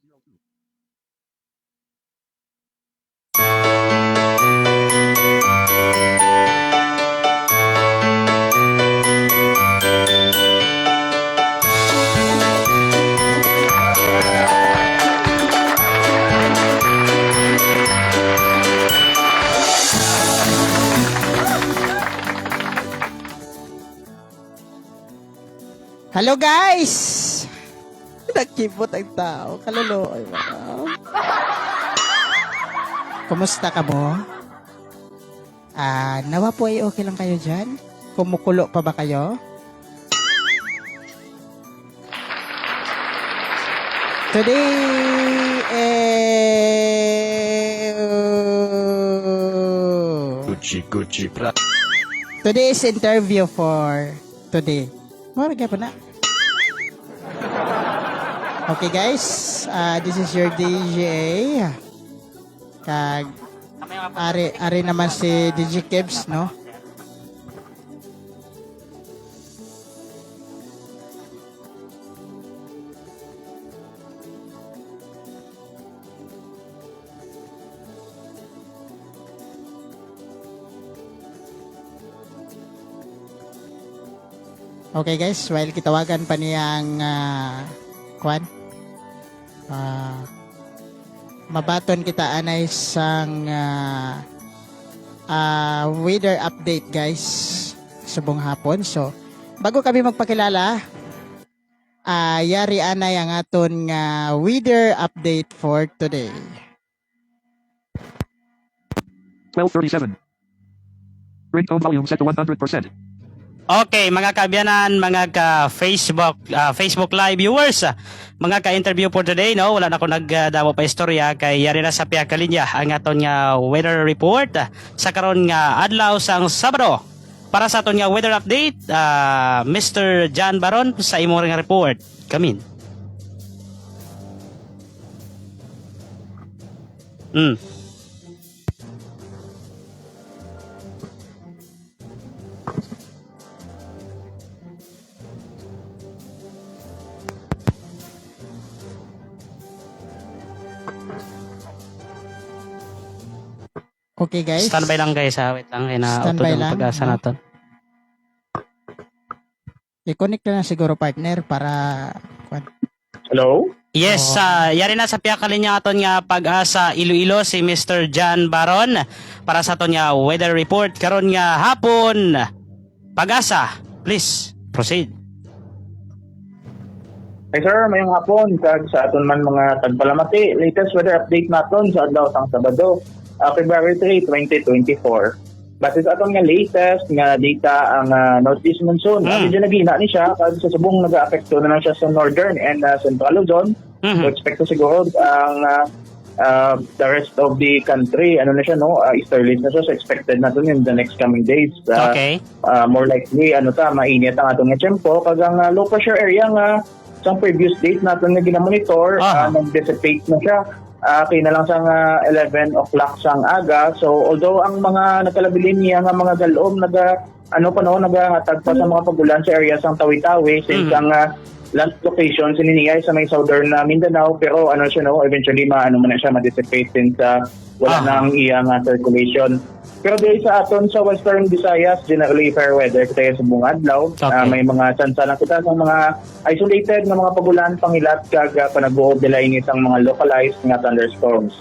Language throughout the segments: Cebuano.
Hello, guys! Nagkipot ang tao. Kaluluoy ba? Kumusta ka mo? Ah, nawa po ay okay lang kayo dyan? Kumukulo pa ba kayo? Today, eh, Gucci Gucci Prada. Today is interview for today. Mara po na. Okay guys, this is your DJ. Kag ari ari naman si DJ Kebs, no? Okay guys, while kitawagan pa niyang kwan, mabaton kita anay sang weather update, guys, subong hapon. So, bago kami magpakilala, yari anay ang aton nga weather update for today. 12:37. Ringtone volume set to 100%. Okay, mga kabiyanan, mga ka Facebook Facebook Live viewers, mga ka-interview for today, no, wala na ko nagdamo pa istorya kay yari na sa pia ka linya ang aton nga weather report sa karon nga adlaw sang Sabado. Para sa aton nga weather update, Mr. John Baron, sa imo nga report. Come in. Okay guys. Standby lang guys ha. Wait lang kay na Standby utod ang lang, pag-asa no? naton. I-connect na lang siguro, partner, para kwan. Hello? Yes, Oo. yari na sa piya ka linya aton nga pag-asa Iloilo si Mr. John Baron para sa aton nga weather report karon nga hapon. Pag-asa, please proceed. Hey sir, mayong hapon kag sa aton man mga tagpalamati. Latest weather update naton sa adlaw sang Sabado, February 3, 2024. Base sa aton nga latest nga data ang northeast monsoon, medyo naghina ni siya kag sa subong nagaapekto na lang siya sa northern and central Luzon. So expect ko siguro ang the rest of the country, ano na siya, no, easterlies na siya, so expected naton in the next coming days. More likely ano ta, mainit ang atong nga tiyempo kag ang low pressure area nga sa previous date naton nga ginamonitor, nag-dissipate na siya kay na lang sang 11 o'clock sang aga. So although ang mga nakalabilin niya nga mga galom naga ano pa, no, nagahatag pa sa mga pagulan sa area sang Tawi-Tawi since ang land location sini niya ay sa may southern na Mindanao, pero ano siya, no, eventually maano man na siya, ma-dissipate since wala nang iya nga circulation. Pero dahil sa aton sa Western Visayas, generally fair weather kita sa buong adlaw. May mga tsansa lang kita sa mga isolated nga mga pagulan, pangilat kag panaguob nila ini isang mga localized nga thunderstorms.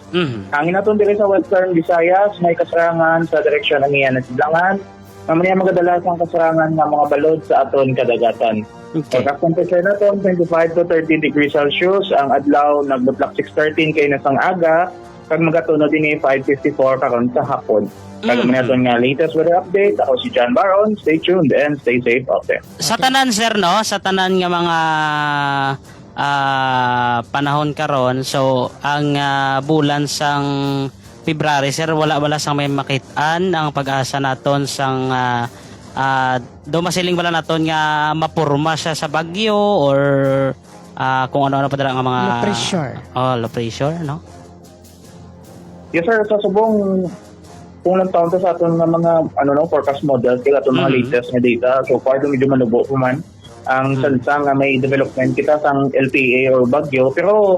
Hangin naton diri sa Western Visayas may kasarangan sa direksyon ng iyan at Sidlangan. Mamaya magadala sang kasarangan nga mga balod sa aton kadagatan. Pagka temperature naton 25 to 30 degrees Celsius ang adlaw, nagbutlak 6:13 kay nasang aga kag magatuno din 5:54 karon sa hapon. Kag naton nga latest weather update, ako si John Baron. Stay tuned and stay safe out there. Sa tanan sir, no, sa tanan nga mga panahon karon, so ang bulan sang February sir, wala wala sang may makitaan ang pag-asa naton sang do masiling wala naton nga mapurma siya sa bagyo or kung ano-ano pa dala nga mga Low pressure. Oh, low pressure, no? Yes sir, sa subong kung lang taon to sa aton nga mga ano, no, forecast model kaya aton mga latest nga data so far, medyo manubo pa man ang salsa nga may development kita sang LPA or bagyo, pero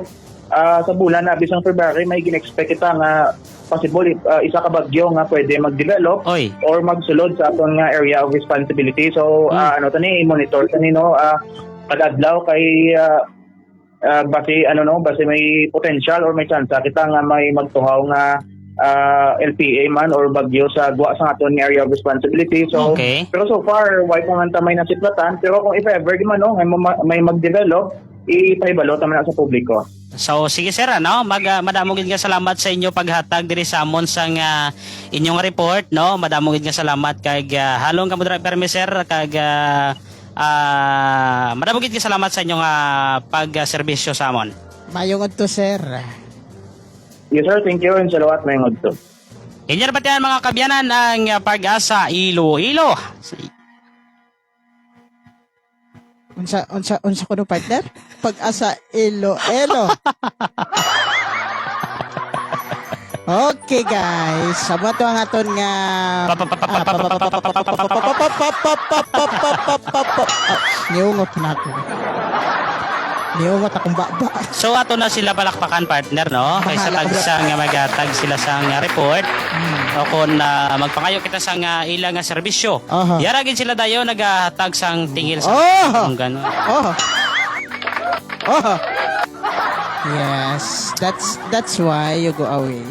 Sa bulan na bisang February, may gin-expect kita nga possible isa ka bagyo nga pwede mag-develop Oy. or magsulod sa aton nga area of responsibility. So ano tani, i-monitor tani, no, kada adlaw kay base ano, no, base may potential or may chance kita nga may magtuhaw nga LPA man or bagyo sa guwa sa aton nga area of responsibility. So pero so far way pa man ta may nasiplatan, pero kung if ever di man, no, may, may mag-develop, ipahibalo ta man na sa publiko. So sige sir, ano, madamo gid nga salamat sa inyo paghatag diri sa amon sang inyong report, no. Madamo gid nga salamat kag halong kamo dira permi, sir, kag madamo gid nga salamat sa inyong pagserbisyo sa amon. Mayong adto, sir. Yes sir, thank you and salamat, may ngadto. Inyo na batian, mga kabyanan, ang Pag-asa Iloilo. Unsa unsa unsa kuno, partner? Pag-asa Ilo Elo. Okay guys, sa to ang aton nga niungot na ako. Niungot akong baba. So ato na sila palakpakan, partner, no, kay sa Bahala ka. tagsa nga magatag sila sa nga report o kung magpangayo kita sa nga ila nga serbisyo. Aha. Yara gid sila dayon nagahatag sang tingil sa Oh! kung gano'n. Oh. Oh. Yes, that's why you go away.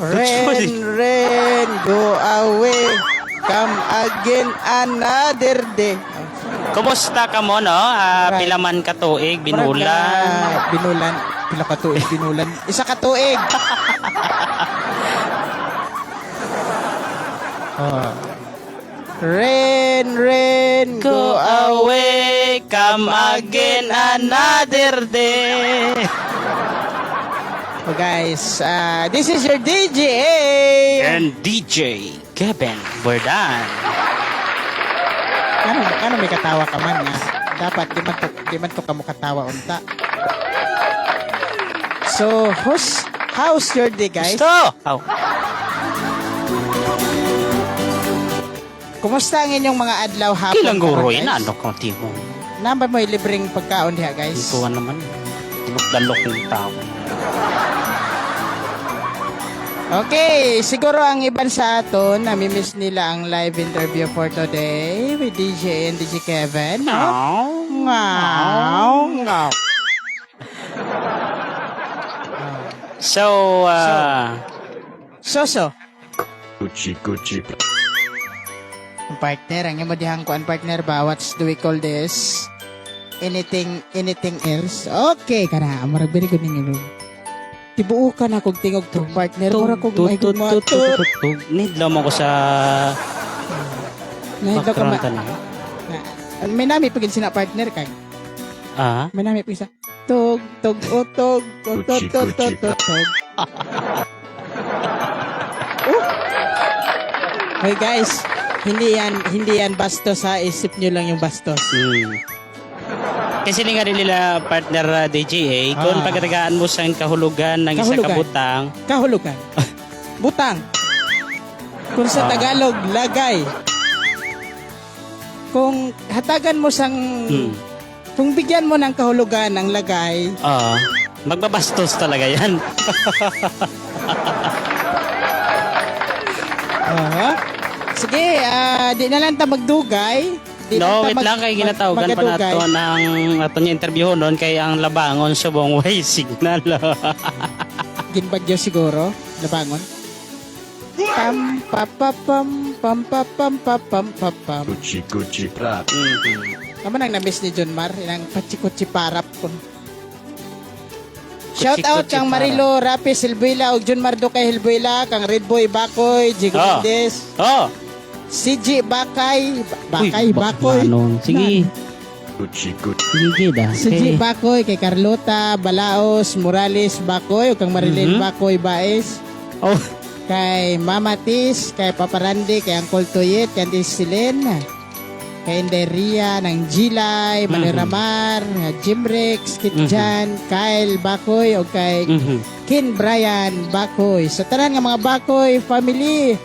Rain, rain, go away. Come again another day. Kumusta ka mo, no? Right. Pila man ka tuig binulan? Murag, binulan. Pila ka tuig binulan? Isa ka tuig. Oh. Rain, rain, Go away, come again another day. Oh, guys, this is your DJ. And DJ Kevin Burdan. Ano, ano may katawa ka man nga? Dapat di man to ka mukatawa unta. So, how's your day, guys? Gusto! Oh. Kumusta ang inyong mga adlaw hapon? Kilang guroy karon, na guys? ano kung timo. Namba mo libreng pagkaon diha, guys. Ito naman. Dalok ng tao. Okay, siguro ang iban sa aton, namimiss nila ang live interview for today with DJ and DJ Kevin. No? Ngaw. Ngaw. So, So. Gucci Gucci Ang partner, ang imo dihang kuan, partner ba? What's do we call this? Anything, anything else? Okay, kana. Murag very good ning ilong. Tibuo ka na kog tingog to, partner. Murag kog may tut, tut, tut, tut, tut, tut. Nidlo mo ko sa Nahidlo ka ma. background tanan. May nami pagin sina, partner, kag. May nami pagin sa tug tug utog tug tug tug tug tug tug. Oh. Hey guys, hindi yan bastos ha. Isip nyo lang yung bastos. Kasi nga rin nila, partner, DJA, kung pagkatagaan mo sa kahulugan ng isa Kahulugan. ka butang, Kahulugan. Butang. Kung sa Tagalog, lagay. Kung hatagan mo sang kung bigyan mo ng kahulugan ang lagay, magbabastos talaga yan. Aha. Sige, di na lang ta magdugay. Di No, na ta wait lang kay ginatawagan pa magadugay. nato ng ato niya interview noon kay ang labangon subong way signal. Ginbagyo siguro, labangon. Pam pa pa pam pam pa pam pa pam pa pam. Gucci Gucci Prada. Tama nang na-miss ni John Mar, ilang pachikutsi parap ko. Shout out kang Marilo Rapi Silbuela ug John Mar Duque Hilbuela, kang Red Boy Bakoy, Jigo Mendez, CG Bakay, Bakay Uy, Bakoy. Manon. Sige. Gucci Gucci Sige, gid ah. CG Bakoy kay Carlota Balaos Morales Bakoy ug kang Marilyn Bakoy Baez. Oh. Kay Mama Tis, kay Papa Randy, kay Uncle Toyet, kay Auntie Celine, kay Inday Ria, ng Gilay, Manny Ramar, Jim Rex, Kit Jan, Kyle Bakoy, o kay Ken Brian Bakoy. Sa tanan nga mga Bakoy family,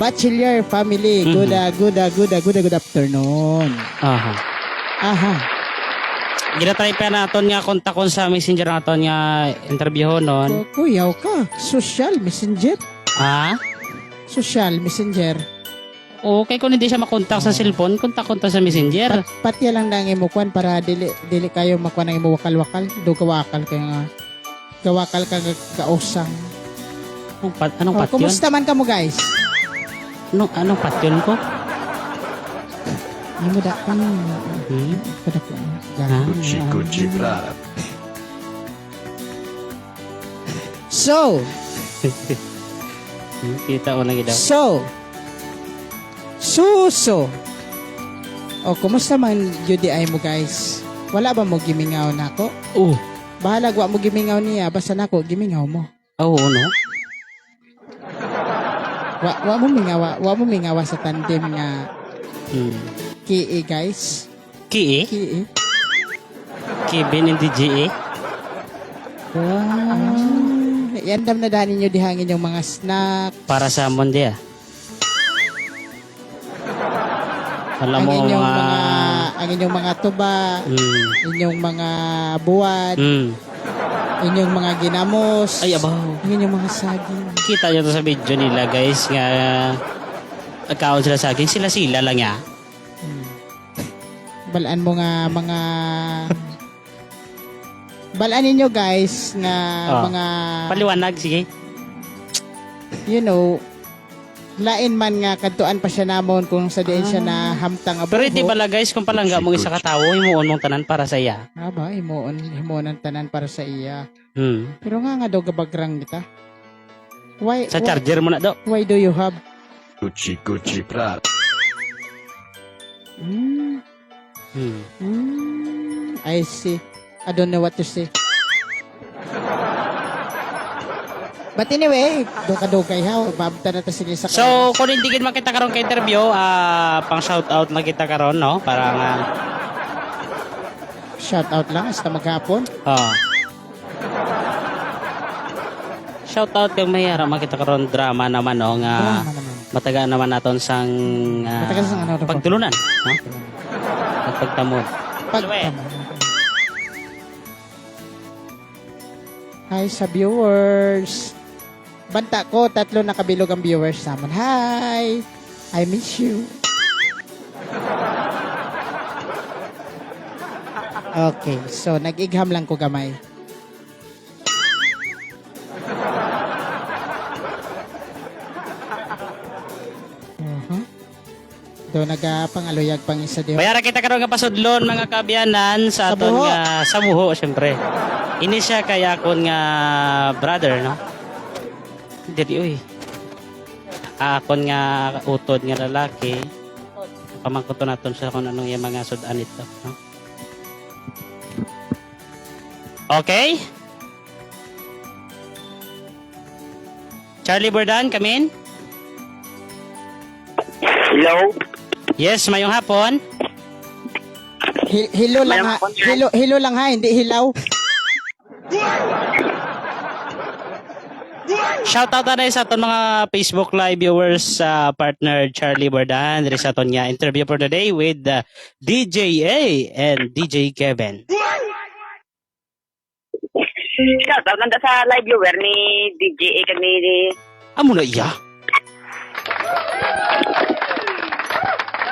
Bachelor family, good, good, good, good, good afternoon. Aha. Aha. Ginatry pa naton nga kontakon sa messenger naton nga interview noon. Kuyaw ka. Social messenger. Ha? Social messenger. Okay, kung hindi siya makontak sa cellphone, kontak-kontak sa messenger. Patya lang na ang imo kwan para dili dili kayo makuha ng imo wakal-wakal. Do kawakal kayo nga. Kawakal ka nga kausang. Anong Oh, patyon? kumusta man kamo, guys? Anong patyon ko? Imo da ka. Hmm? Kada ko. Ah. Gucci Gucci Prada. So, Kita ko lang daw. so, suso. O, kumusta man UDI mo, guys? Wala ba mo gimingaw nako? Oh. Bahala wa mo gimingaw niya, basta nako gimingaw mo. Oo, no? Wa mo mingawa, wa mo mingawa sa tandem nga Kie, guys. Ki, eh? Kie. Kevin and DJA? Ah, iandam na dani ninyo dihangin yung mga snack. Para sa mundi ah. Alam Ang mo inyong mga... mga ang inyong mga tuba, inyong mga buwad, inyong mga ginamos. Ay, abaw. Ang inyong mga saging. Kita nyo to sa video nila guys nga nagkaon sila sa akin. Sila-sila lang ya. Balaan mo nga mga Balaan ninyo, guys, nga mga Paliwanag, sige. lain man nga kadtuan pa siya namon kung sa diin siya na hamtang Pero hindi abuho. pala guys, kung palangga mong isa ka tawo, himuon mong tanan para sa iya. Ah, ba, himuon ang tanan para sa iya. Pero nga nga daw gabagrang kita. Why, Sa charger mo na do. why do you have Gucci Gucci Prada. I see. I don't know what to say. But anyway, duka-dukay ha. Babta na ta sila sa So, kung hindi gid makita karon kay interview, pang shout out na kita karon, no? Para nga shout out lang hasta maghapon. Oh. Shout out kay Mayara makita karon drama naman no nga Drama naman. mataga naman naton sang Matagal sang ano, ano po? pagtulunan, no? At pagtamod. Pag Hi sa viewers. Banta ko, tatlo nakabilog ang viewers naman. Hi! I miss you. Okay, so nag-igham lang ko gamay. Do nagapangaluyag pang isa diho. Bayara kita karon nga pasudlon mga kabiyanan sa Sa aton buho. nga sa buho syempre. Ini siya kay akon nga brother no. Diri uy. Akon nga utod nga lalaki. Pamangkuto naton siya kung anong iya mga sudan ito, no? Okay? Charlie Burdan, come in. Hello? Yes, mayong hapon. Hilo lang ha. Hilo, hilo lang ha, hindi hilaw. Shout out na sa aton mga Facebook Live viewers sa partner Charlie Burdan diri sa aton nga interview for today with DJA and DJ Kevin. Shout out nanda sa live viewer ni DJ A kag ni Amo na iya.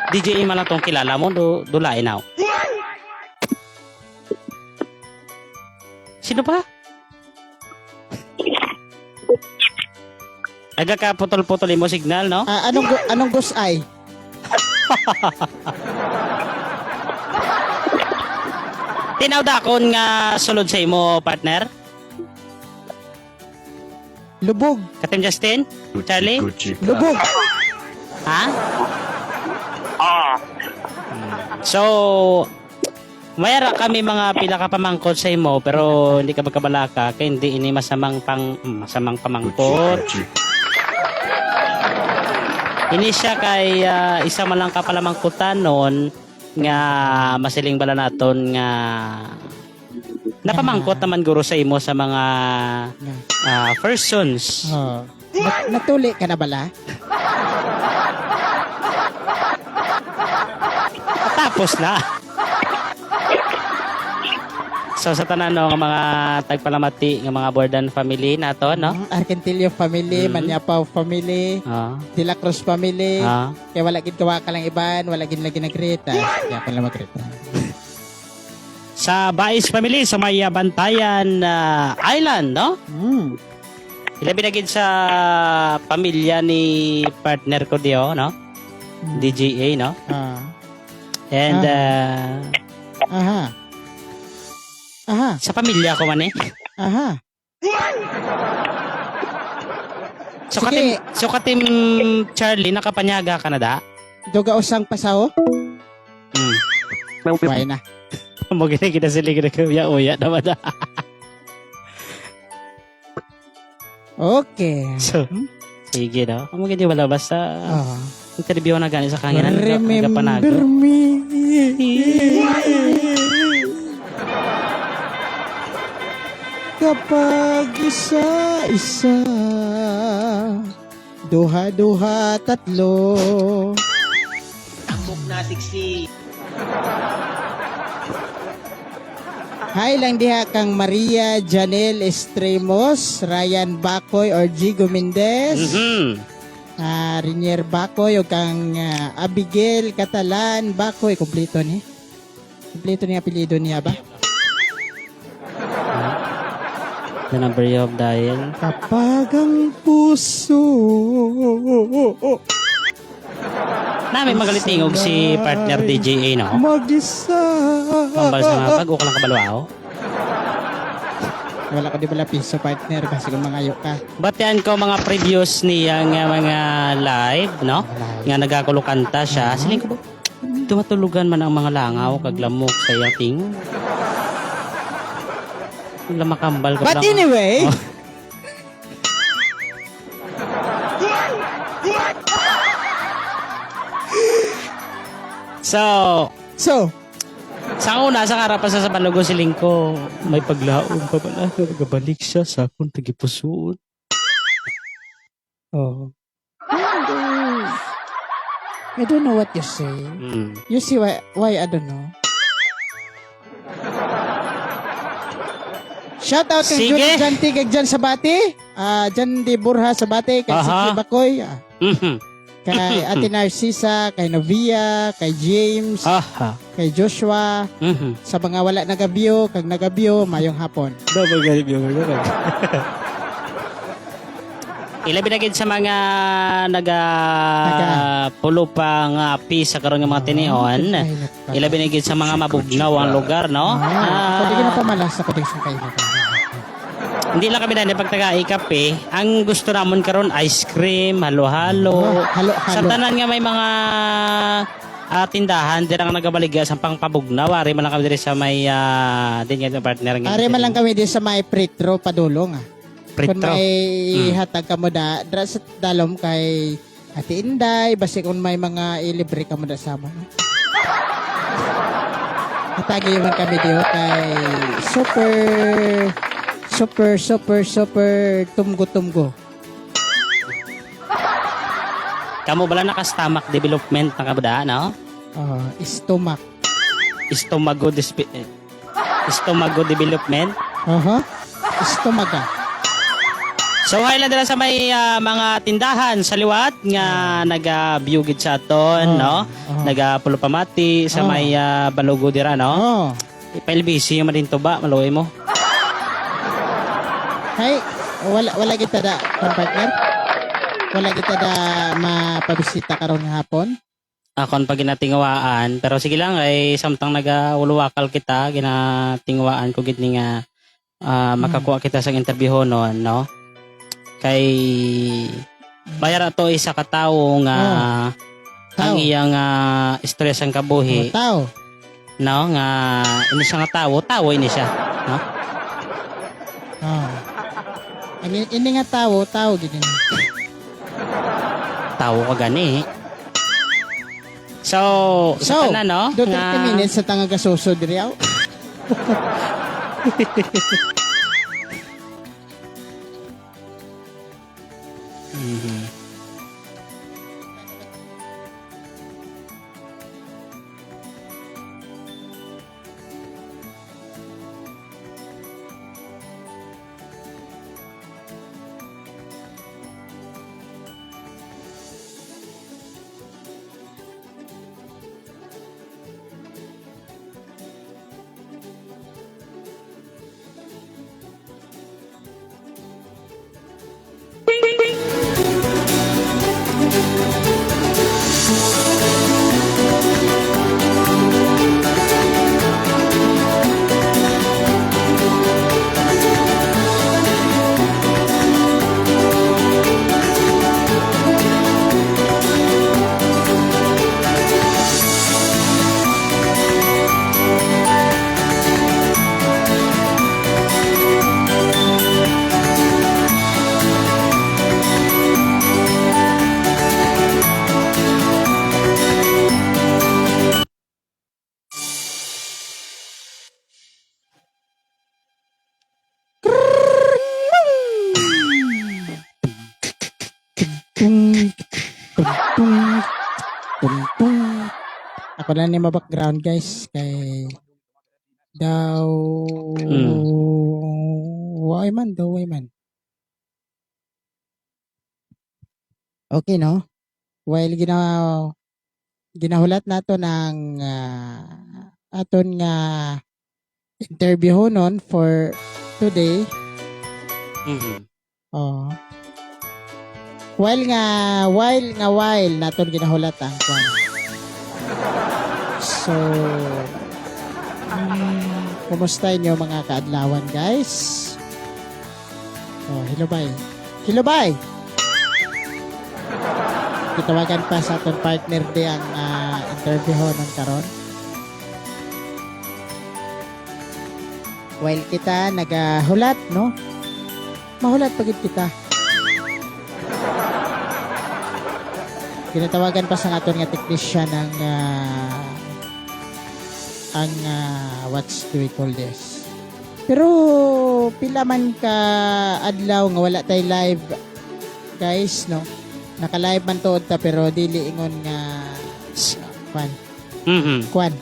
DJ A man lang tong kilala mo do dulain now. Sino pa? Aga ka putol-putol mo signal no? Ah, anong gusay? Tinaw dakon nga sulod sa imo partner. Lubog. Katim Justin? Gucci Charlie? Gucci Prada. Lubog. Ha? Ah. So, mayara kami mga pila ka pamangkot sa imo pero hindi ka magkabalaka kay hindi ini masamang pang masamang Gucci pamangkot. Gucci Ini siya kay isa man lang ka palamangkutan noon nga masiling bala naton nga napamangkot naman guro sa imo sa mga persons. Oh. Natuli ka na bala? Tapos na. So sa tanan, no, nga mga tagpalamati nga mga Bordan family nato, no? Argentilio family, Manyapaw family, De La Cruz family. Kaya wala gid kawa ka lang iban, wala gid lagi nag-greet. Kaya pa lang mag-greet. Sa Bais family sa may Bantayan Island, no? Ilabi na gid sa pamilya ni partner ko diyo, no? DJA, no? And Aha. Aha. sa pamilya ko man eh. Aha. So Sige. katim Charlie, nakapanyaga ka na da? Duga usang pasaw? 12:50. Why na? Mo gini kita sila gina kuya uya naman da. Okay. So, sige, no? Amo gini wala basta interview na gani sa kanginan. Remember me. Kapag isa-isa, duha-duha, tatlo. Tambok na siksi. Hi lang diha kang Maria Janelle Estremos, Ryan Bacoy or Gigo Mendez. Rinier Bacoy o kang Abigail Catalan Bacoy. Kompleto ni. Kompleto ni apelyido niya ba? The number you have dial. Kapag ang puso Na may magalitingog si partner DJA, no? Mag-isa. Pambal sa mga bago ka lang kabalwao. Wala ko di bala piso, partner, kasi kung mangayo ka. Batian ko mga previous niya nga mga live, no? Nga nagakulukanta siya. Siling ko ba? Tumatulugan man ang mga langaw kag lamok sa iyang ting. Lamakambal ka But lang. anyway, Oh. So, so, sa una, sa karapan sa Balugo siling ko, may paglaom pa pala. Nagabalik siya sa akong tagipusoon. Oh. I don't know what you say. You see why I don't know. Shout out kay Sige. Julie Janti kay Jan Sabati. Jan Di Burha Sabati kay Siki Bakoy, kay Ate Narcisa, kay Novia, kay James, kay Joshua, sa mga wala nagabyo, kag nagabyo, mayong hapon. Ilabi na gid sa mga naga pulo pa nga api sa karon nga mga tinion. Ilabi na gid sa mga mabugnaw ang lugar, no? Ako di na pamalas ako di sa kainit. Hindi lang kami dahil pagtaga kape. Ang gusto namon karon ice cream, halo-halo. Halo-halo. Sa tanan nga may mga tindahan dira nga nagabaligya sa pangpabugnaw. Ari man lang kami diri sa may din nga partner nga. Are man lang kami din sa may Pretro padulong ah. Pretro. Kung may hatag ka mo da, dra sa dalom kay Ate Inday, basi kung may mga ilibre ka mo da sa mo. Hatagi man kami diyo kay super super super super tumgo-tumgo. Kamo bala naka-stomach development na kabuda, no? Stomach. Stomago development. Aha. Stomaga. So hi lang dira sa may mga tindahan sa liwat nga naga-view gid sa aton, no? Naga-pulupamati sa may Balugo dira, no? Ipa-LBC yung madinto ba maluoy mo. Hay, wala wala kita da partner. Wala kita da mapabisita karon nga hapon. Akon pa ginatingwaan, pero sige lang ay samtang nagauluwakal kita ginatingwaan ko gid ni nga makakuha kita sa interview noon, no? Kay bayar ato isa ka tawo nga Tao. ang iyang stress ang kabuhi. Oh, tao. No, nga ini siya nga tawo, tawo ini siya, no? Oh. Ini, ini nga tawo, tawo gid ini. Tawo ka gani. So, So, sa tanan, no? Do 30 minutes sa tanga gasuso diri aw. Ako lang ni ma-background, guys, kay daw why man daw, why man. Okay, no? While ginahulat nato ng aton nga interview nun for today. Oh. While naton ginahulat ang kwan. So, kumusta inyo mga kaadlawan, guys? Oh, hello bye. Hello bye. Gitawagan pa sa aton partner di ang interview ng karon. While kita nagahulat, no? Mahulat pagid kita. Ginatawagan pa sa aton nga technician ang what's do we call this? Pero pila man ka adlaw nga wala tay live, guys, no? Naka-live man tuod ta pero dili ingon nga kwan kwan.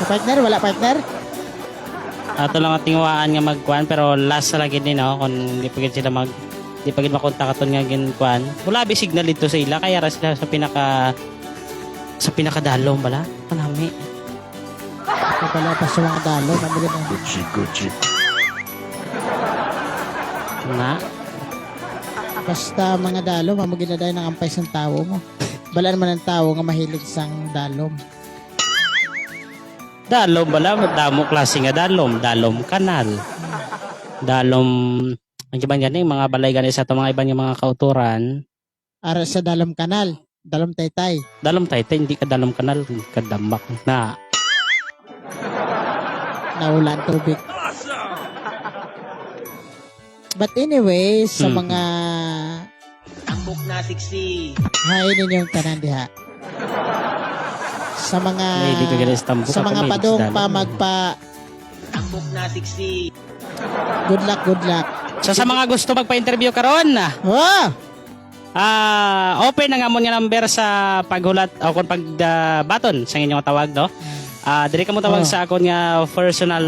So, partner, wala partner? Ato lang ang tingwaan nga magkuan pero last na lagi ni, no, kung di pa gid sila mag di pa gid makontak aton nga ginkuan. Wala bi signal dito sa ila kaya ra sila sa pinakadalom bala. Kanami. Ako pala pa sa mga dalo, mamili na. Gucci Gucci. Na. Basta mga dalo, mamugin na dahil ng ampay sa tao mo. Bala naman ang tao nga mahilig sang dalom. Dalom bala damo klase nga dalom, dalom kanal. Dalom ang iban gani mga balay gani sa ato mga iban nga mga kauturan. Ara sa dalom kanal, dalom taytay. Dalom taytay hindi ka dalom kanal kadamak na. Naulan tubig. But anyway, sa mga Tambok na siksi. Hi ninyong tanan diha. Sa mga Mahilig ka gani sa tambok, sa ako mga mahilig sa padong dalom. pa magpa Tambok na siksi. Good luck, good luck. So sa mga gusto magpa-interview karon, Oh! Open ang amon nga number sa paghulat o kung pagbaton sa inyong tawag, no. Diri ka mo tawag sa akon nga personal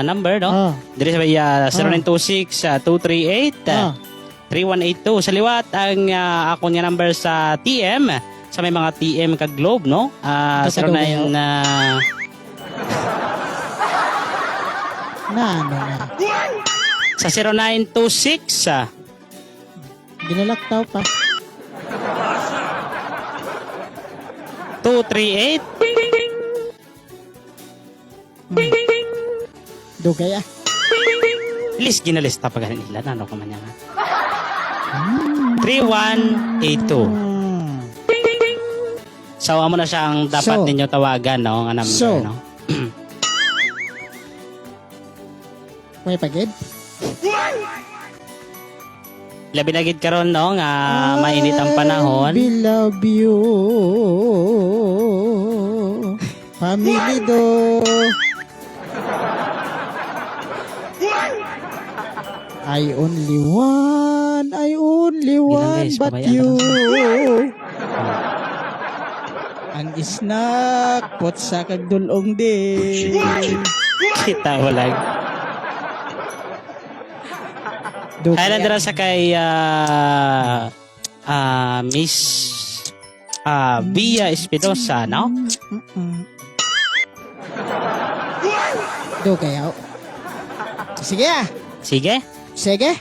number, no. Diri sa 0926 238 3182. Sa liwat ang akon nga number sa TM sa may mga TM kag Globe, no. Ito sa 09 Na ano na. Sa 0926 Ginalaktaw pa. 238 Dugay ah. List ginalista pa ganin nila ano ka man niya nga. 3182. So amo na siyang dapat ninyo tawagan, no, nga number, no. May pagid? Labi na gid karon, no, nga mainit ang panahon. I love you. Family do. I only Hindi lang, want guys, but pabayaan you. Na Ang isnak, pot sa kagdulong Gucci di. Gucci. Kita wala. Dugay Kaya ah. dira sa kay Miss Bia Espinosa, no? Dugay ah. Sige ah. Sige. Sige.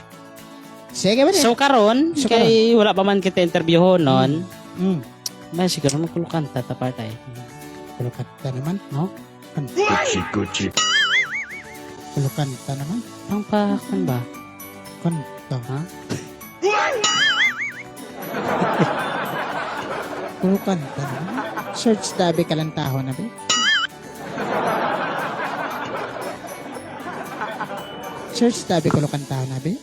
Sige ba niya? So karon So, kay wala pa man kita interviewon noon. May siguro magkulukanta ta partay. Kulukanta naman. No? Gucci Gucci. Kulukanta naman. Pang pa kan ba? Kanta. Ha? Kulukanta naman. Search dabi kalantaho na ba? Search dabi kulukantaho na ba?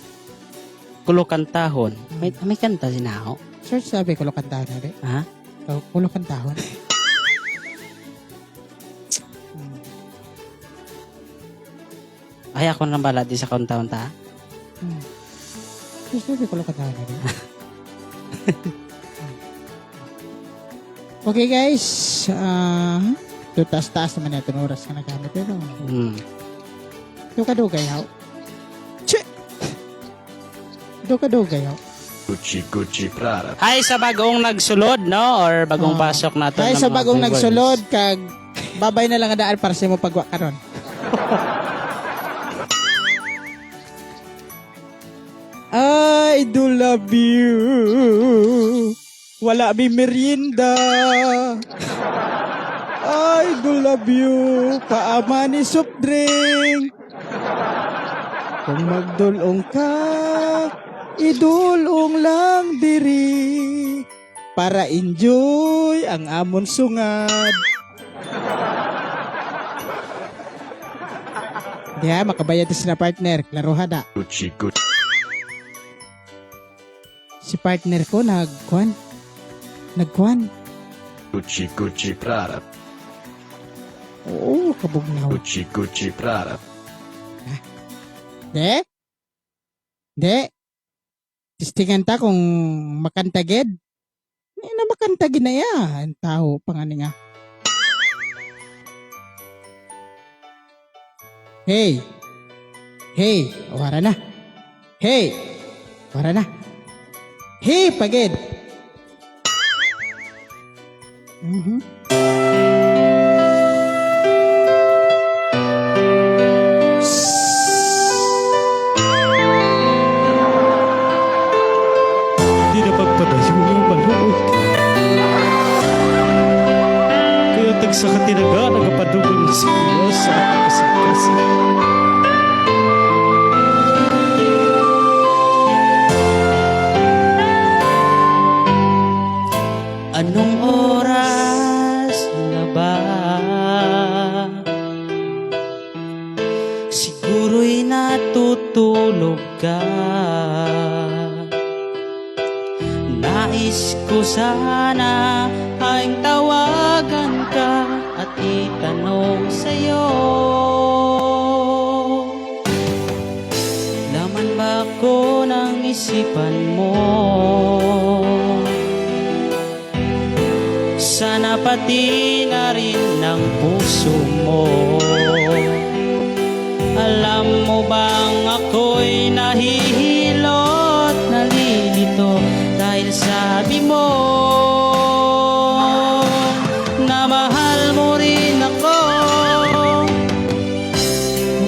Kulukantahon. May kanta si Nao. Search dabi kulukantaho na ba? Ha? Kulukantahon. Ay, ako nang bala di sa kantahon ta. Search dabi kulukantaho na ba? Okay guys, ito taas-taas naman natin oras ka nagamit. Pero, ito kadugay haw. Che! Ito kadugay haw. Gucci Gucci Prada. Hi sa bagong nagsulod, no? Or bagong pasok natin. Hi ng sa mga bagong viewers. nagsulod, kag babay na lang ang daan para sa imo pagwa karon. I do love you. Wala mi merienda. I do love you. Paama ni soft drink. Kung magdulong ka, idulong lang diri para enjoy ang amon sungad. Diha, makabayad na sila partner. Klaroha da. Gucci Gucci Si partner ko nagkuan. Nagkuan. Gucci Gucci Prada. Oo, kabugnaw. Gucci Gucci Prada. De? De? Tistingan ta kung makantagid. Hindi na makantagid na ya. Ang tao, pangani nga. Hey! Hey! Wara na. Hey! Wara na. Hey, pagid! Hindi na pagpadayo ng maluoy. Kaya tagsa ka tinaga, nagapadugang na si Kuya sa ating kasing-kasing. Anong oras na ba? Siguro'y natutulog ka. Nais ko sana ay tawagan ka at itanong sa'yo. Laman ba ko ng isipan mo? Sana pati na rin ng puso mo. Alam mo bang ako'y nahihilot, nalilito dahil sabi mo na mahal mo rin ako.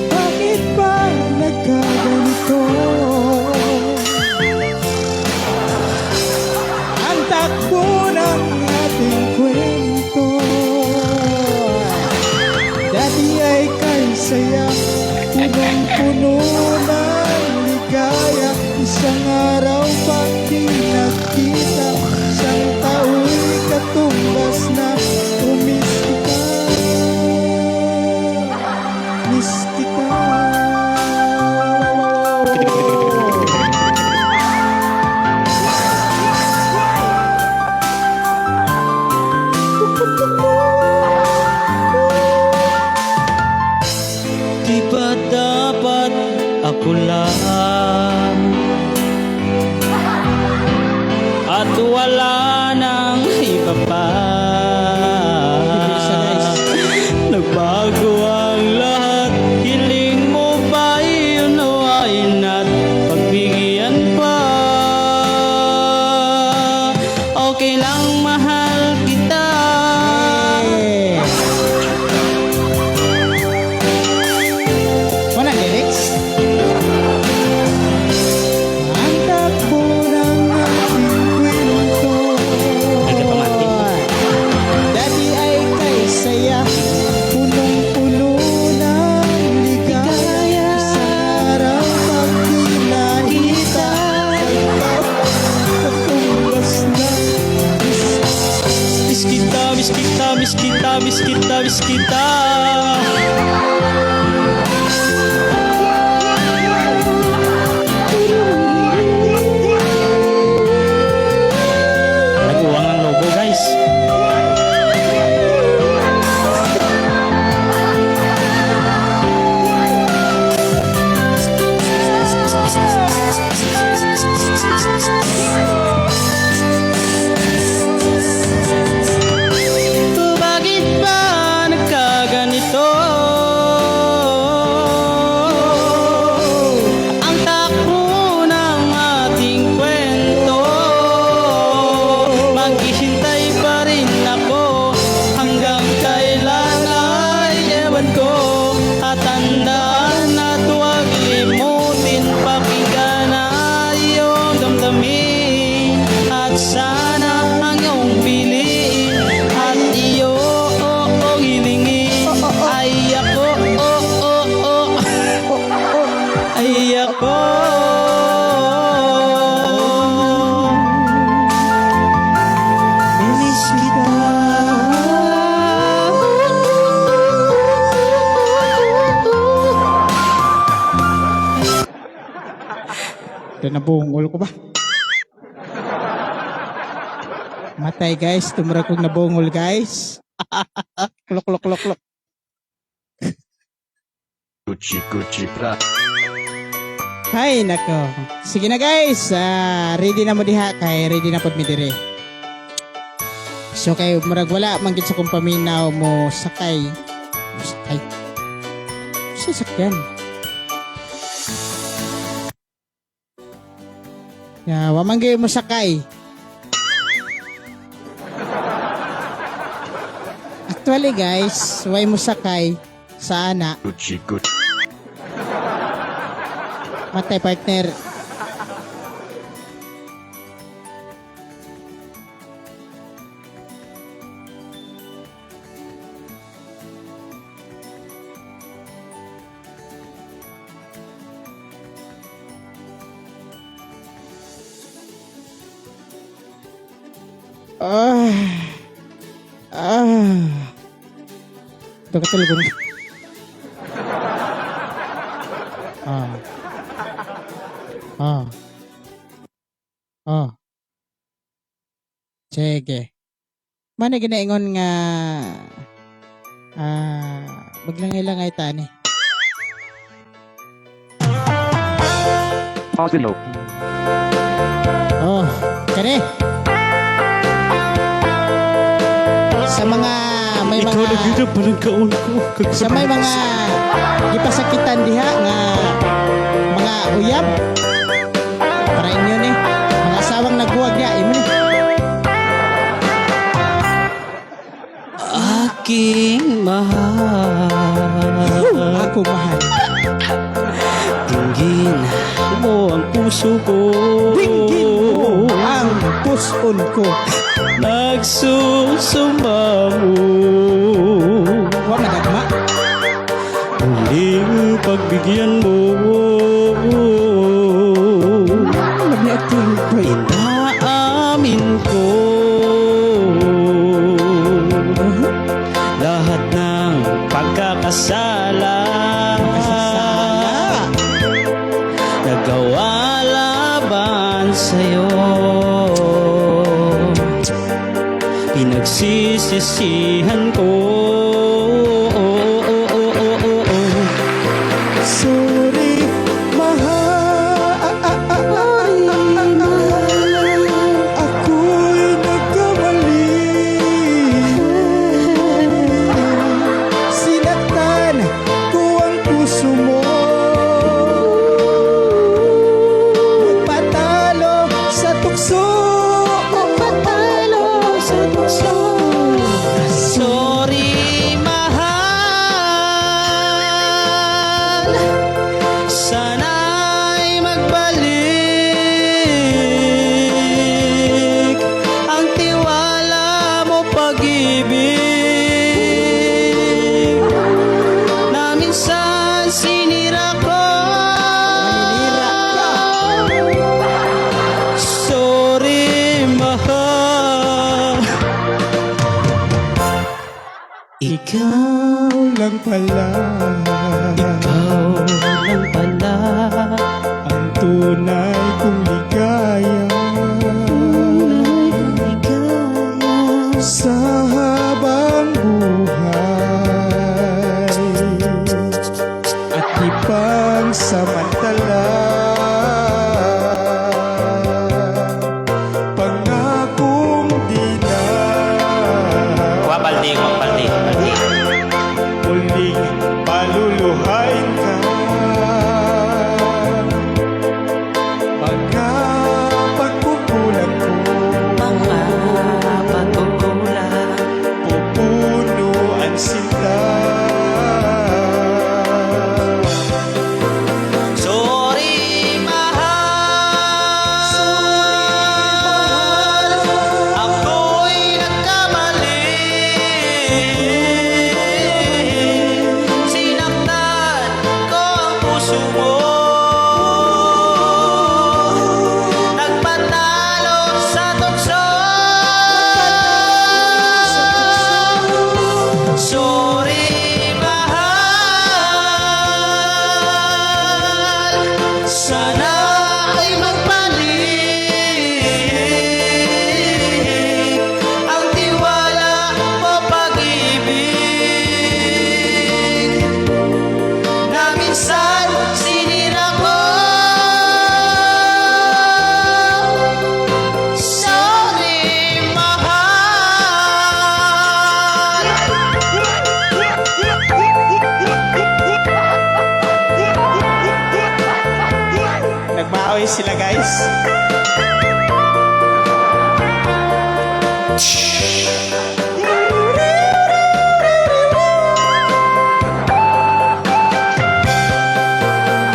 Bakit ba nagkaganito? Ang takbo ng ating kwento. Dati ay kay saya, punong-puno ng ligaya. Isang araw pa di nagkita, isang tao'y katumbas na umis kita. Miss kita. Di ba dapat ako lang at wala nang iba pa? Isa, guys. Nagbago ang lahat. Hiling mo ba unawain at pagbigyan pa? Okay lang, mahal kita. Eh. Wala lyrics? Ang takbo ng ating kwento. Ay ako. Miss kita. Ito na buong ko ba? Matay guys, tumura kong nabungol guys. Klok, klok, klok, klok. Gucci Gucci Prada. Hay nako. Sige na guys, ready na mo diha kay ready na pod mi dire. So kay murag wala man gid sa kong paminaw mo sakay. Sakay. Sasakyan. Ya, wa man gyud mo sakay. Actually guys, way mo sakay sa ana. Gucci Gucci Matay partner. Ah. Ah. Ito ka talaga. Ah. Ah. Ah. Sige. Mano ginaingon nga maglangay-langay tani. Pause video. Oh, kani. Sa mga may mga Ikaw na parang kaon ko. Sa may mga gipasakitan diha nga mga uyab para inyo ni mga asawang nagbuwag diha imo ni. Aking mahal. Ako mahal. Dinggin mo ang puso ko. Dinggin mo ang puson ko. Nagsusumamo. Wa madagma. Muling pagbigyan mo. Love ni acting boy. Inaamin ko lahat ng pagkakasala. Kasasala. Nagawa laban sa'yo. Pinagsisisihan ko. Sorry, mahal. Ako'y nagkamali. Sinaktan ko ang puso mo. Nagpatalo sa tukso. Nagpatalo sa tukso. Sorry, mahal. Sana'y magbalik ang tiwala mo, pag-ibig na minsan sinira ko. Maninira ka. Sorry, mahal. Ikaw lang pala. Ikaw lang pala Ang tunay kong ligaya sa habang buhay at di pang samantala. Pangakong di na Wa baldi, wa baldi, baldi. muling paluluhain ka. Mga pagkukulang ko, Mga pagkukulang, pupunuan sila. Sorry, Nag-away sila, guys.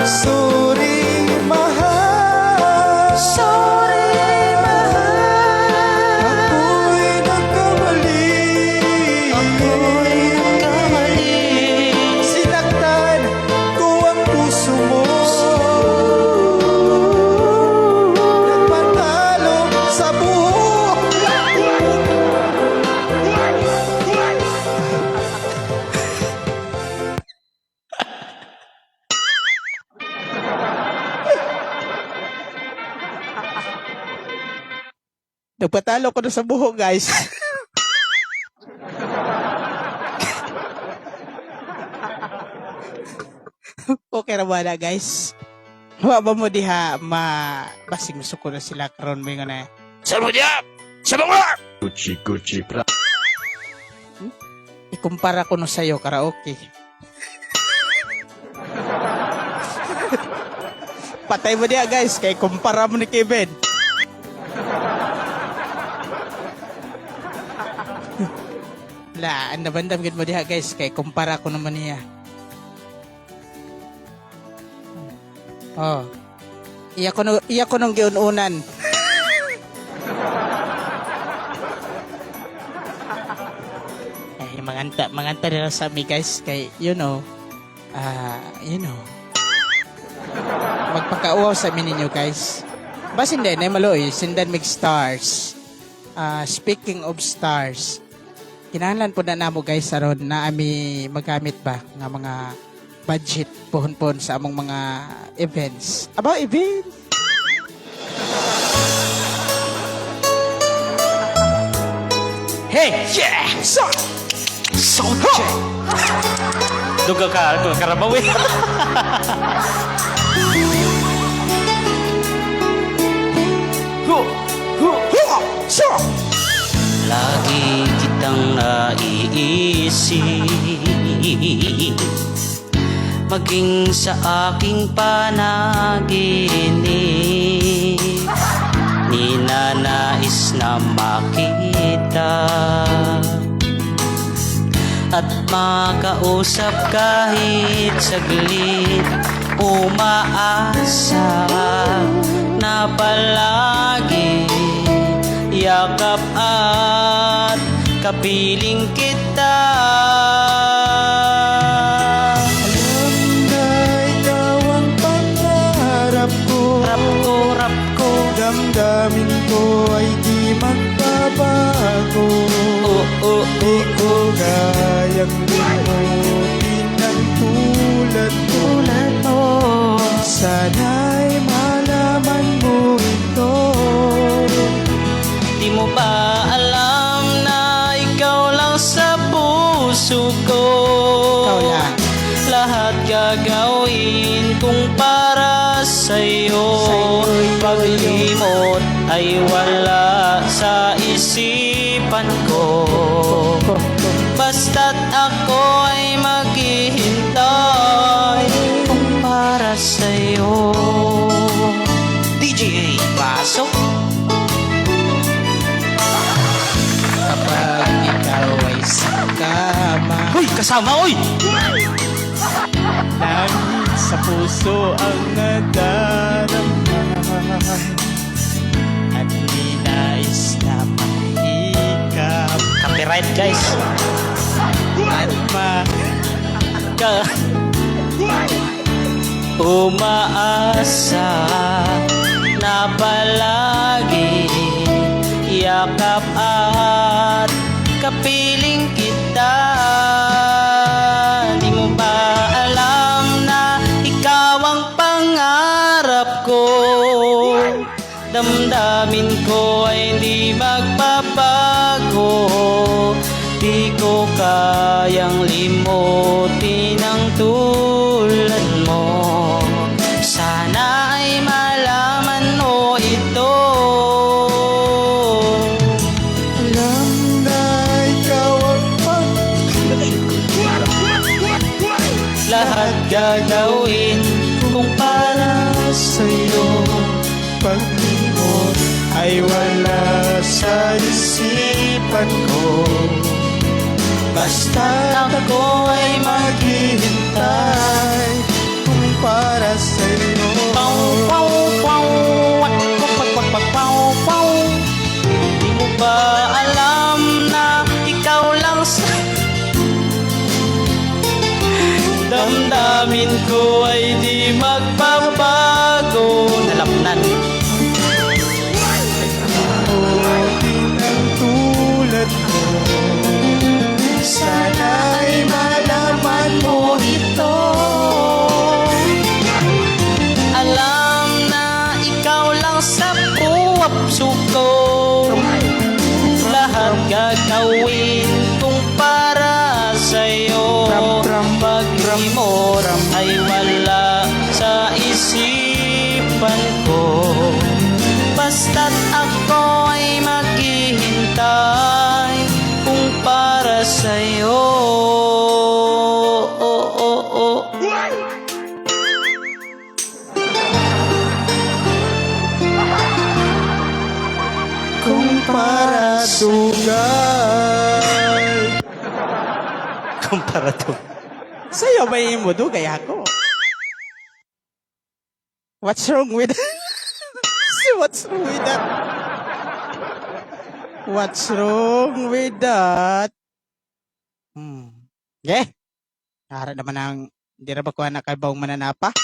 Sorry, mahal. Sorry, mahal. Ako'y nagkamali. Ako'y nagkamali. Sinaktan ko ang puso mo. Nagpatalo sa buhok. Nagpatalo ko na sa buhok, guys. Okay ra ba na, guys? Wa ba mo diha ma basig musuko na sila karon mo nga na. Saan mo diya? Sa mga! Gucci Gucci Prada. Ikumpara ko no sa'yo karaoke. Patay mo diha, guys, kay kumpara mo ni Kevin. La, ang nabandam gid mo diha, guys, kay kumpara ko naman niya. Oh. Iya ko no, iya ko nung giun-unan. Ay, manganta, manganta nila sa amin, guys, kay you know, magpakauaw sa amin ninyo, guys. Basin din, ay maloy, sindan mig stars. Ah, speaking of stars, kinahanglan po na namo, guys, aron na ami magamit ba nga mga budget pohon-pohon sa among mga events. About events? Hey! Yeah! So, Sound check! Duga ka, karabaw eh. Ho! Ho! so, Lagi kitang naiisip maging sa aking panaginip. Ninanais na makita at makausap kahit saglit. Umaasa na palagi yakap at kapiling kita. Alam na ikaw ang pangarap ko. Rap ko, rap ko. Damdamin ko ay di magbabago. Oo, Di ko kayang limutin ang tulad mo. Tulad mo. Sana'y malaman mo ito. Di mo ba alam na ikaw lang sa puso ko? Ikaw lang. Lahat gagawin kung para sa'yo. Sa'yo, Paglimot ay wala sa isipan ko. Basta't ako ay maghihintay kung para sa'yo. DJ, pasok! Kapag ikaw ay sa kama, Hoy, kasama, oy! langit sa puso ang nadarama at di nais na mahikap Copyright, guys. at ma Ka umaasa na palagi yakap at kapiling kita. Di mo ba alam na ikaw ang pangarap ko? Damdamin ko ay hindi magbabago. Di ko kayang limutin ang tulad mo. Sana ay malaman mo ito. Alam na ikaw ang Lahat gagawin kung para sa'yo. Paglimot ay wala sa isipan ko. Basta't ako ay maghihintay kung para sa'yo. Paw, paw, paw, wak, wak, wak, wak, wak, paw, paw. Di mo ba alam na ikaw lang sa damdamin ko ay di magbabago? Nalapnan. Limutin ang tulad mo. Sana'y malaman mo ito. Alam na ikaw lang sa puso ko. Lahat gagawin kung para sa'yo. Paglimot ay wala sa isipan ko. Basta't ako ay maghihintay kung para sa'yo. Oh. Kung para dugay. Kumpara to. Sa'yo ba yung mo dugay ako? What's wrong with What's wrong with that? What's wrong with that? Yeah. Ara naman ang hindi ra ba kuha na kay bawng mananapa?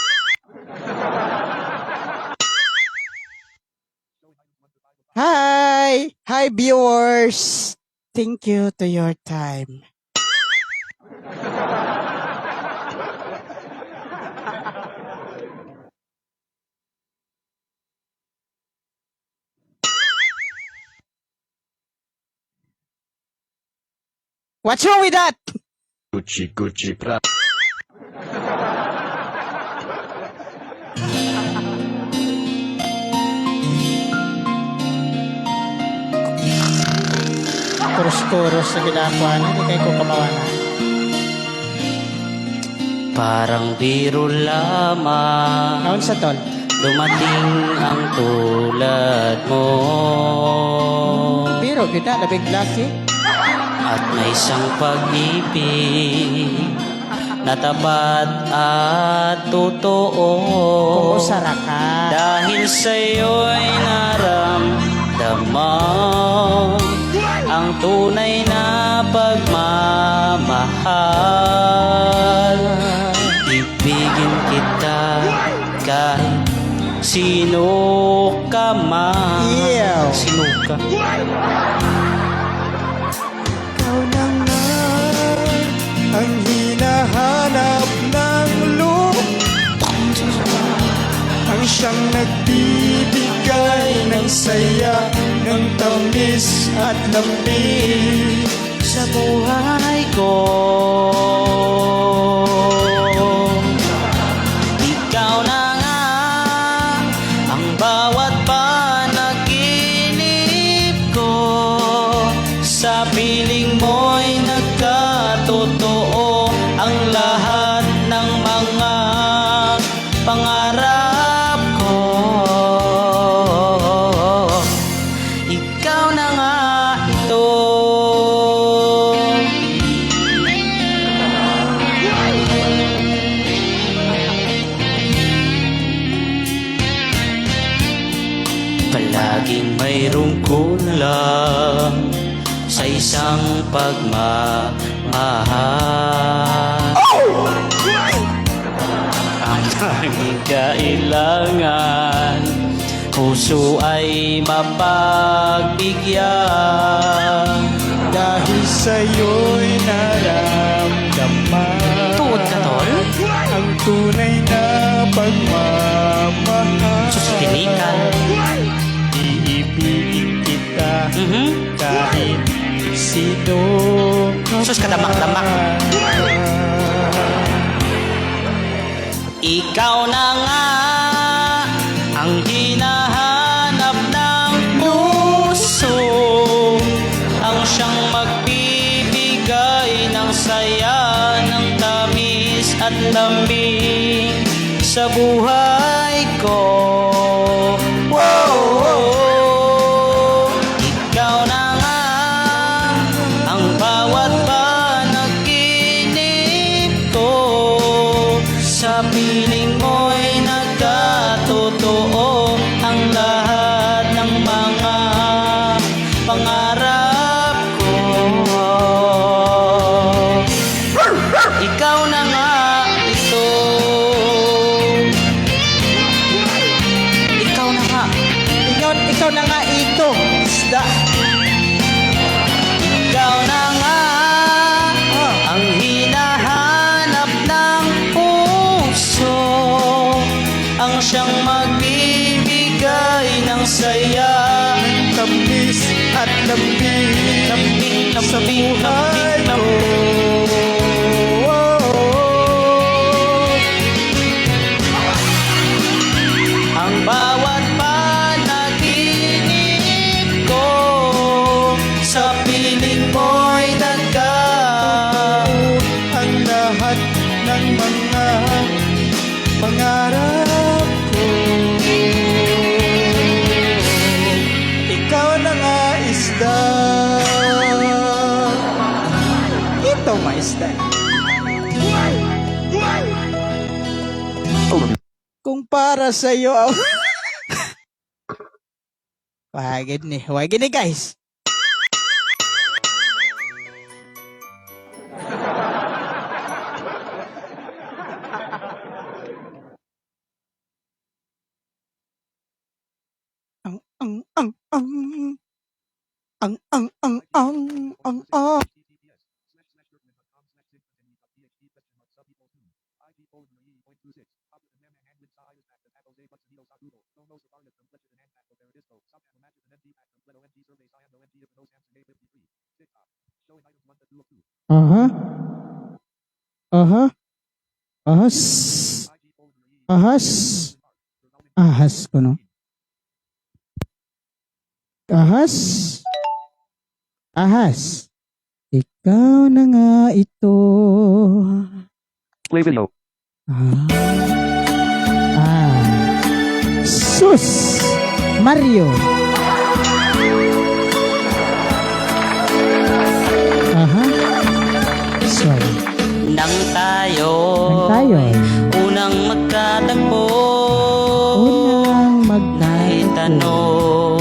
Hi! Hi, viewers! Thank you to your time. What's wrong with that? Gucci Gucci Prada. Kuros-kuros na ginagawa na, hindi kayo ko kamawa na. Parang biro lamang. Naon sa tol? Dumating ang tulad mo. Biro, gyud na, labig lucky. At may isang pag-ibig na tapat at totoo. Kung usara ka. Dahil sa'yo'y naramdaman ang tunay na pagmamahal. Ibigin kita kahit sino ka man. Ew. Sino ka? Ikaw na nga ang hinahanap ng lupa, ang siyang nagbibigay ng saya, ng tamis at lamig sa buhay ko. Ikaw na nga ang bawat panaginip ko. Sa piling mo'y nagkatotoo ang lahat ng mga pangarap ko. Ikaw na nga ito. Palaging mayroong kulang sa isang pagmamahal. Ang tanging kailangan, puso ay mapagbigyan. Dahil sa'yo'y naramdaman Tuod ka, tol? ang tunay na pagmamahal. Sus, tinikal. Iibigin kita kahit sino ka Sus, kadamak-damak. man. Ikaw na nga ang hinahanap ng puso, ang siyang magbibigay ng saya, ng tamis at lambing sa buhay ko. Wow! Lambing, Lambing, sa lambing, buhay lambing, lambing. ko. Ang bawat panaginip ko sa piling mo'y nagka Ang lahat ng mga pangarap ko. Ikaw na nga, isda. Ito maisda. Overview. Kung para sa iyo ang. Wagid ni. Wagid ni, guys. Ang ang ang ang ang ang ang ang ang ang. Aha. Aha. Ahas. Ahas. Ahas ko, no? Ahas. Ahas. Ikaw na nga ito. Play video. Ah. Ah. Sus! Mario. Aha. Sorry. Nang tayo Nang tayo. unang magkatagpo, Unang magtagpo. Naitanong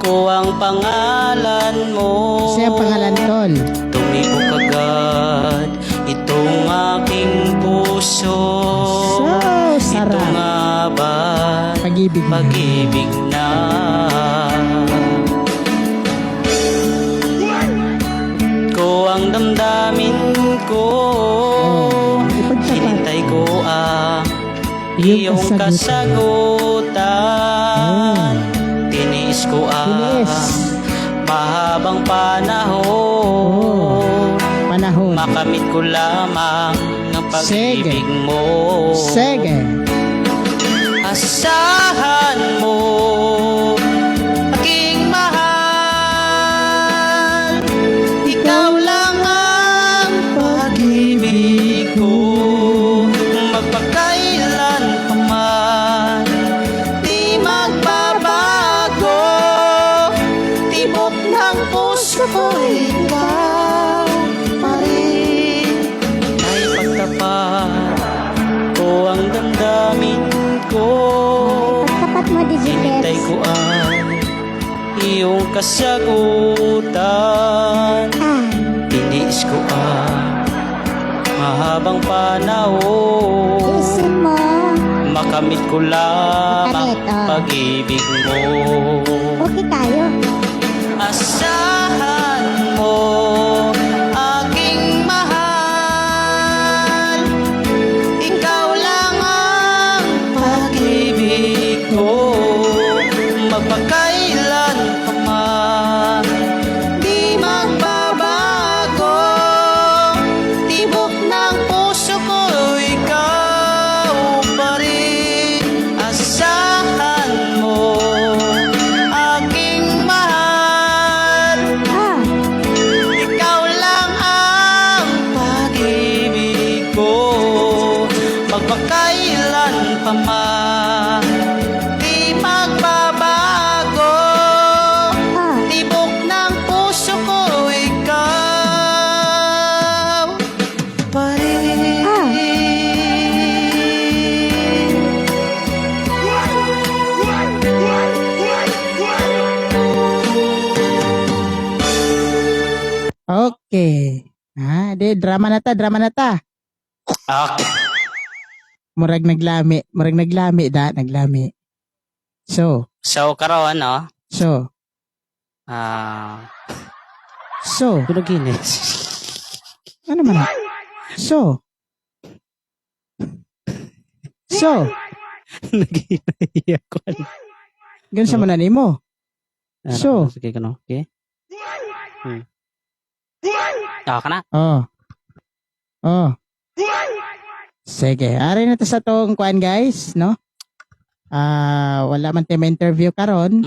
ko ang pangalan mo. Kasi ang pangalan, tol. Tumibok agad itong aking puso. So, Ito sarap. nga ba Pag-ibig na. pag-ibig na? Ko ang damdamin ko. Oh, ipagtapat. Hinintay ko ang Iyong iyong kasagutan. kasagutan. Tiniis ko ang Tiniis. mahabang panahon. Oh. Panahon. Makamit ko lamang ang Sige. pag-ibig mo. Sige. Asahan mo, aking mahal. Ikaw lang ang pag-ibig ko. Magpakailan pa man, di magbabago. Tibok ng puso ko, ikaw pa rin. Ay pagtapat ko ang damdamin ko. Pagtapat mo, DJ Hinintay Peps. ko ang iyong kasagutan. Ah, Tiniis ko ang mahabang panahon. tiisin mo. Makamit ko lamang Makamit, oh. pag-ibig mo. Okay tayo. Asahan mo, aking mahal. Ikaw lang ang pag-ibig ko. Magpakailan pa man, di magbabago. Tibok ng puso ko, ikaw pa rin. Asahan mo, aking mahal. Ah, Ikaw lang ang pag-ibig ko. Magpakailan pa man, di magbabago. ah. Tibok ng puso ko, ikaw pa rin. Ah. Okay. Ah, di drama na ta, drama na ta. Okay. Murag naglami, murag naglami da, naglami. So, So karon, no? so, Ah, so, kuno gini. Ano man? So, so, Naginahiya ko. Ganun sa man nimo. So. Sige kuno. Okay. Oh, kana. Oh. Oh. Sige, ari na to sa tong kuan, guys, no? Ah, wala man tayo may interview karon.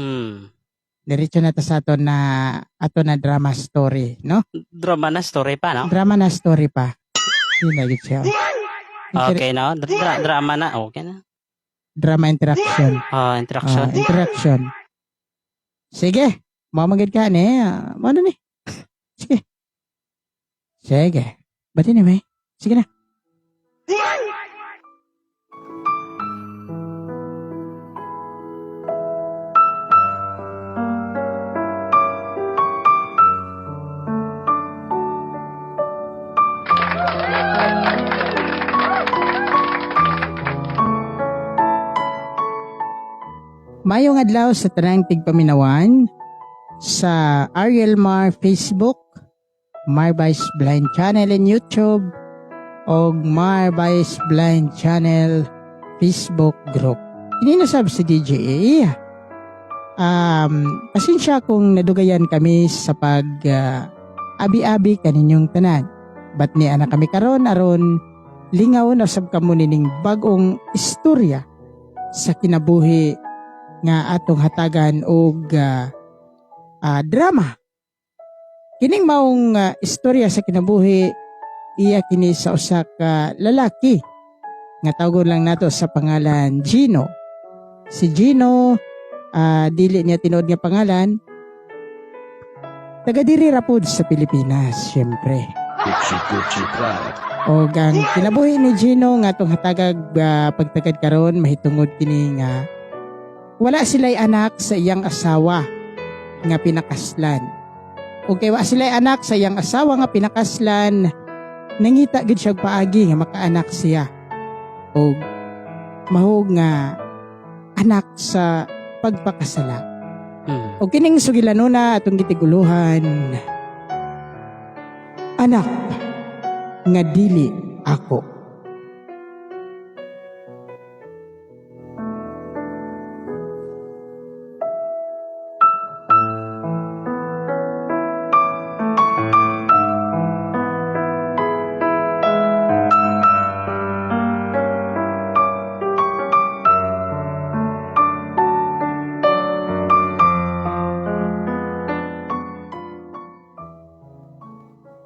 Diretso na to sa ato na drama story, no? Drama na story pa, no? Drama na story pa. Yun na yun siya. Okay, no? Drama na. Okay na. Drama interaction. Oh, interaction. Ah, interaction. Sige. Mamagid ka ni. Ah, ano ni? Sige. Sige. But anyway, sige na. Mayong adlaw sa tanang tigpaminawan sa Ariel Mar Facebook, Marvice Blind Channel in YouTube, og Marvice Blind Channel Facebook Group. Ininasab si DJA. Pasensya kung nadugayan kami sa pag abi-abi kaninyong tanan. But ni anak kami karon aron lingaw na sab kamo nining bag-ong istorya sa kinabuhi nga atong hatagan og drama. Kining maong istorya sa kinabuhi iya kini sa usa ka lalaki nga tawgon lang nato sa pangalan Gino. Si Gino, dili niya tinuod nga pangalan. Taga diri ra pod sa Pilipinas, syempre. Gucci Gucci Prada. O ang kinabuhi ni Gino nga atong hatagag pagtagad karon mahitungod kini nga wala sila'y anak sa iyang asawa nga pinakaslan. O kay wa sila'y anak sa iyang asawa nga pinakaslan, nangita gid siya og paagi nga makaanak siya. Og mahug nga anak sa pagpakasala. O kining sugilanuna atong gitiguluhan, anak nga dili ako.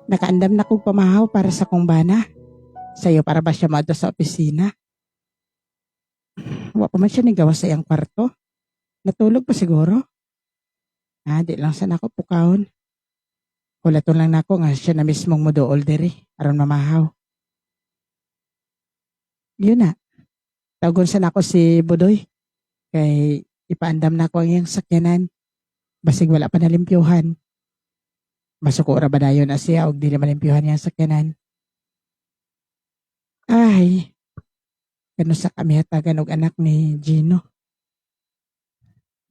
Nakaandam na kong pamahaw para sa kong bana. Sa'yo para ba siya maadto sa opisina? Wa pa man siya nagawa sa iyang kwarto. Natulog pa siguro. Ah, di lang sana ako pukahon. Hulaton lang nako nga siya na mismong moduol diri aron mamahaw. Yun na. Tawagon sana ako si Budoy. Kay ipaandam na ako ang iyang sakyanan. Basig wala pa nalimpyuhan. Masuko ra ba dayon na siya og dili malimpyuhan iyang sakyanan. Ay, kano sa kami hatagan og anak ni Gino.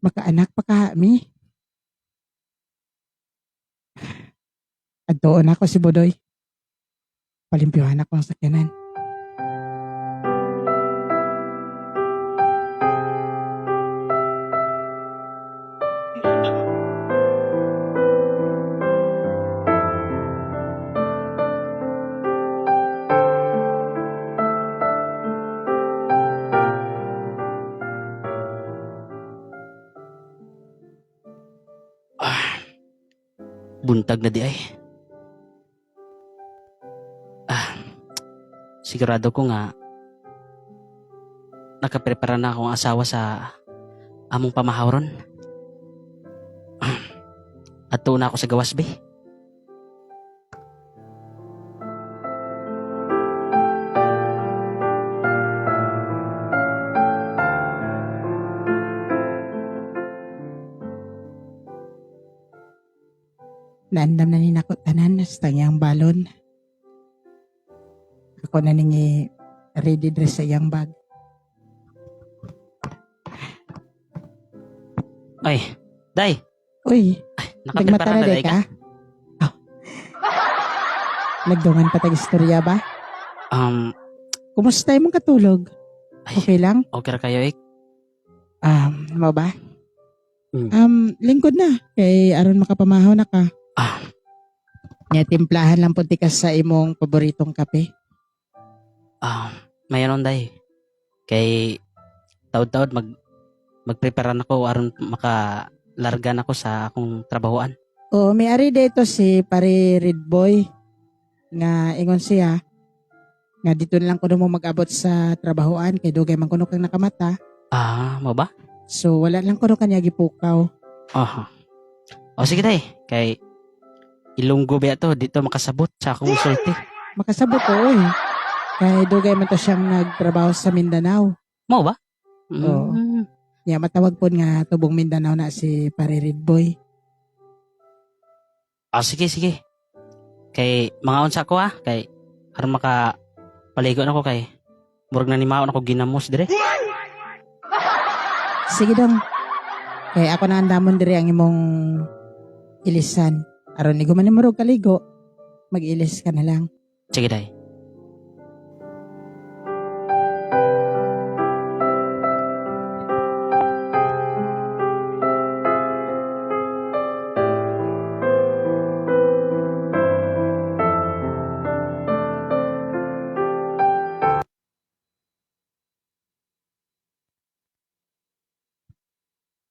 Makaanak pa kami. Adtoon ako si Budoy. Palimpyuhan ako ang sakyanan. Buntag na di ay. Ah, sigurado ko nga nakaprepara na akong asawa sa among pamahawron. At na ako sa gawas, be. Naandam na ni nako tanan sa iyang balon. Ako na ning ready dress sa iyang bag. Ay, day, Uy, nakaprepara nagmata na na day day ka. ka? Oh. Nagdungan pa tag istorya ba? Kumusta imong katulog? Ay. Okay lang? Okay ra kayo, eh. Mao ba? Mm. Lingkod na kay aron makapamahaw na ka. Ah, Nya timplahan lang punti ka sa imong paboritong kape. Ah, mayanon day. Kay taod-taod magprepare na ko aron maka larga na ko sa akong trabahoan. Oo, may ari dito si pare Red Boy nga ingon siya nga dito na lang kuno mo mag-abot sa trabahoan kay dugay man kuno kang nakamata. Ah, mo ba? So wala lang kuno kanya gipukaw. Aha. O sige day, kay Ilonggo ba to dito makasabot sa akong sulti. Makasabot ko oy. Kay dugay man to siyang nagtrabaho sa Mindanao. Mo ba? Oo. Mm. Nya matawag pod nga tubong Mindanao na si pare Red Boy. Ah, sige, sige. Kay mga unsa ko ah, kay aron maka paligo na ko kay murag na nimaon ako ginamos dire. Sige dong. Kay ako na andamon diri ang imong ilisan. Aron igo man nimo kaligo, mag-ilis ka na lang. Sige day.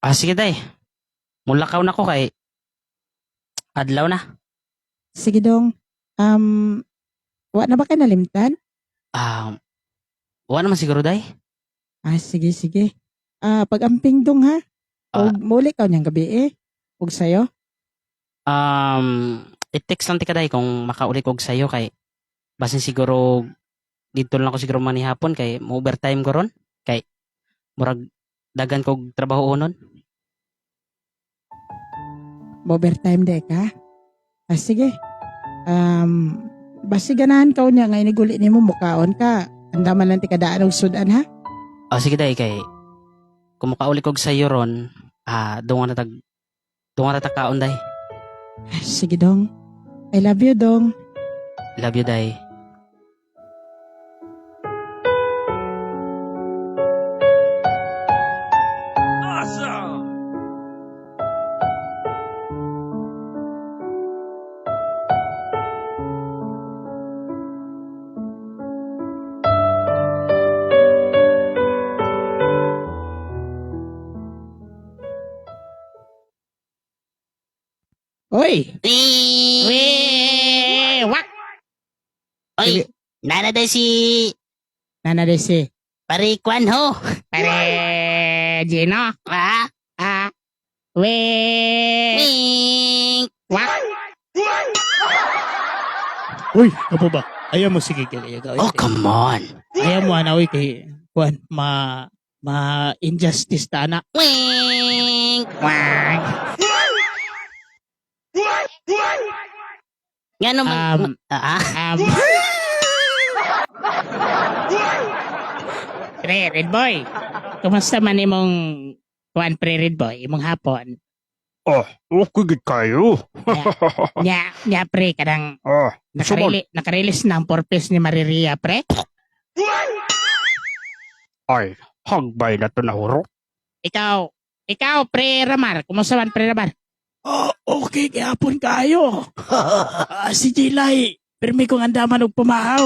Ah, sige day. Mulakaw na ko kay adlaw na. Sige dong. Wa na ba ka nalimtan? Ah, wa naman siguro day. Ah, sige, sige. Ah, pag-amping dong ha. Ah. Og muli ka niyang gabi eh. Ug sayo. I-text lang ti ka day kung makauli kog sayo kay basin siguro dito lang ako siguro manihapon kay mo overtime ko ron kay murag dagan kog trabaho nun. Overtime day ka. Ah, sige. Basi ganahan ka niya nga iniguli nimo mukaon ka. Andaman lang ti kadaan og sudan ha. O sige day kay kung makauli kog sayo ron, ah dungan na tag kaon day. Ah, sige dong. I love you dong. Love you day. Oy. Wee! Wak! Oy, nana day si Nana day si. Pare Kwan ho. Pare Gino. Ah? Ah. We. Wink! Wak. Uy, kapo ba? Ayaw mo sige kay Oh, come on. Ayaw mo ana uy kay kuan ma ma injustice ta ana. Wink! Wak. Nga naman. Ah? Pre, Red Boy. Kumusta man imong kuan pre Red Boy, imong hapon? Oh, okay gid kayo. Nya, nya pre kanang Ah, nakarelease na ang purpose ni Mariria pre. Ay, hagbay na to na huro. Ikaw, ikaw pre Ramar, kumusta man pre Ramar? Oh, okay gihapon kayo. Si Jilay, pirmi kong andaman og pamahaw.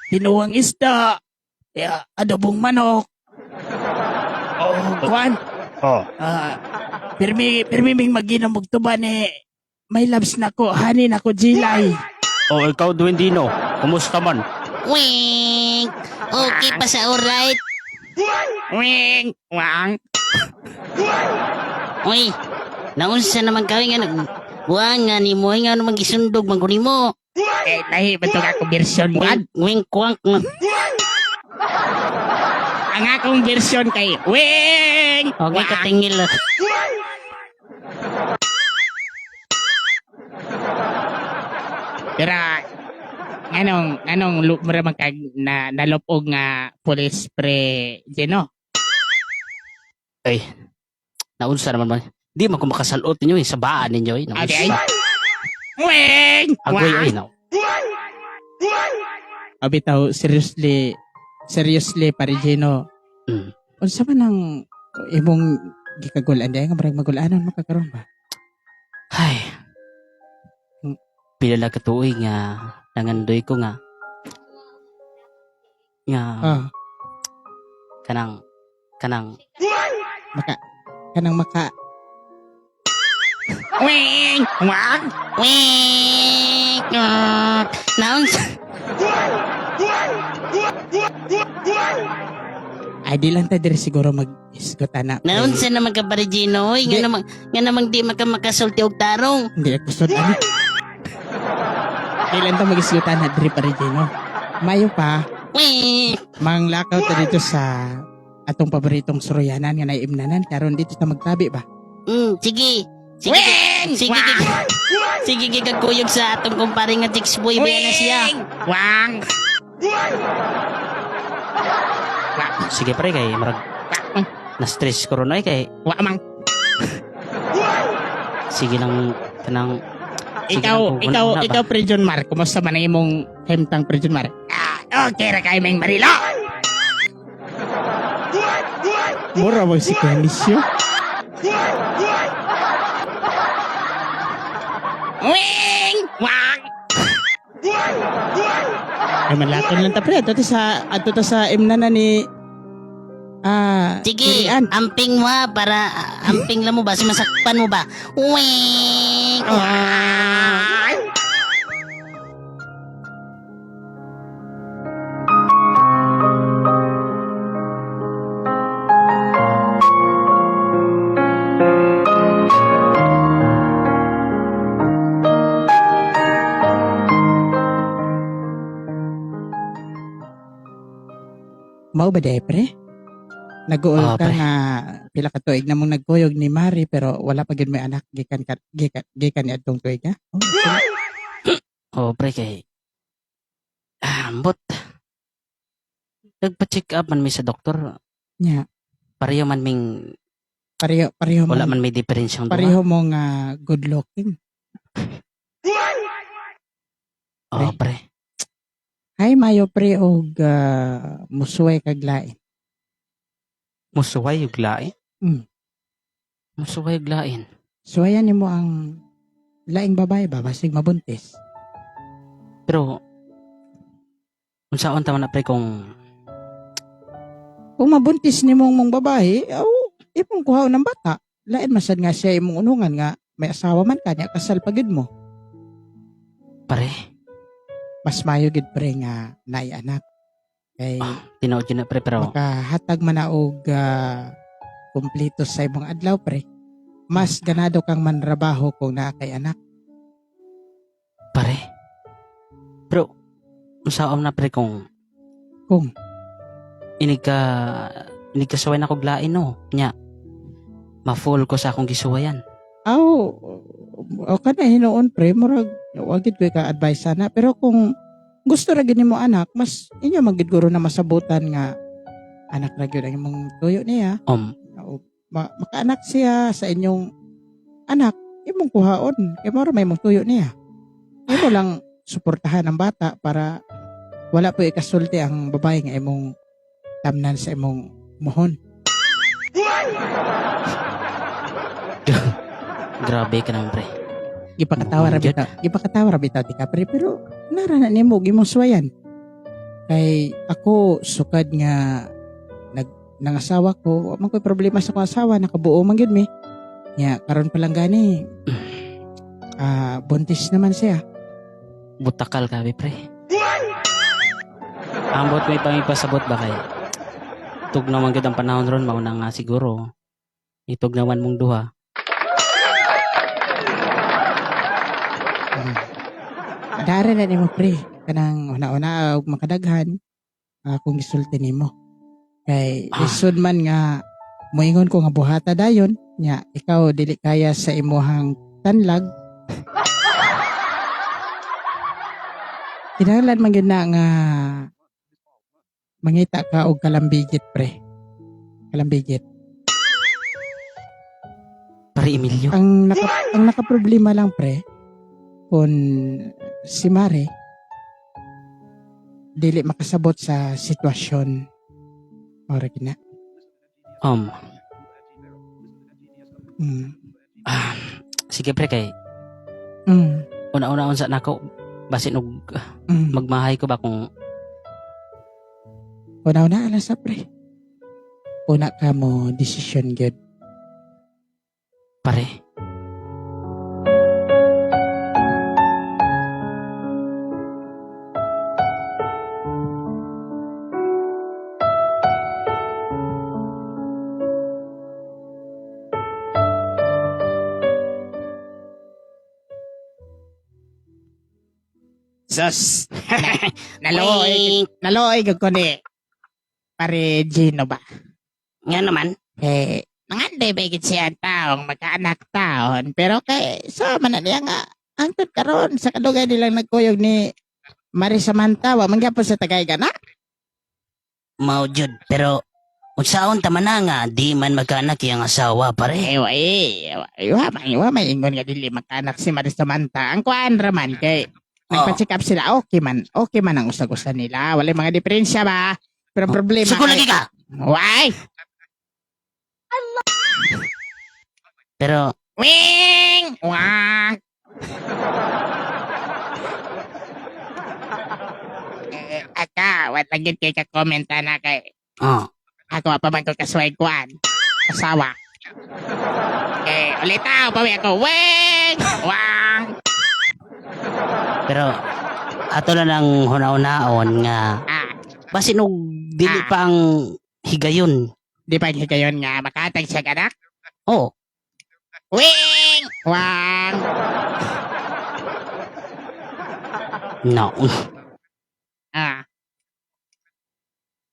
Tinuwang isda, ya, adobong manok. Oh, kuan. Oh. Ah, pirmi ming maginom og tuba ni may loves na ko, hani na ko Jilay. Oh, ikaw Duendino, kumusta man? Wink! Okay pa sa alright. Wing! Wang! Uy, naunsa naman kawin nga nag... Buang nga ni mo, nga naman gisundog man ko nimo. Eh, lahi ba itong akong version, Juan? Wink, wink, wang. Ang akong version kay Wing! Okay, katingil. Pero, nganong mura man kag na, nalupog nga police pre Gino? Ay, naunsa naman man. Di man ko makasalot ninyo eh, sa baan ninyo eh. Naunsa. Okay. Wing! Agoy, ay, no. Abitaw, seriously, seriously, pare Gino. Unsa man ang imong gikagulan di nga murag magulanon makakaron ba? Ay. Pila lang katuig nga nangandoy ko nga nga kanang kanang Maka kanang maka Wing! Wang! Wing! Naunsa Ay di lang ta diri siguro mag-isgot ana. Pre. Naunsa naman ka pare Gino, oy, Di. nga namang di maka makasulti og tarong. Hindi ako sud ani. Di lang ta mag-isgot ana diri pare Gino. Mayo pa Wing! manglakaw ta dito sa atong paboritong suruyanan nga naiimnanan karon dito ta magtabi ba. Sige. Sige. Wing! Sige. Wang! Sige, sige kagkuyog sa atong kumpare nga chicks boy ba na siya. Wang! Sige pre kay marag na stress ko ron ay kay Wa mang sige lang kanang sige ikaw lang kung ikaw una-una ba. ikaw pre John Mark, kumusta man ang imong hemtang pre John Mark? Ah, okay ra kay Meng Marilo. Mura mo si Kenisyo. Wing! Wang! Ay manlakon lang ta pre adto ta sa imnanan ni Sige, Kirian. amping mo ha, para amping lang mo ba, masakpan mo ba? Wing! Mao ba day pre? Nag-uol Ah, ka pre. nga pila ka tuig na mong nagkuyog ni Mari pero wala pa gyud may anak gikan ka, gikan gikan ni adtong tuig ha. Oh, sila. Oh, pre kay ambot. Nagpa-check up man mi sa doktor. Nya, Pareho man ming pareho pareho wala mong, man may diferensyang duha. pareho mong good looking. Oh, pre. Ay mayo pre og musuway kag lain. Musuway ug lain. Musuway ug lain. Suwayan nimo ang laing babae ba basig mabuntis. Pero unsaon ta man na pre kung Kung mabuntis nimo ang mong babae, aw imong kuhaon ng bata. Lain masad nga siya imong unungan nga may asawa man kanya kasal pa gyud mo. pare Mas mayo gid pre nga naay anak. Kay tinuod yun na pre pero makahatag man na og kumpleto sa imong adlaw pre. Mas ganado kang manrabaho kung naa kay anak. Pare. Pero unsaon na pre kung Kung? Inig ka inig ka suway na kog lain no. Nya. Ma-full ko sa akong gisuwayan. Aw, o kana hinuon pre, murag wa gid ko ka advice sana pero kung gusto ra gid nimo anak, mas inyo man gid guro na masabutan nga anak ra gyud ang imong tuyo niya. O, makaanak siya sa inyong anak, imong kuhaon kay mao ra may imong tuyo niya. Imo lang suportahan ang bata para wala po ikasulti ang babae nga imong tamnan sa imong muhon. Grabe ka naman pre. Gipakatawa ra Muhon gyud. bitaw. Gipakatawa ra bitaw ti ka pre pero nara na nimo gimong suwayan. Kay ako sukad nga nag nangasawa ko, wa man ko'y problema sa akong asawa, nakabuo man gyud mi. Nya karon pa lang gani buntis naman siya. Butakal ka pre. Ambot may pangipasabot ba kay tugnaw man gyud ang panahon ron mao na nga siguro. Itugnawan mong duha. Dara na nimo pre kanang una-una og makadaghan akong gisulti nimo. Kay lisod man nga moingon ko nga buhata dayon nya ikaw dili kaya sa imuhang tanlag. Kinahanglan man gyud na nga mangita ka og kalambigit pre. Kalambigit. Pare Emilio. Ang nakaproblema lang pre kung si Mare dili makasabot sa sitwasyon. Ora gina. Sige pre kay. Una-una unsa nako basin og magmahay ko ba kung Una-una alas sa pre. Una ka mo decision gyud. Pare. Sus. Nalooy, nalooy gud ko ni pare Gino ba? Nga naman. Eh, nanganday ba gid siya ang taong magkaanak taon pero kay so man na niya nga angtod karon sa kadugay nilang nagkuyog ni Marie Samantha wa man gyapon sa tagay na. Mao jud pero unsaon ta man na nga di man magkaanak iyang asawa pare. Eh, wa eh, wa man wa may ingon nga dili magkaanak si Marie Samantha. Ang kuan ra man kay nagpa-check up sila okay man ang usag-usa nila. Walay mga diferensya ba? Pero ang problema Suko lagi ka. Why? Pero Wing! Wang! Eh, aka, wat lang yun kay ka-comment na kay. Oh. Ako pa man ko kasuway kuan. Asawa. Okay, ulit tao, pawi ako. Wing! Wang! Pero ato na lang huna-hunaon nga basin og dili pa ang higayon. Di pa ang higayon nga makatag siya anak? Oo. Wing! Wang! No. Ah.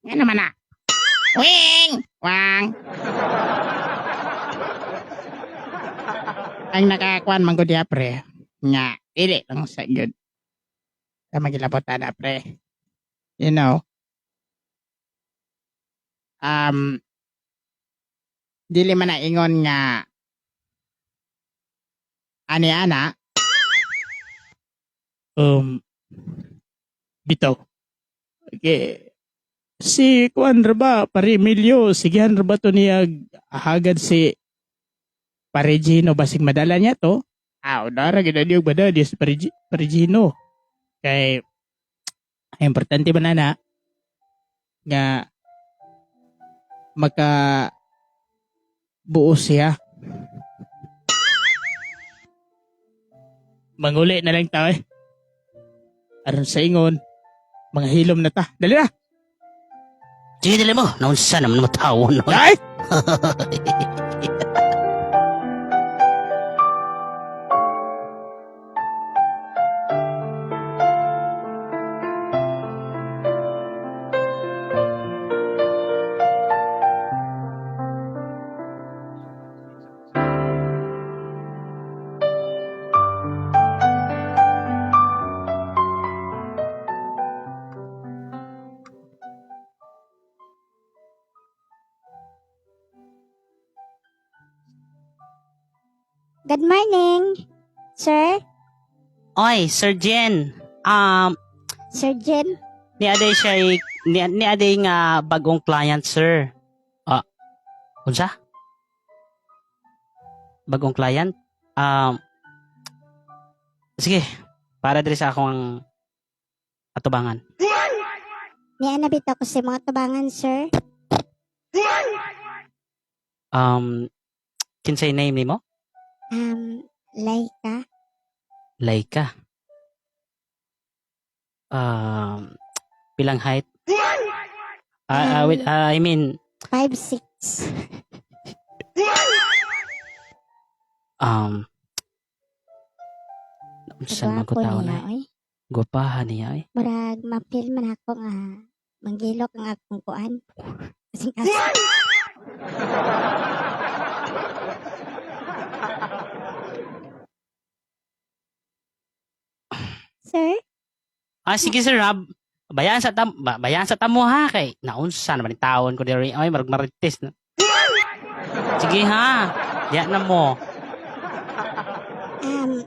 Nga naman ah. Wing! Wang! Ang nakakuan man ko diya, pre. Nga, dili lang sa good. Sa magilabotan na, pre. You know? Dili man na ingon nga ani ana. Bitaw. Okay. Si Kuan ra ba, pare Emilio, sigihan ra ba to niya hagad si Pare Gino basig madala niya to? Ah, dara gid niyo bada di si Pare, Pare Gino. Kay ang importante ba na na nga maka buo siya. Manguli na lang tao eh. Aron sa ingon, mga hilom na ta. Dali na! Sige, dali mo. Naunsa naman mo tao, no? Ay! Good morning, sir. Oy, Sir Jen. Sir Jen. Ni aday siya ni aday nga bagong client, sir. Ah, unsa? Bagong client? Sige, para diri sa akong atubangan. Niya na bitaw ko sa mga tubangan, sir. Kinsay name nimo? Laika. Laika. Pilang height? Wait, I mean 5'6". Unsa man ko Gwapo tao niya, na? oy. Gwapahan niya eh. Murag mapil man ako nga manggilok ang akong kuan. Kasing kasi. Sir? Ah, sige sir, ha. Bayan sa tam bayan sa tamo ha kay naunsa naman ni taon ko diri. Ay, marag marites na. Sige ha. Diya na mo.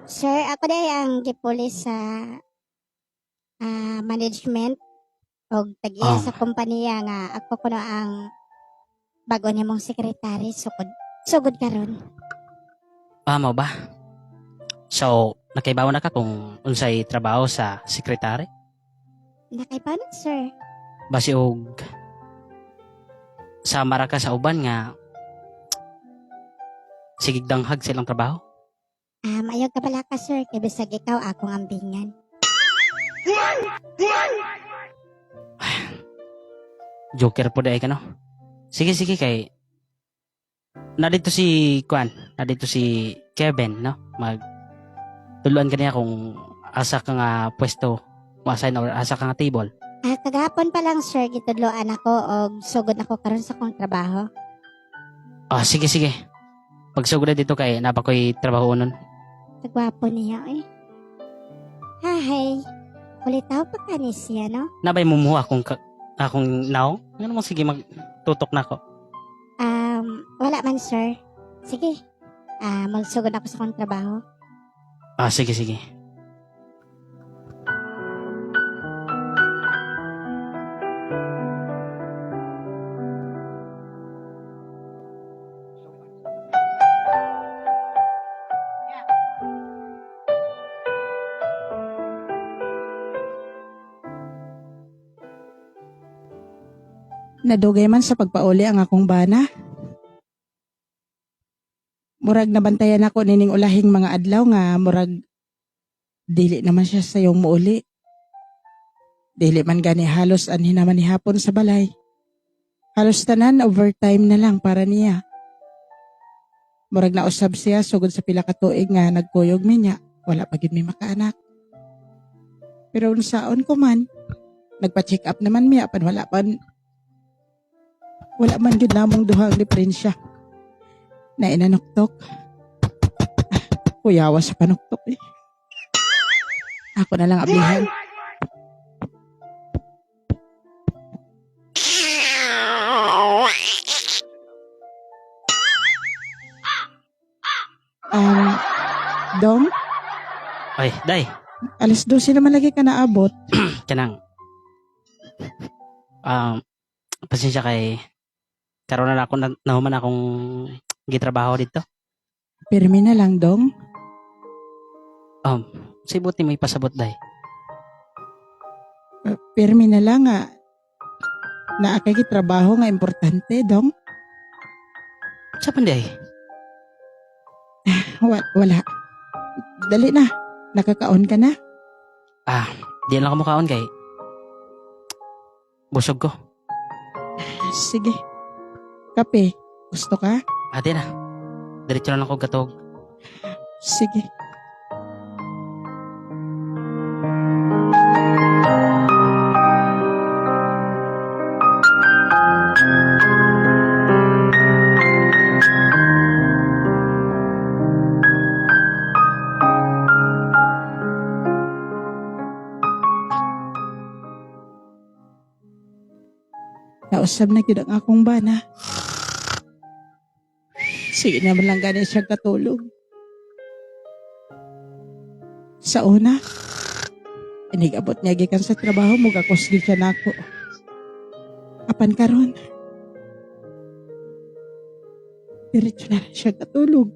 Sir, ako dahil ang gipulis sa management og tag-iya sa kompanya nga ako kuno ang bago nimong sekretary sugod sugod karon. Ah, mao ba? So, nakaibaw na ka kung unsay trabaho sa sekretary? Nakaibaw na, sir. Basi og sama ra ka sa uban nga sigig danghag sa ilang trabaho. Ah, maayo ka pala ka, sir. Kay bisag ikaw akong ambingan. Joker po dahil ka, no? Sige, sige, kay na dito si Kwan, na dito si Kevin, no? Mag tuluan ka niya kung asa ka nga pwesto mo-assign or asa ka nga table. Ah, kagahapon pa lang, sir, gitudloan ako og sugod ako karon sa akong trabaho. Ah, sige, sige. Pagsugod na dito kay napa ko'y trabaho nun. Kagwapo niya, eh. Hahay. Kulitaw pa ka ni siya, no? Nabay mumuha akong akong naong. Ano mo sige magtutok na ako. Wala man, sir. Sige. Ah, magsugod ako sa akong trabaho. Ah, sige, sige. Nadugay man sa pagpauli ang akong bana. Murag nabantayan ako nining ulahing mga adlaw nga murag dili naman siya sayong muuli. Dili man gani halos anhi naman ni hapon sa balay. Halos tanan overtime na lang para niya. Murag nausab siya sugod sa pila ka tuig nga nagkuyog mi niya. Wala pa gyud mi makaanak. Pero unsaon ko man, nagpa-check up naman miya apan wala man gyud namong duha ang diferensya. Na inanuktok. Ah, kuyawa sa panuktok eh. Ako na lang ablihan. Dong, Ay, day. alas 12 naman lagi ka naabot. Kanang pasensya kay karon na ako na, nahuman akong gitrabaho dito. Pirmi na lang, Dong. Say buti may pasabot day. Pirmi na lang nga. Naa kay trabaho nga importante, Dong. Sa pan day? Wala. Dali na. Nakakaon ka na. Ah, di lang ako mukaon kay busog ko. Sige. Kape, gusto ka? Ate na. Diretso na lang ako gatog. Sige. Nausab na gyud ang akong bana. Sige naman lang gani siya katulog. Sa una, inigabot niya gikan sa trabaho, mugakos gid siya nako. Apan karon, diretso na lang siya katulog.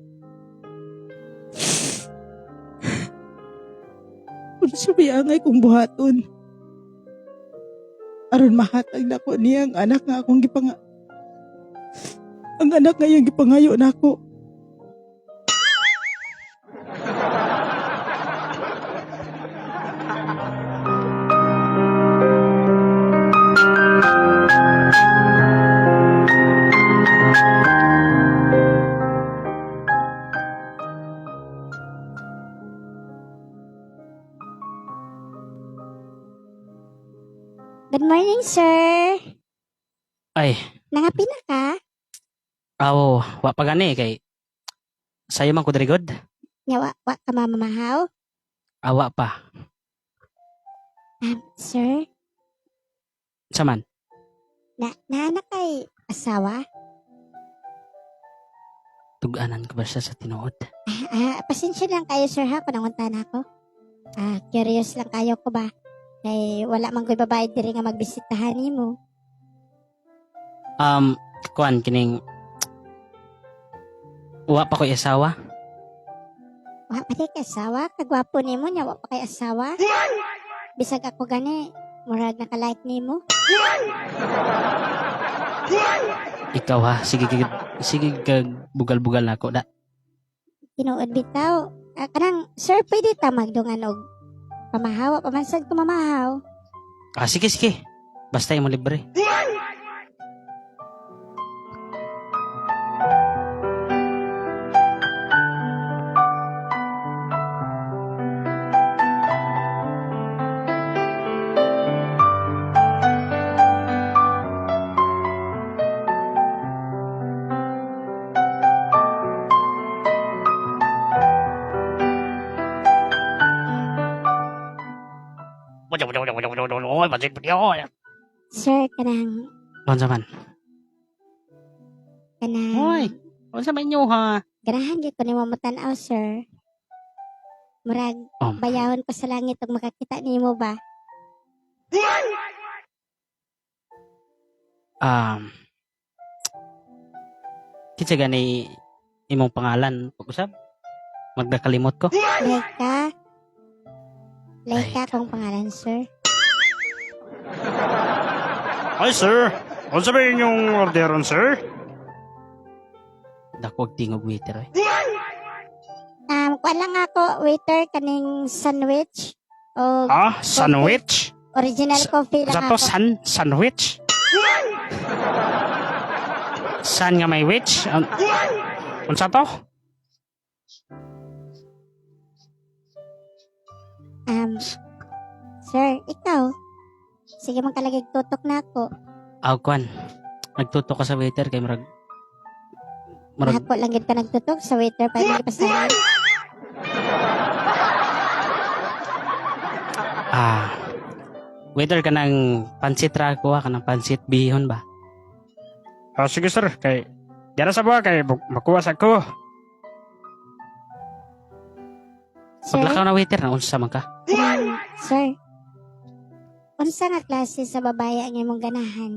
Unsa may angay kong buhaton? Aron mahatag nako niya ang anak nga akong gipanga ang anak nga iyang gipangayo nako. Good morning, sir. Ay, Nangapin na ka? awo, wa pa gani kay sayo man ko diri god. Nya wa, wa ka mamamahaw? Awa pa. Sir, Saman. na naana kay asawa? Tuganan ko ba siya sa tinuod? Ah, ah, pasensya lang kayo, sir, ha, kung nangunta na ako. Ah, curious lang kayo ko ba? Kay wala man ko'y babae diri nga magbisitahan nimo. Kuan kining wa pa ko'y asawa. Wa pa kay asawa, kagwapo nimo nya wa pa kay asawa. Bisag ako gani, murag naka-like nimo. Ikaw ha, sige sige, sige kag bugal-bugal na ako da. Tinuod bitaw. Ah, kanang sir, pwede ta magdungan og pamahaw, pa man sad ko mamahaw. Ah, sige sige. Basta imo libre. Sir, kanang Unsa man? kanang Hoy, unsa man inyo ha? Ganahan gyud ko nimo motan-aw, sir. Murag Oh. bayawon ko sa langit ug makakita nimo ba? Kinsa gani imong pangalan pag-usab? Magdakalimot ko. Laika. Laika akong pangalan, sir. Hi sir, unsa ba inyong orderon sir? Dako og tingog waiter oy. Kuan lang ako, waiter, kaning sandwich o Ah, sandwich? original coffee lang Sa to ako. sandwich? San nga may witch? Unsa to? Sir, ikaw. Sige man kalagig tutok na ako. Aw kwan. Nagtuto ka sa waiter kay murag murag Nahako lang gid ka nagtutok sa waiter pa hindi pasahan. ah waiter ka ng pansit ra ko ha, kanang pansit bihon ba? Ah, sige sir, kay Diyan sa buha kay makuha sa ko. Sir, Paglakaw na waiter na unsa man ka? kanang, sir. Unsa nga klase sa babae ang imong ganahan?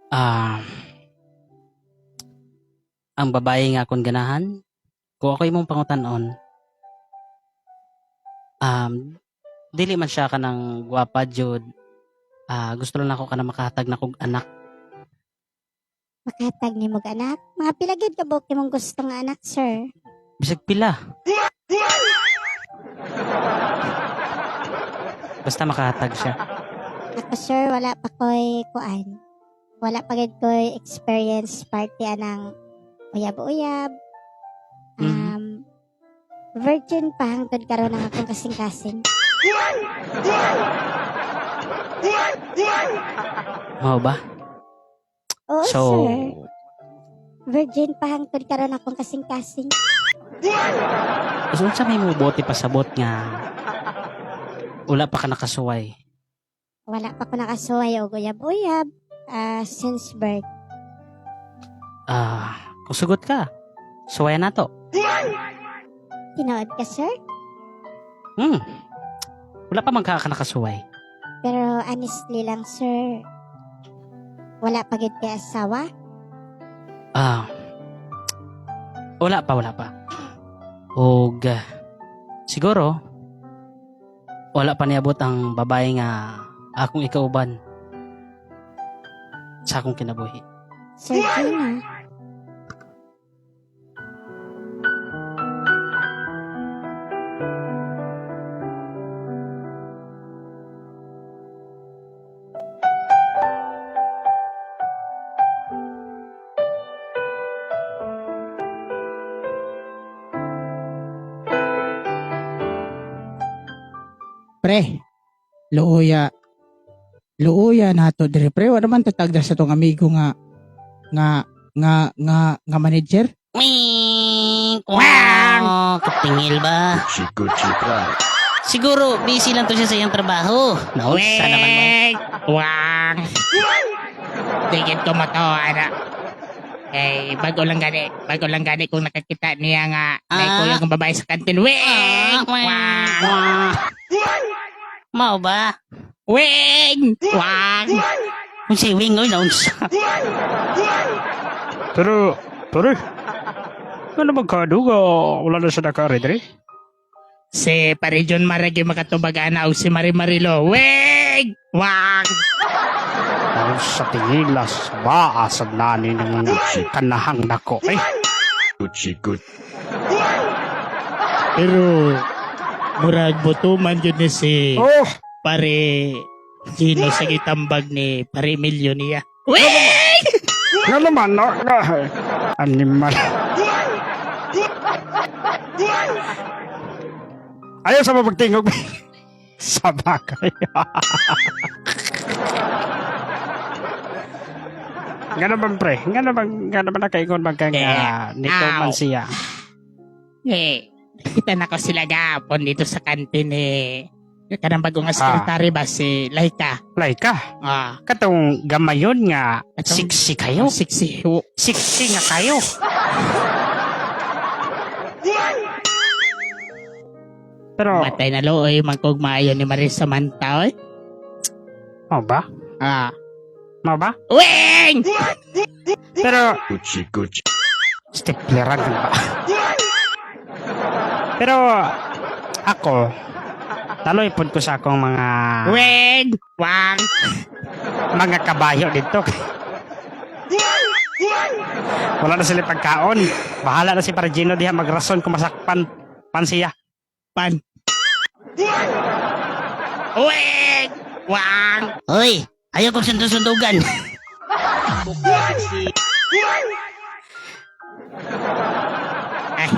Ah ang babae nga akong ganahan, kung ako imong pangutan-on, um, dili man siya kanang gwapa jud. Ah, gusto lang ako kanang makahatag na kog anak. Makahatag nimo og anak? Mga pila gyud ka buok imong gusto nga anak, sir? Bisag pila. Basta makahatag siya. Ako sir, wala pa ko'y kuan. Wala pa gid ko'y experience party anang uyab-uyab. Virgin pa hangtod karon ang akong kasing-kasing. Mao ba? Oo, So, sir. Virgin pa hangtod karon akong kasing-kasing. So, unsa may mo bote pasabot nga wala pa ka nakasuway. Wala pa ko nakasuway og uyab-uyab since birth. Ah, kung sugot ka, suwayan na to. Tinuod ka, sir? Wala pa man ka nakasuway. Pero honestly lang, sir, wala pa gid kay asawa. Ah. Wala pa, wala pa. Og siguro wala pa niabot ang babae nga akong ikauban sa akong kinabuhi. Sir Gina, Pre, luoya. Luoya nato dire pre. Wala man tatagda sa tong amigo nga nga nga nga nga manager. Wing! Wang! Katingil ba? Gucci Gucci Pride. Siguro, busy lang to siya sa iyang trabaho. Naunsa naman mo. Weng! Wang! Digit ko mo to, ana. Eh, bago lang gani kung nakakita niya nga Ah. may kuyog ang babae sa kantin. Weng! Wang! Wang! Mao ba? Weng! Wang! Kung si Wing, oy, naunsa. Pero, pare. Ano magkaduga? Wala na siya naka-ready. Si Pare John Marag yung makatubag ana og si Mari Marilo. Weng! Wang! Ang sa tingilas, ba sa nani ng mga kanahang nako. Eh, Gucci Gucci. Pero murag butuman yun ni si oh, Pare Gino sa gitambag ni Pare Emilio niya. Weng! nga naman, no, nga. Animal. Ayaw sa mapagtingog. Sa bagay. Nga naman, pre. Nga naman nakaingon man kang nito man Ow. siya. Eh, kita na ko sila gapon dito sa kantin eh. Kanang bagong sekretary ba si Laika? Laika, Ah, katong gamayon nga, Katong- Siksi kayo. sexy. Siksi nga kayo. Pero, Matay na looy, mangkog maayo ni Maria Samantha, oy. mau ba? Ah. Mau ba? Weng! Pero, Gucci Gucci. stapleran ka ba? Pero, ako, taloy pod ko sa akong mga Weng! Wang! mga kabayo dito. Wala na sila pagkaon. Bahala na si Pargino diha magrason kung masakpan pan siya. Pan. Weng! Wang! Hoy, ayaw kong sundugan. Ay,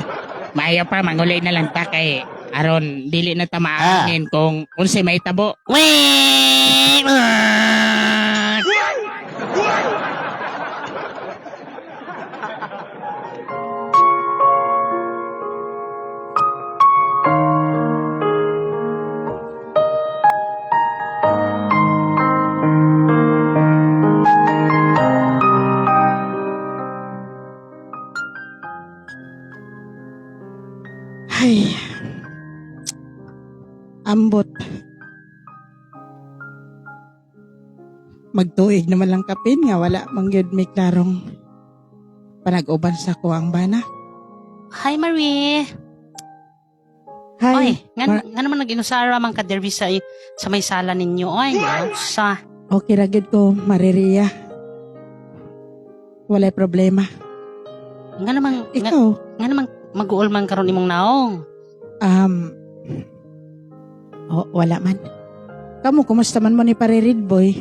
maayo pa, mangulay na lang ta kay aron dili na ta maangin kung unsay may tabo. Weng! Ay. Ambot. Magtuig naman lang kapin nga wala man gyud may klarong panag-uban sa kuang bana. Hi, Marie. Hi. Oy, nga naman nag-inusara man ka derby sa may sala ninyo. Oy, sa Okay ra gyud ko, Mariria. Walay problema. nga naman nga, Ikaw, nga naman mag-uol man karon imong naong. oh, wala man. Kamu, kumusta man mo ni Pare Red Boy?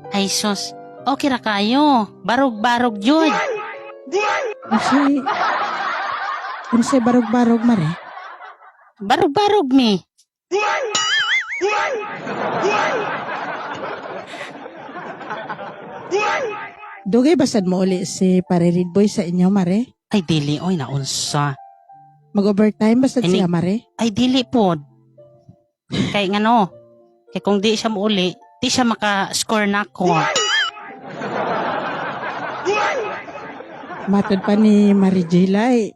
Ay sus, okay ra kayo. Barog-barog jud. Unsay, unsay barog-barog, Mare? Barog-barog mi. Dugay basad mo uli si Pare Red Boy sa inyo, Mare? Ay dili oy naunsa. Mag-overtime basad Ini- siya, Mare? Ay dili pod. Kay ngano? Kay kung di siya muuli, di siya maka-score nako. Matod pa ni Mary Jilay.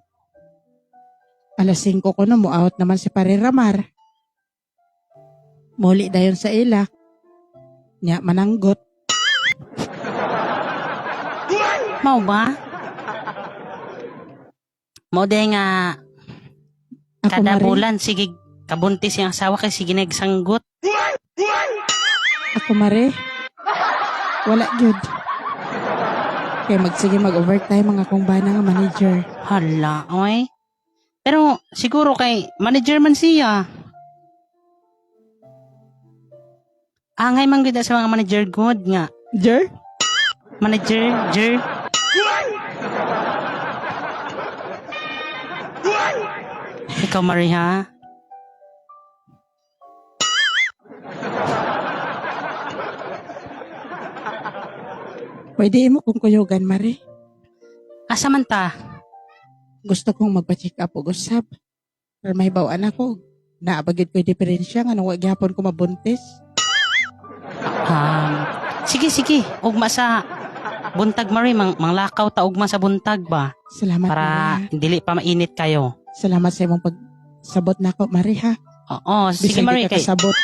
Alas 5 ko na, mo-out naman si Pare Ramar. Muli dayon sa ila. Nya mananggot. Mao ba? Mao day nga Ako, kada Mare, bulan sige kabuntis yung asawa kay sige nagsanggot. Ako, Mare. Wala gyud. Kay magsige mag-overtime mga kong bana nga manager. Hala, oy. Pero siguro kay manager man siya. Angay man gyud sa mga manager good nga. Jer? Manager, jer. Ikaw, Marie, ha? Pwede mo kong kuyugan, Mare. Asa man ta? Gusto kong magpa-check up og usab. Pero may bawaan ako. Naabagid ko yung diferensya nga nung wa gihapon ko mabuntis. Sige, sige. Ugma sa buntag, Marie. Manglakaw ta ugma sa buntag ba? Salamat, Para Mare. dili pa mainit kayo. Salamat sa imong pagsabot nako, Mare, ha? Oo, sige, Bisag di Marie. ka Kay, kasabot.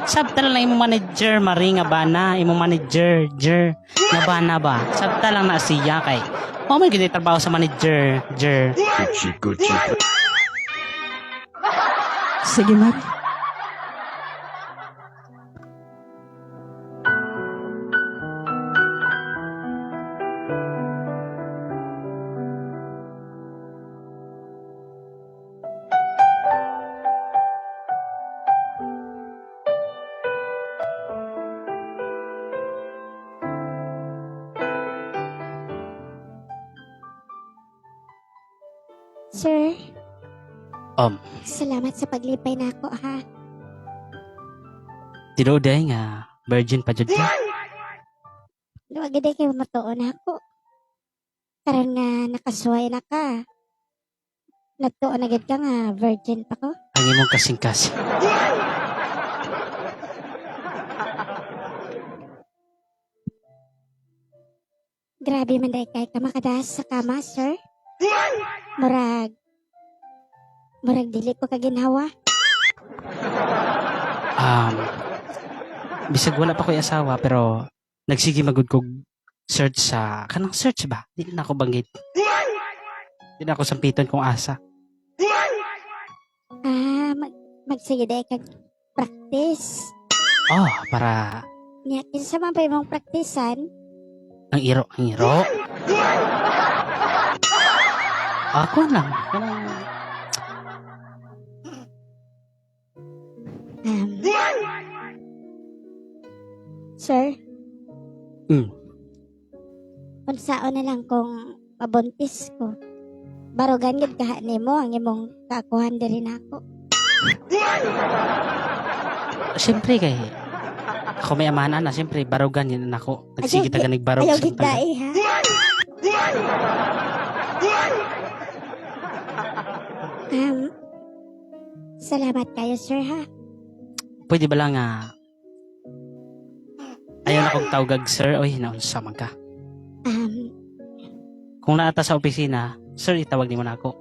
sabta lang imong manager, Marie, nga bana. Imong manager, jer, nga bana ba? Sabta lang na siya kay. Mao man gid trabaho sa manager, jer. Gucci Gucci. Sige, Mari. Sir, salamat sa paglipay na ako ha. Tinuod ay nga virgin pa jud ka. Luwag gid kay matuon na ako. Karon nga nakasuway na ka. Nagtuon na gid ka nga virgin pa ko. Ang imong kasing-kasing. Grabe man day kay ka makadas sa kama, sir. Murag murag dili ko kaginhawa. Bisag wala pa ko'y asawa pero nagsige magud kog search sa kanang search ba? Di na ako banggit. Di na ako sampiton kung asa. Ah, magsige day kag practice. Oh, para Nya kinsa man pa imong praktisan? ang iro, ang iro. Ako lang. Kanang Sir? Unsaon na lang kung mabuntis ko. Barugan gid kaha nimo ang imong kaakuhan diri nako. Siyempre kay ako may amahan na, siyempre barugan yun ako. Nagsige taga nagbarog Ayaw sa gid taga. dai ha. Salamat kayo sir ha. Pwede ba lang ayaw na kong tawgag sir, oy naunsa man ka. Kung naata sa opisina, sir itawag nimo na ako.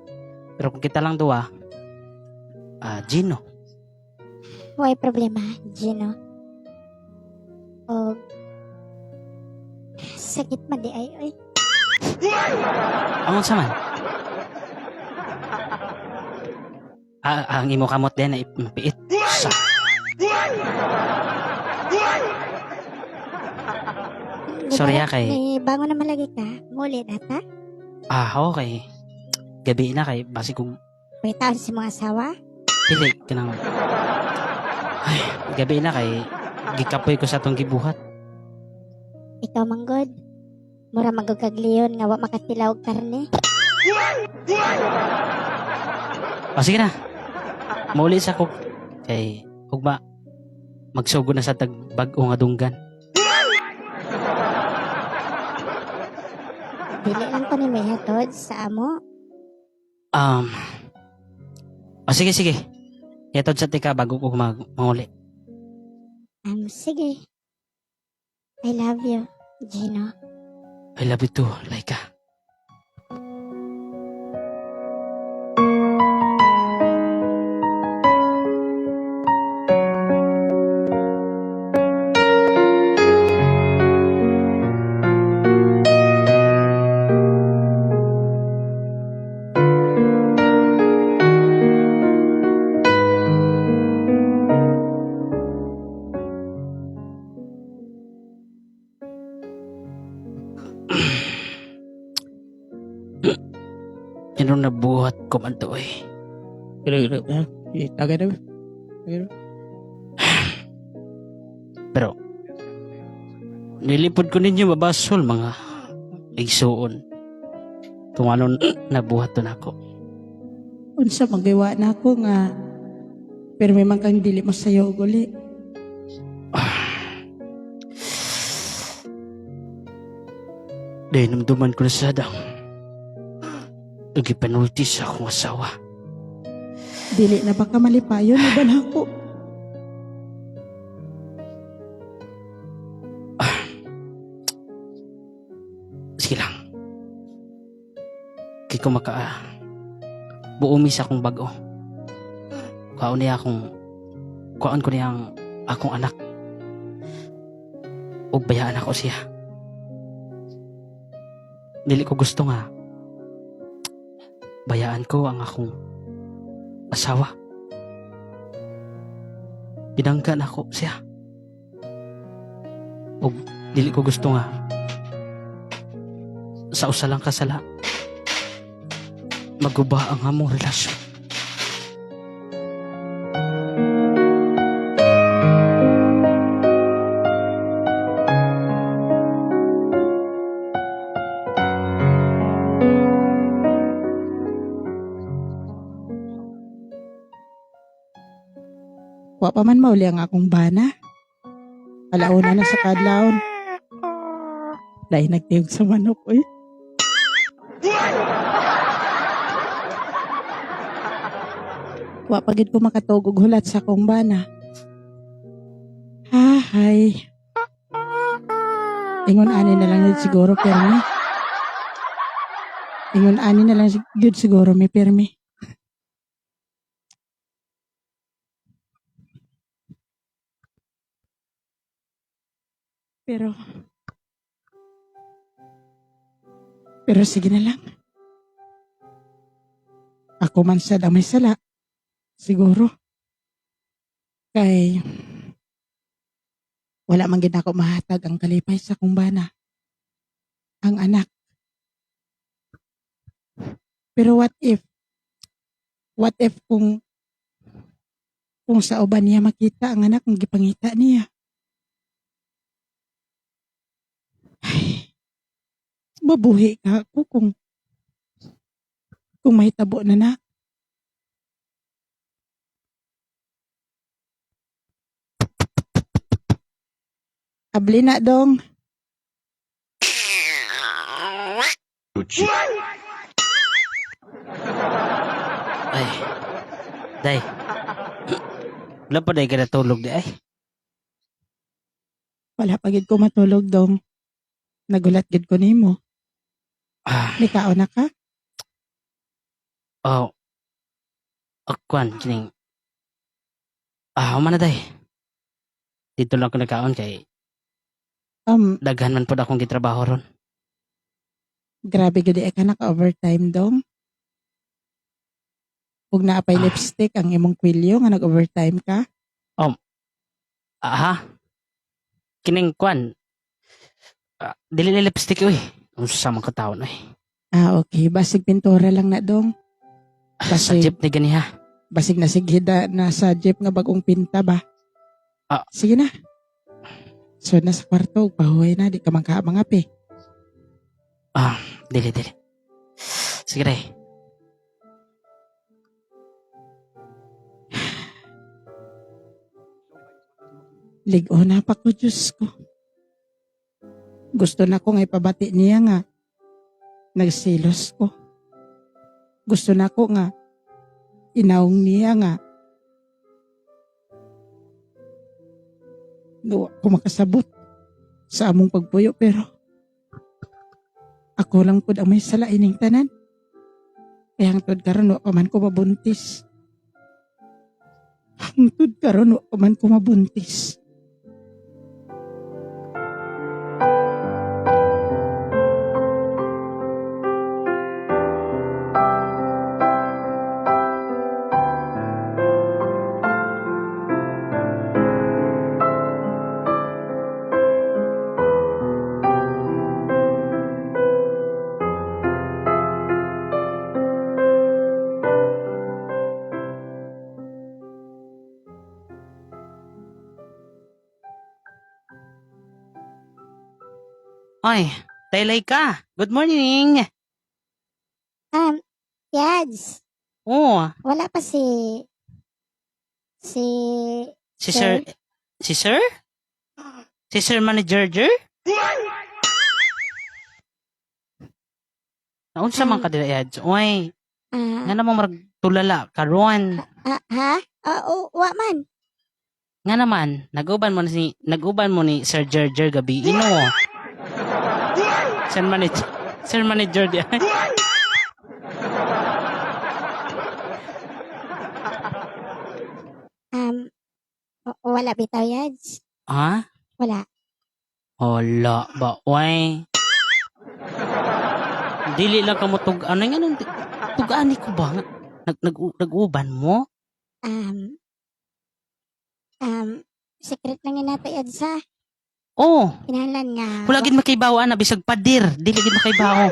Pero kung kita lang duwa, Gino. Way problema, Gino. Og sakit man di ay oy. Amon sa man. Ang imo kamot din ay mapiit. Sa. Sorry, kay- Ni bangon naman lagi ka. Muli na ta. Okay. Gabi na kay basi kung May taon si mga asawa. dili kanang ay, gabi na kay gikapoy ko sa atong gibuhat. Ikaw manggod. Mura magog kag leon nga wa makatilaw og karne. O sige na. Mauli sa kog kay ugma magsugo na sa tag bag-o nga dunggan. Dili lang ko ni may hatod sa amo. O sige sige. Yatod sa tika bago ko manguli. Sige. I love you, Gino. I love you too, Laika. Yan ang nabuhat ko man to eh. Tagay na. Pero, nilipod ko ninyo mabasol mga igsuon. Kung ano nabuhat to nako. Unsa magawa na ako nga pero may man kang dili masayo og uli. Dahil namduman ko na sa dang. Nagipanulti sa akong asawa. Dili na ba ka malipayon uban ako? Sige lang. Kay ko maka buumi sa akong bag-o. Kuhaon niya akong kuhaon ko niya ang akong anak. Ug bayaan ako siya. Dili ko gusto nga bayaan ko ang akong asawa. Binangga na ako siya. Og dili ko gusto nga sa usa lang kasala maguba ang among relasyon. Wa pa man mauli ang akong bana. Alauna na sa kadlawon. Dahil nagtiyog sa manok, uy. Wa pa gid ko makatog og hulat sa akong bana. Hahay. Ingon ani na lang yun siguro pirmi. Ingon ani na lang gyud siguro mi pirmi. Pero sige na lang. Ako man sad ang may sala. Siguro. Kay wala man gid ako mahatag ang kalipay sa akong bana. Ang anak. Pero what if kung sa uban niya makita ang anak ang gipangita niya? Ay, mabuhi ka ako kung mahitabo na na. Abli na dong. Gucci. Ay, day. Wala pa day ka natulog di ay. Wala pa gid ko matulog dong. Nagulat gid ko nimo. Ah, Nikaon na ka? oh. Akwan, kining. Ah, human na day. Dito lang ako nagkaon kay daghan man pod akong gitrabaho ron. Grabe gid ka naka-overtime dong. Ug naa pay Ah. lipstick ang imong kwilyo nga nag-overtime ka. Aha. Kining kwan. Ah, dili ni lipstick uy. Unsa man ka taon ay. Ah, okay. Basig pintura lang na dong. Ah, sa Basig. jeep ni ganiha. Basig na sighida na sa jeep nga bagong pinta ba. Ah. Sige na. So na sa kwarto, ug pahuway na di ka man ka mangape. Ah, dili dili. Sige day. Lig-o na pa ko, Diyos ko. Gusto na ko nga ipabati niya nga nagsilos ko. Gusto na ko nga inaong niya nga no, ako makasabot sa among pagpuyo pero ako lang pud ang may sala ining tanan. Kaya hangtod karon wa pa man ko mabuntis. Hangtod karon wa pa man ko mabuntis. Ay, taylay ka. Good morning. Yads, Oh, wala pa si si Sir si Sir? Si Sir Manager Jer? Naunsa man ka dira Yads? Oy, ah, nga namang marag tulala karon. ah, ha? Ah, oh, wa man. Nga naman, nag-uban mo ni Sir Jerjer gabi ino. Sir Manager, Sir Manager di. Wala bitaw, Yads. Ha? Wala. Wala ba, oy. Dili lang kamo tug ano nga nung tug-ani ko ba nga nag, nag nag-uban mo? Secret lang yun nato yan sa Oh, kinahanglan nga. wala gid makaibaw ana bisag padir, dili gid makaibaw.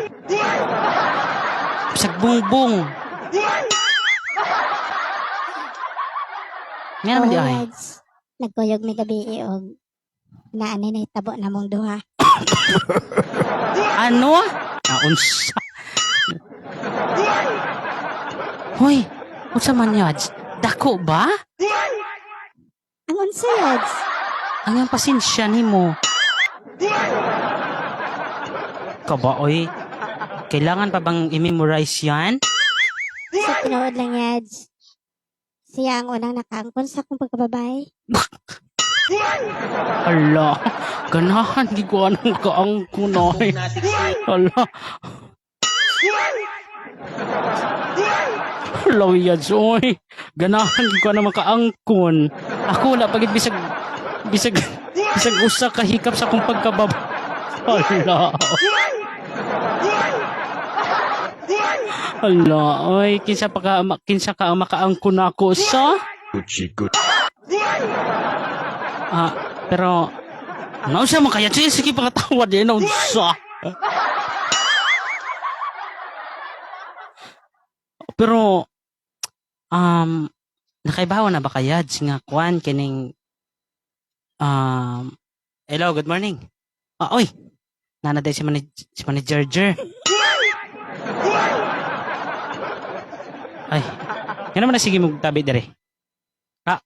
Bisag bungbong. Nga naman di Oo, ay. Yads. Nagkuyog mi gabi og naanay nahitabo namong duha. Ano? Naunsa. Hoy, unsa man yads? Dako ba? Ang unsa, Yads? Ang ang pasensya nimo. Kaba, oy. Kailangan pa bang i-memorize yan? Sa tinuod lang, Yads. Siya ang unang nakaangkon sa akong pagkababae. Ala, ganahan gid ko anong kaangkon oy. Ala. Ala, yads, oy. Ganahan gid ko anong makaangkon. Ako wala pagid bisag bisag bisag usa ka hikap sa akong pagkababa. Ala. Ala, oy, kinsa pa ka kinsa ka ang makaangkon nako sa? Ah, pero nausa man kaya sige sige pangatawa din nausa. Pero um nakaibaw na ba kaya nga kuan kining hello, good morning. Ah, oy. Nana day si si manager Jer. Ay, yan naman na sige mo tabi dire. Ah,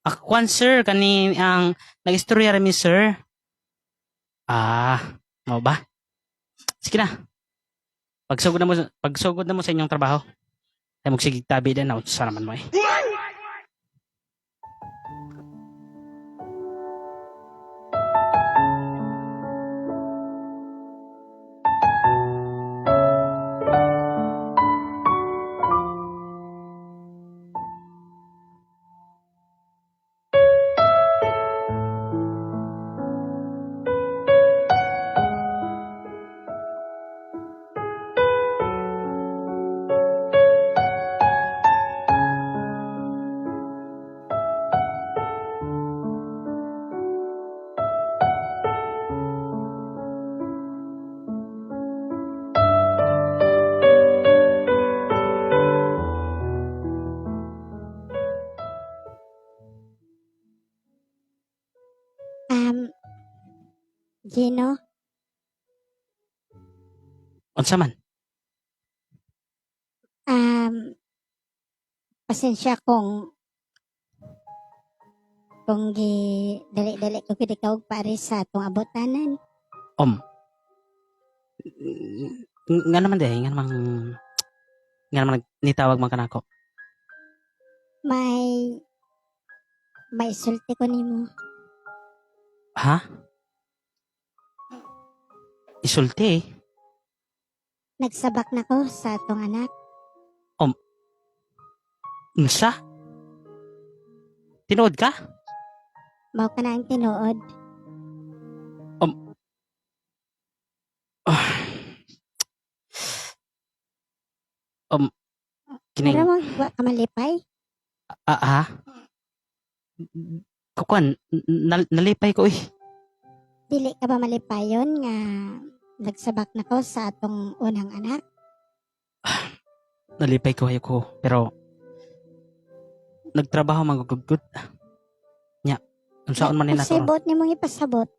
ah, kuan sir, kani ang nag-istorya ra mi sir. Ah, mao ba? Sige na. Pagsugod na mo sa inyong trabaho. Ay magsigig tabi din na sa naman mo eh. Gino, Unsa man? Pasensya kung gi dali-dali ko gid ikaw pare sa atong abotanan. Om. Nga naman de, nga naman nitawag man kanako. May sulti ko nimo. Ha? Isulti eh. Nagsabak na ko sa atong anak. Unsa? Tinuod ka? Mao ka na ang tinuod. Kining Pero mo wa ka malipay. ah, ah. Kukuan, nalipay ko eh. Dili ka ba malipayon nga nagsabak na ko sa atong unang anak? Nalipay ko ayoko pero nagtrabaho magugugod. Nya, unsaon man ni Unsay nato? buot nimong ipasabot?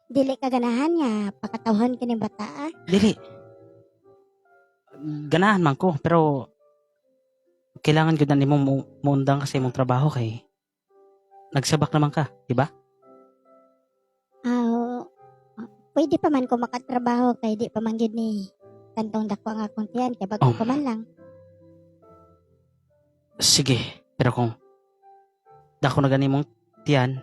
Dili ka ganahan nga pakatawhon kini bata ah. Dili. Ganahan man ko pero kailangan gud na nimo muundang kasi imong trabaho kay nagsabak naman ka, di ba? Aw, pwede pa man ko makatrabaho kay di pa man gyud ni tantong dako ang akong tiyan kay bago Oh. pa man lang. Sige, pero kung dako na gani mong tiyan,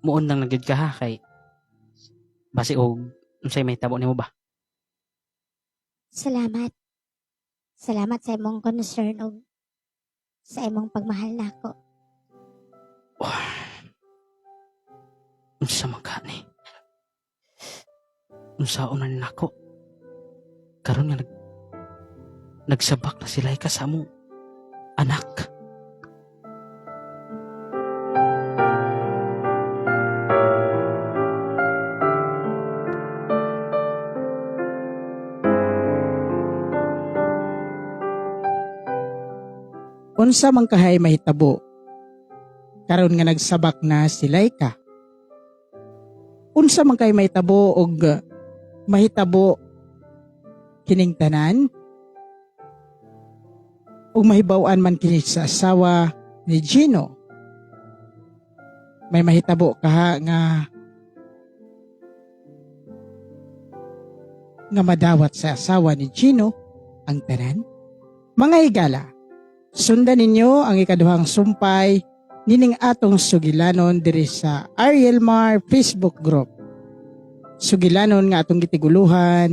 muundang na gyud ka ha kay basi og unsay may tabo nimo ba? Salamat. Salamat sa imong concern ug sa imong pagmahal nako. Unsa man ka ni? Unsaon na nako? Karon nga nagsabak na sila ka sa among anak. Unsa man kahay mahitabo karon nga nagsabak na si Laika? Unsa man kay mahitabo og mahitabo kining tanan? Ug mahibaw-an man kini sa asawa ni Gino. May mahitabo kaha nga nga madawat sa asawa ni Gino ang tanan? Mga higala, sundan ninyo ang ikaduhang sumpay nining atong sugilanon diri sa Ariel Mar Facebook group. Sugilanon nga atong gitiguluhan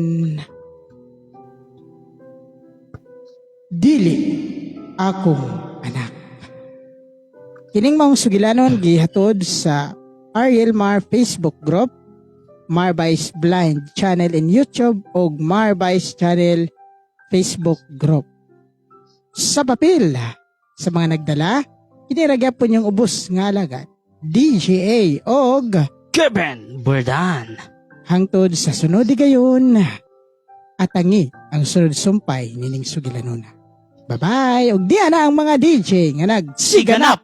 dili akong anak. Kining maong sugilanon gihatod sa Ariel Mar Facebook group, Marvice Blind Channel in YouTube ug Marvice Channel Facebook group. Sa papel sa mga nagdala, kiniragyapon yung ubos nga alagad, DGA og Kevin Burdan. Hangtod sa sunod gayon, atangi ang sunod sumpay nining sugilanona. Bye-bye! Ug diya na ang mga DJ nga nagsiganap! Siganap!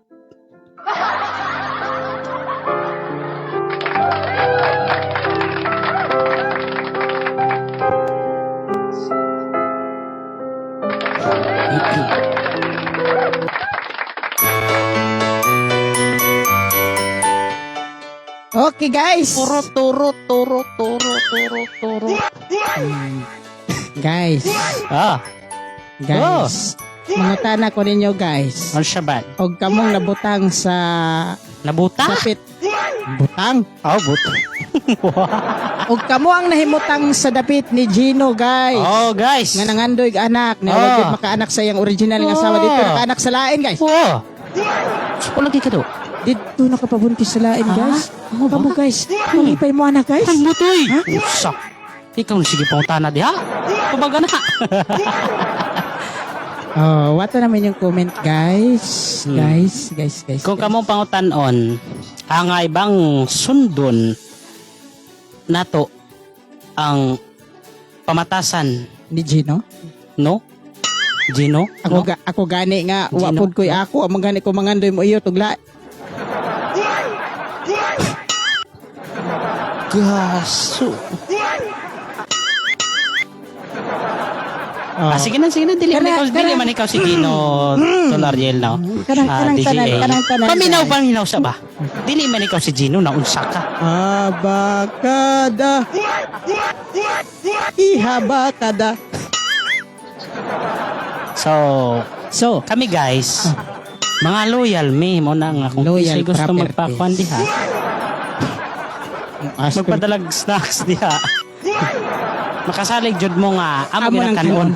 Okay guys! Turo, turo, turo, turo, turo, turo. Guys, Ah, guys. Mangutana ko ninyo guys. ano siya ba? Og kamong nabutang sa Nabuta? dapit. Butang? Oh, buta. Og kamo ang nahimutang sa dapit ni Gino guys. Oh, guys. Nga nangandoy anak, na Ah. wag gyud makaanak sa iyang original nga asawa dito, nakaanak sa lain guys. Oh. So, lagi ka do. Dito nakapabuntis sa lain guys. Ano ba? Kamo guys, malipay mo anak guys. Ang butoy. Usa. Ikaw na sige pangutana diha. Kumbaga na. Oh, what na naman yung comment guys. Guys, guys, guys. Kung guys. kamo pangutanon, ang ibang sundon nato ang pamatasan, ni Gino. no? Gino? Ako No? ako gani nga wa Gino? pud koy ako, amo gani ko mangandoy mo iyo tugla. Gaso. Oh. Ah, sige na, sige na. Dili man ikaw, dili man ikaw si Gino Tol Ariel, no? Kanang Ah, kanang tanan, DGA. kanang tanan. Paminaw, guys. paminaw sa ba? Dili man ikaw si Gino, naunsa ka. Abakada. Ihabakada. So, So, kami guys, mga loyal mi mo na nga kung Loyal kisay gusto properties. magpakuan diha, magpadalag snacks diha. Makasalig jud mo nga amo Amo gina ng kanon.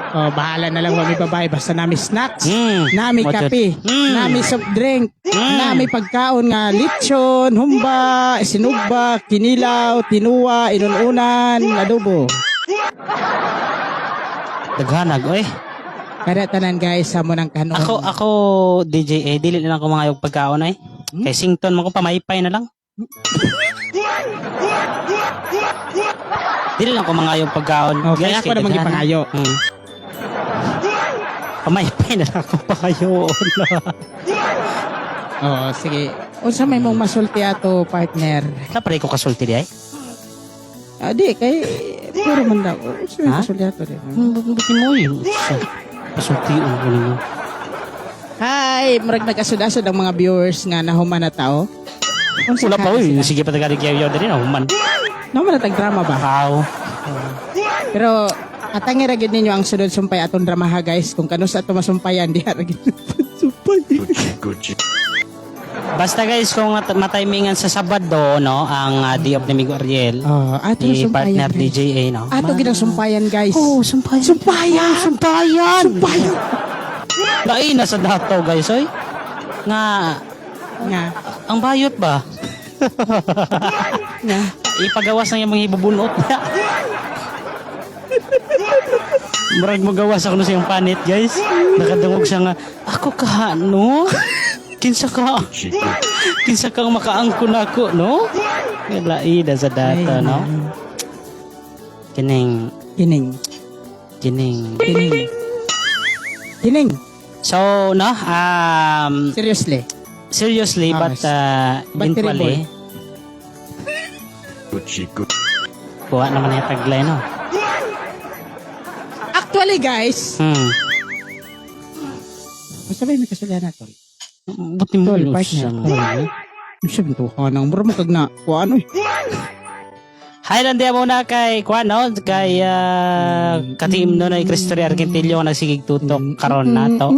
Oh, bahala na lang wa mi babae basta nami snacks, nami Mo jud. kape, nami soft drink, nami pagkaon nga lechon, humba, sinugba, kinilaw, tinuwa, inununan, adobo. Daghanag oy. Kada tanan guys, sa mo ng kanon. Ako ako DJ eh, dili na lang ko mga yung pagkaon ay. Kay Sington man ko pamaypay na lang. Dili lang ko mga yung pagkaon. Okay, ako kay naman daghan. gipangayo. Pamaypay na lang ako pangayo. Oo, sige. Unsa may mong masulti ato, partner? Sa pare ko kasulti di ay. Ah, di kay puro man daw. Unsa may Ha? masulti ato di? Buti mo yun. Kasulti ko ninyo. Hi, murag nag-asod-asod ang mga viewers nga nahuman na tao. Unsa Wala pa ka uy. sila? Sige pa taga kiyaw diri na human. Nahuman na tag drama ba? How? Pero atangi ra gyud ninyo ang sunod sumpay atong dramaha guys. Kung kano sa ato masumpayan diha ra gyud. Sumpay. Gucci. Basta guys kung matimingan sa Sabado no ang Day of ni Migo Ariel. Oh, ato ni sumpayan. partner guys. DJA no. Ato gyud ang sumpayan guys. Oh, sumpayan. Sumpayan. Sumpayan. Sumpayan. Lain na sa dato guys oy. Nga Nga. ang bayot ba? Nga. Ipagawas na yung mga ibubunot niya. Murag mo gawas ako na siyang panit, guys. Nakadungog siya nga, ako ka, no? Kinsa ka? Kinsa kang makaangko na ako, no? Laida sa data, Ay, no? Kining, Kining. kining. Kining. Kining. So, no, Seriously. seriously, Ah, but but eventually, kuha naman yung taglay, no? Actually, guys, basta ba may kasulyan na, tol? Buti mo Tol, yun partner. siya. Tol. Ang sabi to, kanang mura mo kag na, kuha ano eh. Hi, nandiyan muna kay Kwan, no? Kay ka-team no na Cristory Argentillo nga nagsigig tutok karon nato.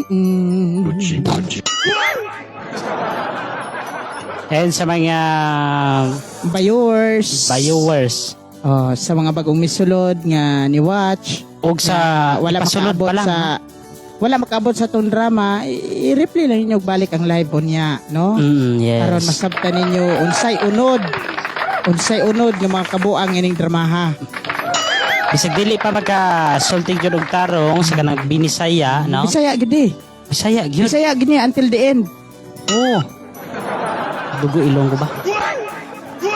And sa mga Viewers. viewers. Oh, sa mga bagong misulod nga ni watch. Og sa wala ipasulod makaabot pa lang. sa wala makaabot sa tong drama, i-replay lang ninyo balik ang live niya, no? Yes. Aron masabtan ninyo unsay unod. Unsay unod nga mga kabuang ining dramaha. Bisag dili pa magka sulting jud og tarong sa kanang binisaya, no? Bisaya gidi. Bisaya gyud. Bisaya gini until the end. Oh. Dugo ilong ko ba?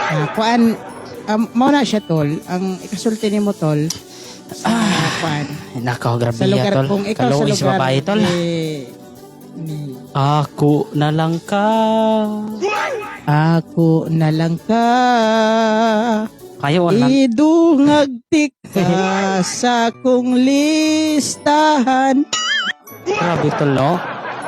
Ah, kuan mao na siya tol, ang ikasulti nimo tol sa kuan. Nako, grabe Sa lugar ya, tol. kung ikaw sa Kaluoy sa lugar babae tol. ni Ako na lang ka. Ako na lang ka. Kayo lang. Idungag ka sa kong listahan. Grabe tol, no?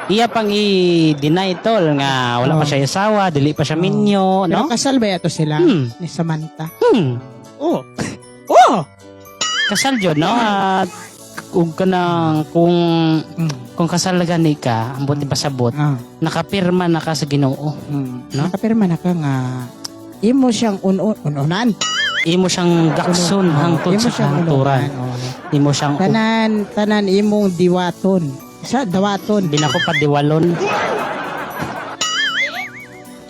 Iya pang i-deny tol nga wala pa Oh. siya asawa, dili pa siya minyo, Pero no? kasal ba yato sila ni Samantha? Oh. Oh! Kasal jud, no? At ug kanang kung kung kasal gani ka, ang buti pasabot, nakapirma na ka sa Ginoo. No? Nakapirma na ka nga imo siyang ununan. Imo siyang gakson hangtod Imo sa siyang kahangturan. ununan, Imo siyang Tanan tanan imong diwaton. Sa dawaton. Binako pa diwalon.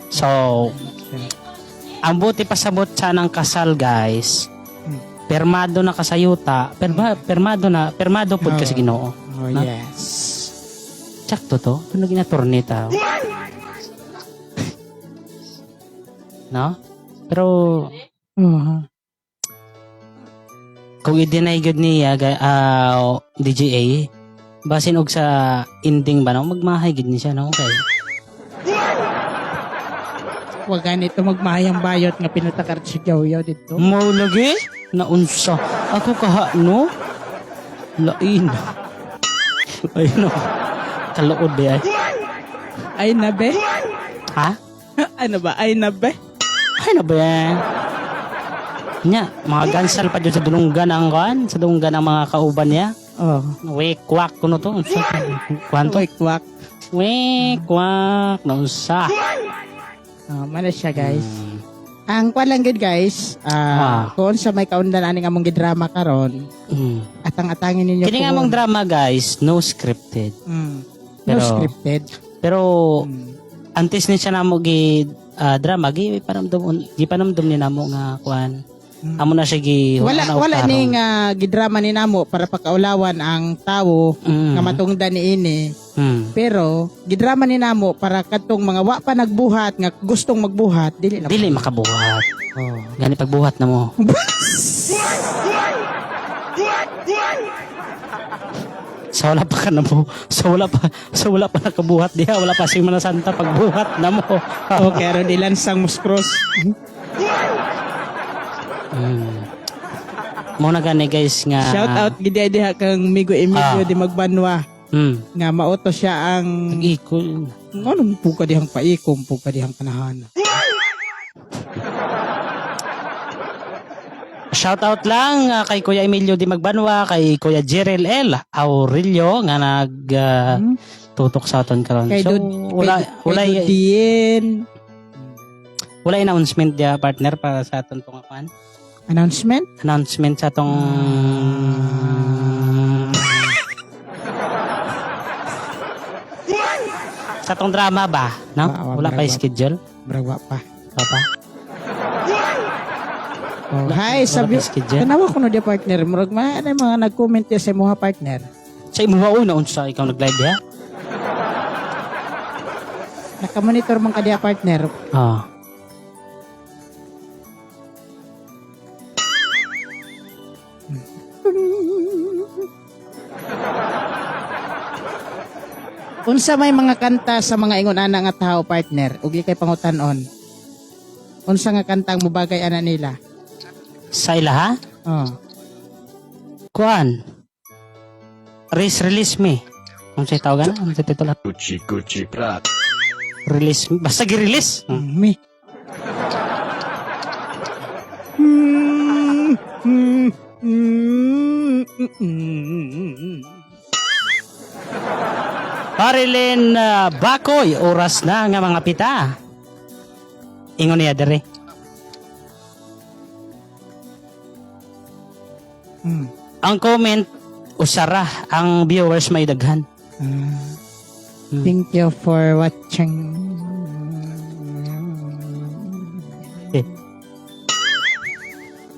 So, ang buti pasabot sa ng kasal, guys. Permado na kasayuta, permado na, permado pud ka sa Ginoo. Oh, No? yes. Tsakto to, tunog na tornita. No? Pero kung i-deny gud niya DJA, basin og sa ending ba no, magmahay gud ni siya no kay. Wag ganito magmahayang bayot nga pinutakar si Gawyaw dito. Mao lagi naunsa. Ako kaha no. Lain. Ay no. Kaluod di ay. Ay na be? Ha? Ano ba? Ay na be? Ay na be. Nya, mga gansal pa dyan sa dulunggan ang kuan, sa dulunggan ang mga kauban niya. Oh. Wek kwak kuno to. Unsa kuan to? Wek kwak. Wek kwak naunsa. Oh, mana siya guys. Ang kwan lang gid guys, kung sa may kaundan ani nga among gidrama karon, atang-atangin ninyo Kini nga among drama guys, no scripted. No scripted. Pero antes ni siya namo gi drama gi panamdom gi panamdom ni namo nga kuan. Amo na siya gi Wala wala ni nga gidrama ni namo para pakaulawan ang tawo nga matungdan niini. Pero gidrama ni namo para kadtong mga wa pa nagbuhat nga gustong magbuhat dili na Dili makabuhat. Oh. Gani pagbuhat na mo. Sa wala pa ka na mo. Sa wala pa nakabuhat diha, wala pa si Mana Santa pagbuhat na mo. Okay, aron ilansang muskros. Mo na gani guys nga Shout out gid diha kang Migo Emilio di Magbanwa. Nga mauto siya ang Nag-ikol. Ano po ka dihang paikom, po ka dihang kanahan. Shout out lang kay Kuya Emilio Di Magbanwa, kay Kuya Jerel L. Aurelio nga nag tutok sa aton karon. Kay So Dud, wala kay, wala kay Dudien. wala announcement dia partner para sa aton tong kuan. Announcement? Announcement sa atong sa atong drama ba, no? Wa, wa, Wala pa wa. schedule. Brawa pa. Wala pa. Oh, hi, Wala sabi. kay schedule. Tanawa ko no di partner. Murag ma ano yung mga nag-comment ya sa imuha partner. Sa imo ba una unsa ikaw nag-live diha? Nakamonitor man ka diha partner. Ah. Unsa may mga kanta sa mga ingon ana nga tao partner ug kay pangutan-on. Unsa nga kanta ang mobagay ana nila? Sa ilaha? Oh. Kuan. Release, release me. Unsay tawagan? Unsay titulo? Gucci Gucci Prada. Release me. Basta gi-release. Me. Mm, mm, mm, mm, mm. Marilyn Bakoy, oras na nga mga pita. Ingon niya dere. Ang comment usara ang viewers may daghan. Thank you for watching. Eh.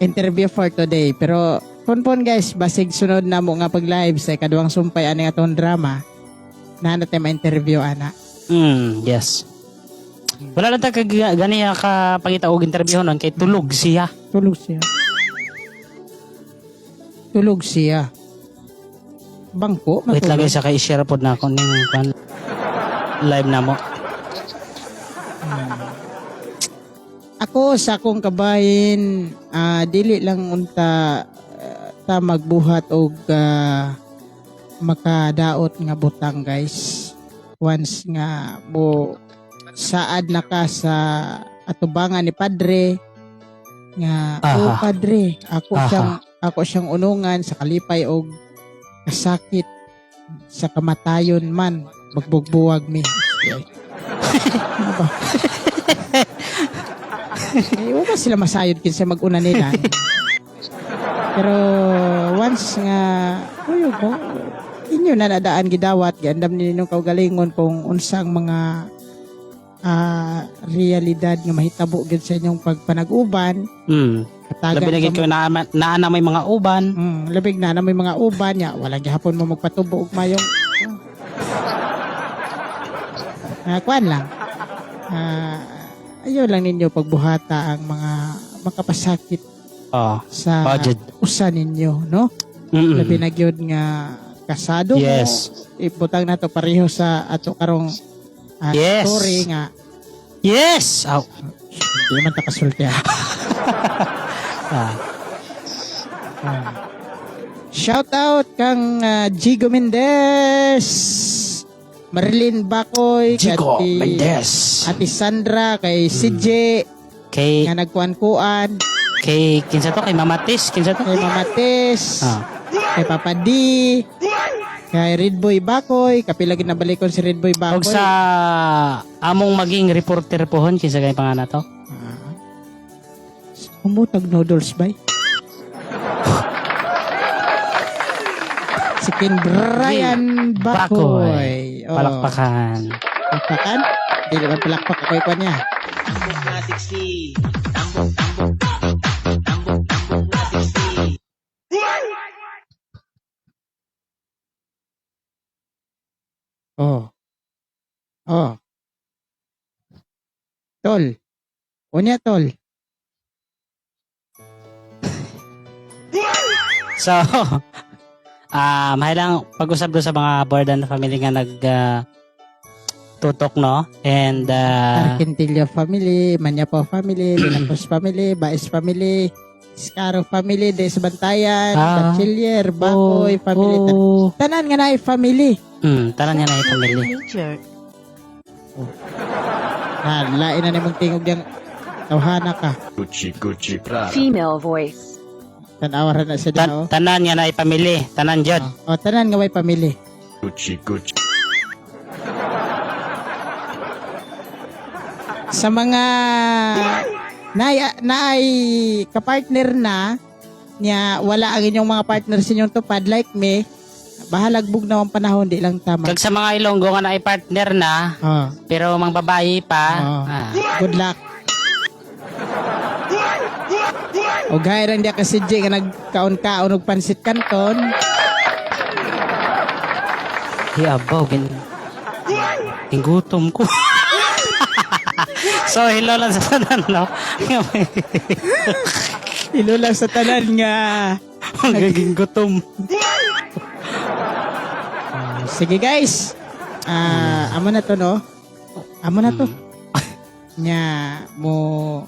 Interview for today. Pero pun-pun guys, basig sunod na mo nga pag-live sa ikaduhang sumpay ani atong drama. Na natin ma-interview ana. Yes. Wala lang ta kag ganiya ka pangita og interview nun kay tulog siya. Tulog siya. Tulog siya. Bangko, Wait lang matulog. guys, kay i-share pod na ako ning kwan live na mo. Ako sa akong kabahin, dili lang unta ta magbuhat og makadaot nga butang guys. Once nga mo saad na ka sa atubangan ni padre nga, "Oh padre, ako siyang unungan sa kalipay og kasakit sa kamatayon man magbugbuwag mi." Ano ba? Eh, wala sila masayod kinsa mag-una nila. Pero once nga kuyo ko inyo na nadaan gidawat giandam ninyo kaugalingon kung unsang mga realidad nga mahitabo gyud sa inyong pagpanag-uban. Katagan Labi na gid ka ko na naa na may mga uban. Labig na na may mga uban ya, wala gihapon mo magpatubo og mayong kuan lang. Ayaw lang ninyo pagbuhata ang mga makapasakit sa Budget. usa ninyo, no? Labi na gyud nga kasado mo. Ibutang nato pareho sa ato karong story nga. Yes. Aw. Hindi man ta kasulti. Shout out kang Jigo Mendez, Marilyn Bakoy, kay Jigo Mendez. Ate Sandra, kay CJ, kay nga nagkuan-kuan, kay kinsa to, kay Mama Tis, kinsa to? Kay Mama Tis, kay Papa D, kay Redboy Bakoy, kapila gid nabalikon si Redboy Bakoy. Og sa among maging reporter pohon kinsa kay pangalan to? Humutag noodles bay. Si Ken Brian Bakoy. Oh. Palakpakan. Palakpakan? Hindi naman palakpak ako ikaw niya. Tambok na 60. Tambok, tambok. Tambok, tambok na 60. Oh. Oh. Tol. Unya, tol. So, mahailang pag-usap doon sa mga Bordan family nga nag tutok, no? And, Arquintillo family, Manyapo family, De La Cruz family, Baez family, Scaro family, Des Bantayan, Bachiller, Bakoy family. Tanan nga na family. Tanan nga na family. Oh. Na, lain na nimong tingog yang tawhana ka. Gucci Gucci Prada. Female voice. Tanawa ra na siya daw. Tanan nga na family, tanan jud. Oh, tanan nga way family. Gucci Gucci. Sa mga naay kapartner na niya, wala ang inyong mga partner sa inyong tupad like me, bahalag bugnaw ang panahon, di lang tama. Kag sa mga Ilonggo nga naay partner na, pero mga babae pa, Good luck. O gaya lang diya kasi Jay nga nagkaon-kaon og pansit kanton. Hiabaw, gingutom ko. So, hello lang sa tanan, no? Ilo lang sa tanan nga. Nagiging gutom. Sige guys. Ah, amo na to, no? Amo na to. Nya mo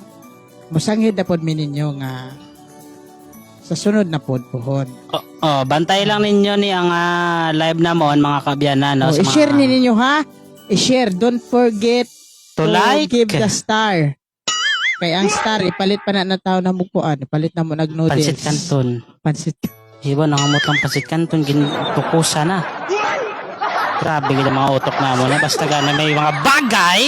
sanghid na pod mi ninyo nga sa sunod na pod puhon. Oh, oh, bantay lang ninyo ni ang live namon mga kabyanan, no? Oh, Sa mga- i-share ni ninyo ha. I-share. Don't forget To like. give the star. Kay ang star ipalit pa na na tao na mukuan, ipalit na mo nag noodles. Pansit kanton. Pansit. Iba nangamot ang pansit kanton gintukusa na. Grabe gid ang mga utok namo na basta gana may mga bagay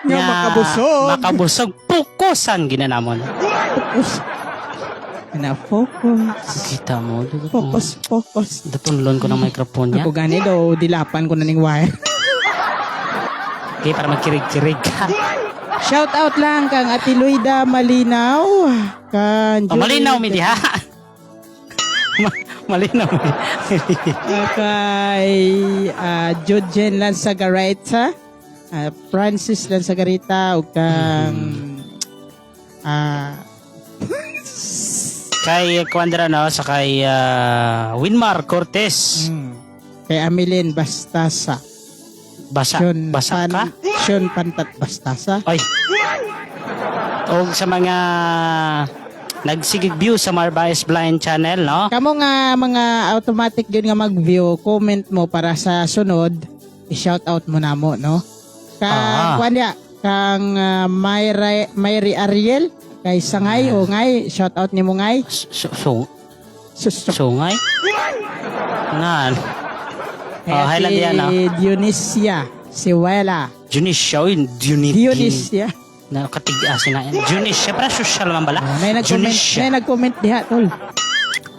Nga makabusog. Makabusog pukusan gina namon. Focus. Na focus. Kita mo. Focus, focus. Datunlon ko ng microphone niya. Ako gani daw dilapan ko na ning wire. Okay, para magkirig-kirig ka. Shout out lang kang Ate Luida Malinaw. Kan Oh, malinaw mi diha. Malinaw mi. Kay Jojen Lanzagareta, Francis Lanzagareta ug kang Kay Kwandra no sa kay Winmar Cortez. Kay Amilin Bastasa. Basa Sean basa ka? Sean Pantat Bastasa. Ay. Og sa mga nagsigig view sa Marbaes Blind Channel, no? Kamo nga mga automatic yun nga mag-view, comment mo para sa sunod, i-shout out mo na mo, no? Kang kuan diya, kang Mayra, Mayri Ariel, kay Sangay o ngay, shout out nimo ngay. So, so, sungay? Nga. Kay Oh, hi lang Ate diyan, no? Dionisia Siwela. Dionisio, yun. Dionisia. Na katig-asin na yan. Dionisio, para social man bala. Oh, may nag-comment, Dionisio. may nag-comment diha tol.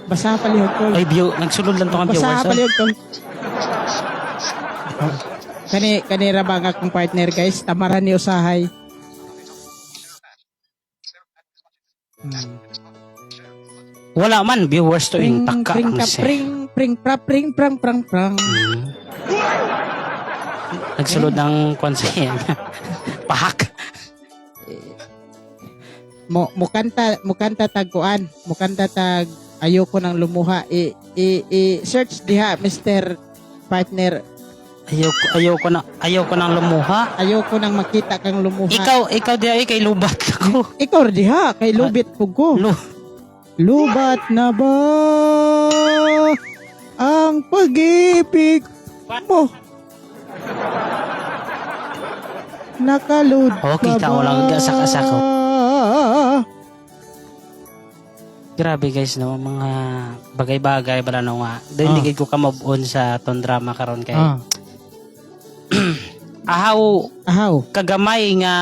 Basa palihog tol. Ay, view. Nagsulod lang to ang Basa viewers. Oh. palihog tol. Kani kani ra ba ang akong partner guys? Tamaran ni usahay. Wala man, viewers to Pring yung taka. pring ang ka pring pring pra pring prang prang prang. Nagsulod ng kwan sa yan. Pahak. Mo mukanta mukanta tag kuan, mukanta tag ayoko nang lumuha. I search diha Mr. Partner. Ayoko nang lumuha. Ayoko nang makita kang lumuha. Ikaw diha ay kay lubat ako. Ikaw diha kay lubit pug ko. Lubat na ba ang pag-ibig mo? Nakalud Oh, kita pa ko lang, ba? gasak-asak ko. Grabe guys no, mga bagay-bagay bala no nga. Dahil hindi ko ka move on sa ton drama karon kay. Ahaw ahaw kagamay nga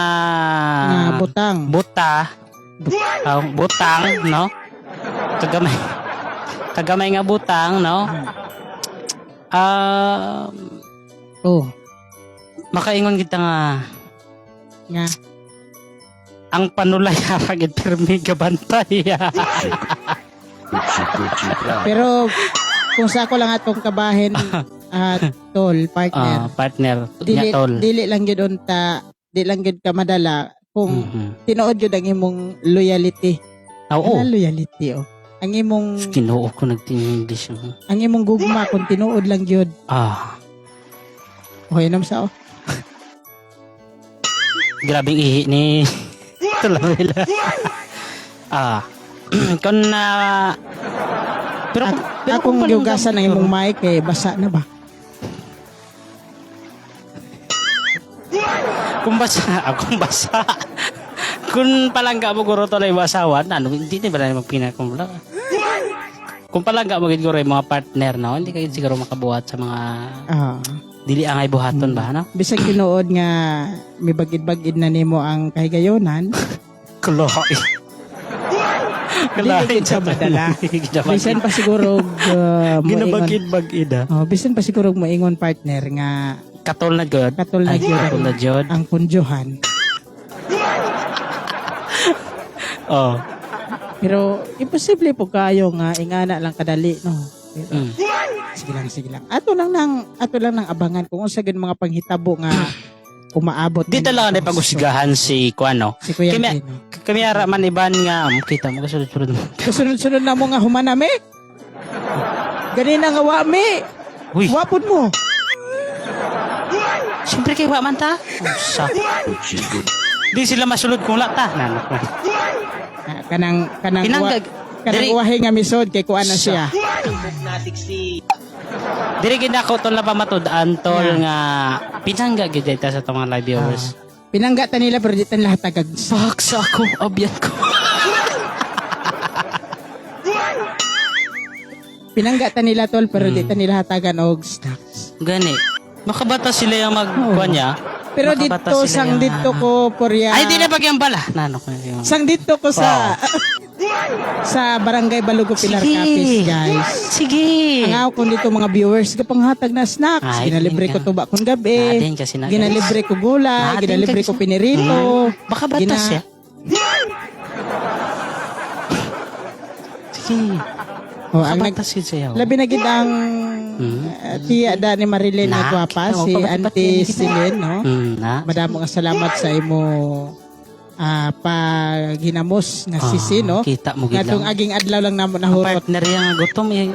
Nga butang. Buta. Aw, butang no. Kagamay. Kagamay nga butang no. Oh. Makaingon kita nga nga ang panulay haragid pirmi gabantay. Gucci Gucci Prada. Pero kung sa ako lang atong kabahin at tol partner. Partner, Dili, nga, tol. dili lang gyud unta, di lang gyud ka madala kung tinuod gyud ang imong loyalty. Oo. Ano loyalty oh. Ang imong Ginoo ko nagting-English. ang imong gugma kung tinuod lang gyud. Okay nam sa oh. Grabing ihi ni Tulamila. Kung na pero, pero Akong kung giugasan ang imong mic kay basa na ba? Kung basa, kung basa. Kung palangga mo guro to basawan, ano, hindi na ba na magpinakumbla. Kung palangga mo gid guro yung mga partner, no, hindi kayo siguro makabuhat sa mga dili angay buhaton ba, no? Bisag tinuod nga may bagid-bagid na nimo ang kahigayonan. Kuloy. Dili gid ka madala. Bisan pa siguro moingon. Ginabagid-bagid ah. Oh, bisan pa siguro moingon partner nga Katol na gud. Katol na Ay, gyud. Katol na gyud. Ang kondyohan. Oh. Pero imposible po kayo nga ingana lang kadali, no. Pero, sige lang, sige lang. Ato lang nang abangan kung unsa gid mga panghitabo nga umaabot. Di talaga na pag-usigahan si Kuano. Si Kuya Kami, Gino. kami ara man iban nga kita mo kasunod-sunod mo. Kasunod-sunod na mo nga humana me. Ganina nga wa me. Uy. Wapod mo. Siyempre kay wa man ta. Sa. Gucci Gucci Di sila masulod kung la ta. Nano ko. Ah, kanang kanang kanang uwahe nga misod kay kuan na siya. Tambok na 60. Diri gid ako tol na pamatud-an tol nga pinangga gid ta sa itong mga live viewers. Pinangga ta nila pero di ta nila hatagag. Fuck sa ako, abyan ko. Pinangga ta nila tol pero di ta nila hatagan og snacks. Gani. Makabata sila yung magkuan niya. Pero Makabata dito sila sang yung- dito ko porya. Ay di na pagyang bala. Nano ko yung. Sang dito ko sa sa Barangay Balugo Pilar Sige. Capiz, guys. Sige. Ang ako dito mga viewers gapanghatag na snacks. Ay, Ginalibre din ko ka. tuba kung gabi. Natin kasi na, guys. Ginalibre ko gulay, Natin ginalibre kasi. ko pinirito. Baka bata siya. Sige. Oh, ang nag Baka bata siya siya. Labi na gid ang tiya da ni Marilyn Na, na gwapa kita mo, si pabati-bati Auntie yan kita. Celine, no? Na. Madamo nga salamat sa imo paghinamos nga sisi, no? Kita mo gid Nga tong lang. aging adlaw lang namo Ang nahurot. partner niya nga gutom eh.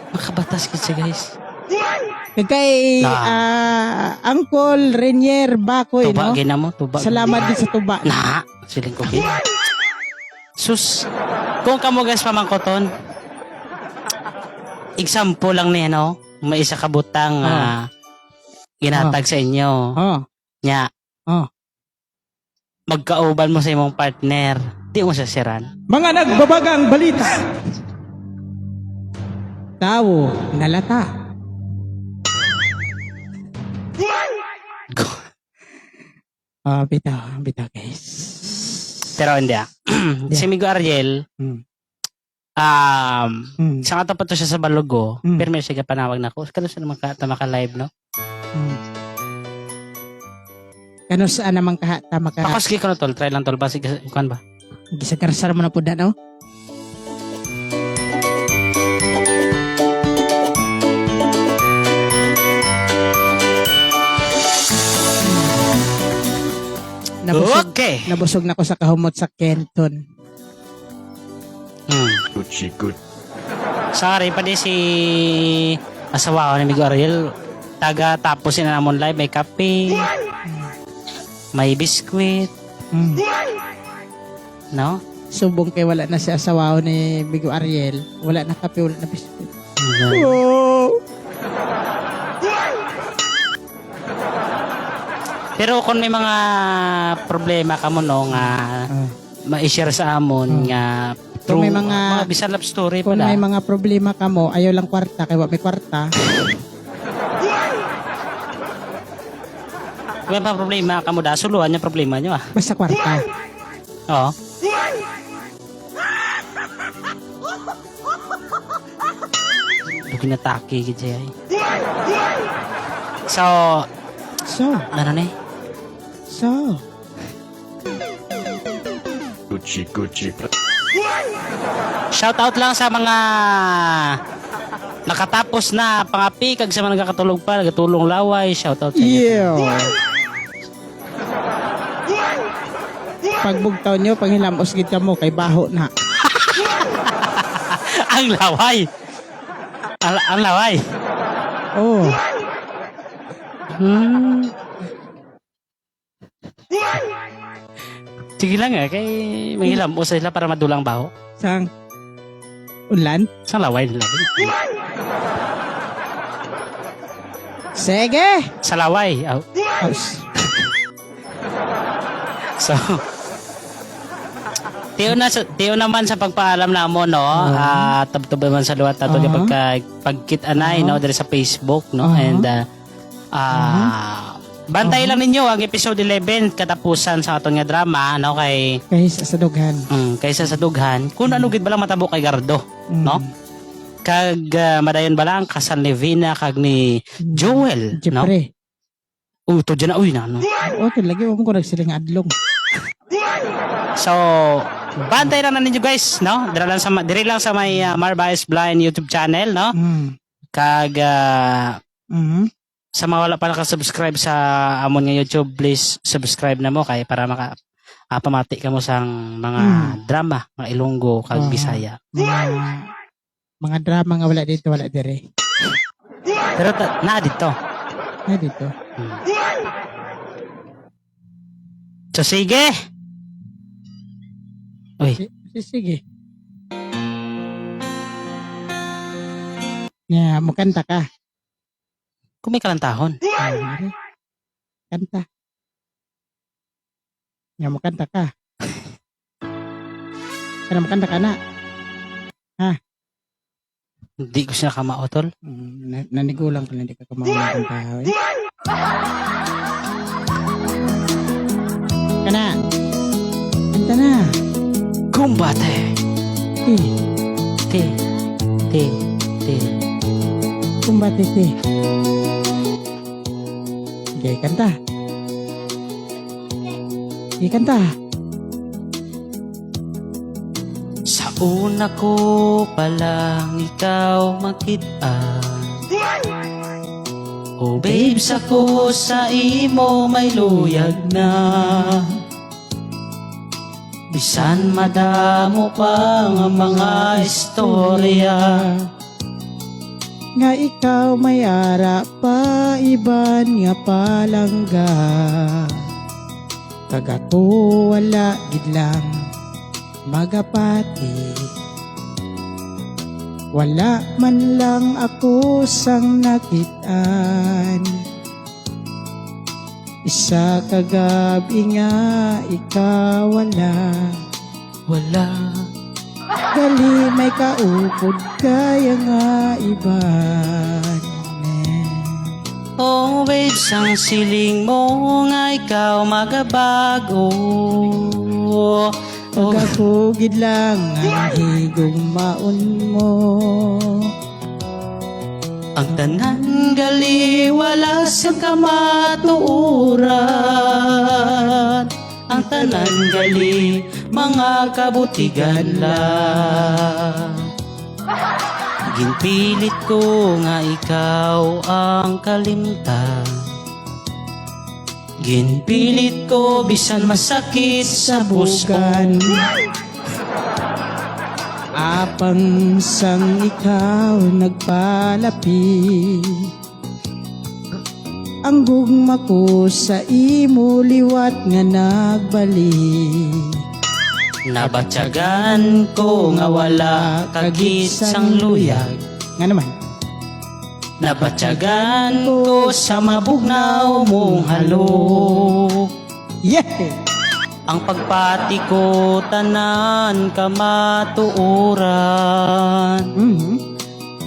Makabatas gid siya guys. Kay Na. Uncle Renier Bakoy, Tuba no? gina mo, tuba. Salamat din sa tuba. Na, siling ko gid. Sus, kung kamo guys pamangkoton, example lang niya, no? May isa ka butang ginatag sa inyo. Oh. Nya. Oh. Magkauban mo sa imong partner. Di mo sasiran. Mga nagbabagang balita. Tawo nalata. Ah, bitaw, bitaw guys. Pero hindi ah. Si Migo Ariel, sa nga pa to siya sa Balugo, pero may siya panawag na ko. Kano siya naman ka, tama ka live, no? Kano saan naman kaha tama ka? Pakos ko na tol, try lang tol, basig kuan ba? Gisagarsar mo na po na, no? Nabusog, Okay. Nabusog na ko sa kahumot sa Kenton. Gucci Gucci Sorry, pa di si asawa ko ni Migo Ariel. Taga tapos na namon live, may kape, may biskwit, no? Subong kay wala na si asawa ni Migo Ariel. Wala na kape, wala na biskwit. Oh. Pero kung may mga problema ka mo no nga ma-share sa amon nga Kung may mga- bisan love story Kung pala. may mga problema ka mo, ayaw lang kwarta, kay wa may kwarta. Kung may mga problema ka mo da, suluhan yung problema nyo ah. Basta kwarta. Oo. Duginatake gid siya eh. So, ano na eh? So, Gucci Gucci Prada. Shout out lang sa mga nakatapos na pangapi kag sa mga nagkatulog pa, nagatulong laway, shout out sa inyo. Yeah. Pagbugtaw nyo, panghilamos gid ka mo, kay baho na. Ang laway. Ang laway. Oh. Sige lang eh, kay manghilamos sila para madulang baho. Sang unlan? Sang laway nila. Sige! Sa laway. Oh. So, tiyo na tiyo naman sa pagpaalam na mo no. Ah, tabtob naman sa luwat tato pagka pagkit-anay no diri sa Facebook no and bantay lang ninyo ang episode 11 katapusan sa aton nga drama no kay Kaysa sa dughan. Kaysa sa dughan kung ano gid bala matabo kay Gardo no kag madayon bala ang kasal ni Vina kag ni Joel no. Jeffrey. To dyan na uy na no. Oh, lagi mo ko nagsiling adlong. So, bantay lang na ninyo guys, no? Diri lang sa may Marba is Blind YouTube channel, no? Kag sa mga wala pa naka-subscribe sa amon nga YouTube, please subscribe na mo kay para maka pamati ka mo sang mga drama, mga Ilonggo kag Bisaya. Mga drama nga wala dito, wala dire. Pero na dito. Na dito. So sige. Uy. Sige. Ya, mukanta ka. Kung may kalantahon. Kanta. Ya, mukanta ka. Kana mukanta ka na. Ha? Hindi ko siya kamaotol. Nanigulang ka na, hindi ka kamao ng tao. Eh. Kana. Kanta na. Kumbate. Ti. Ti. Ti. Ti. Kumbate ti. Okay, kanta. Okay, kanta. Sa una ko palang ikaw makita. Oh babes, ako sa imo may luyag na. Bisan madamo pa nga mga istorya nga ikaw may ara pa iban nga palangga. Kag ako wala gid lang magapati. Wala man lang ako sang nakitaan. Isa ka gabi nga ikaw wala. Wala. Gali may kaupod kaya nga iban. Oh babes, ang siling mo nga ikaw magabago. Pagkakugid lang ang higugmaon mo. Ang tanan gali wala sa kamatuoran. Ang tanan gali mga kabutigan lang. Ginpilit ko nga ikaw ang kalimtan. Ginpilit ko bisan masakit sa busan. Apang sang ikaw nagpalapit, ang gugma ko sa imo liwat nga nagbalik. Nabatyagan ko nga wala kagit sang luyag. Nga naman. Nabatyagan ko sa mabugnaw mong halok. Yeah! Ang pagpati ko tanan kamatuoran.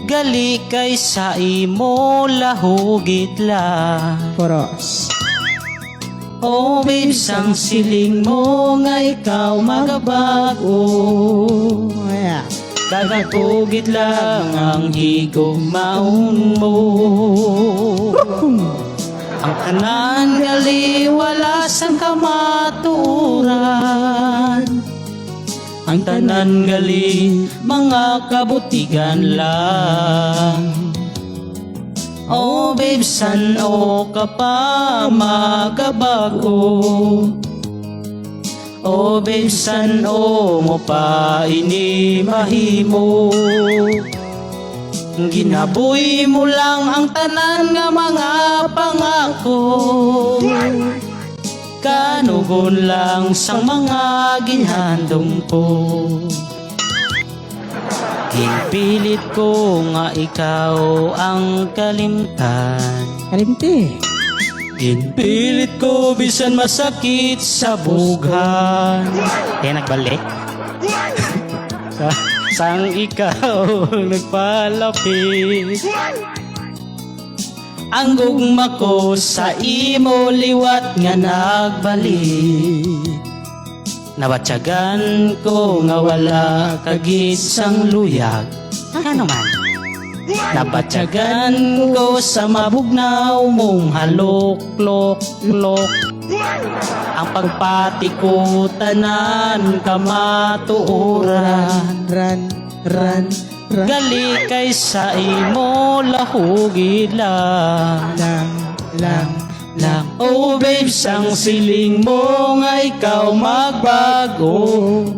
Gali kay sa imo lahugit lang. Poros. Oh babes, ang siling mo nga ikaw magabago. Yeah. Kagakugit lang ang higugmaon mo. Ang tanan gali wala sang kamatuoran. Ang tanan gali mga kabutigan lang. Oh babe, san o ka pa magabago? Oh babe, san o mo pa inimahimo? Ginabuhi mo lang ang tanan nga mga pangako. Kanugon lang sang mga ginhandom ko. Ginpilit ko nga ikaw ang kalimtan. Kalimti. Ginpilit ko bisan masakit sa bughan. Kaya nagbalik. Sang ikaw nagpalapit. Ang gugma ko sa imo liwat nga nagbalik. Nabatyagan ko nga wala kagit sang luyag. Ano man? Nabatyagan ko sa mabugnaw mong halok, lok, lok. Ang pagpati ko tanan kamatuoran. Ran, ran, ran. Gali kay sa imo lahugid lang. Lang, lang, Lang. Oh babes, ang siling mo nga ikaw magbago.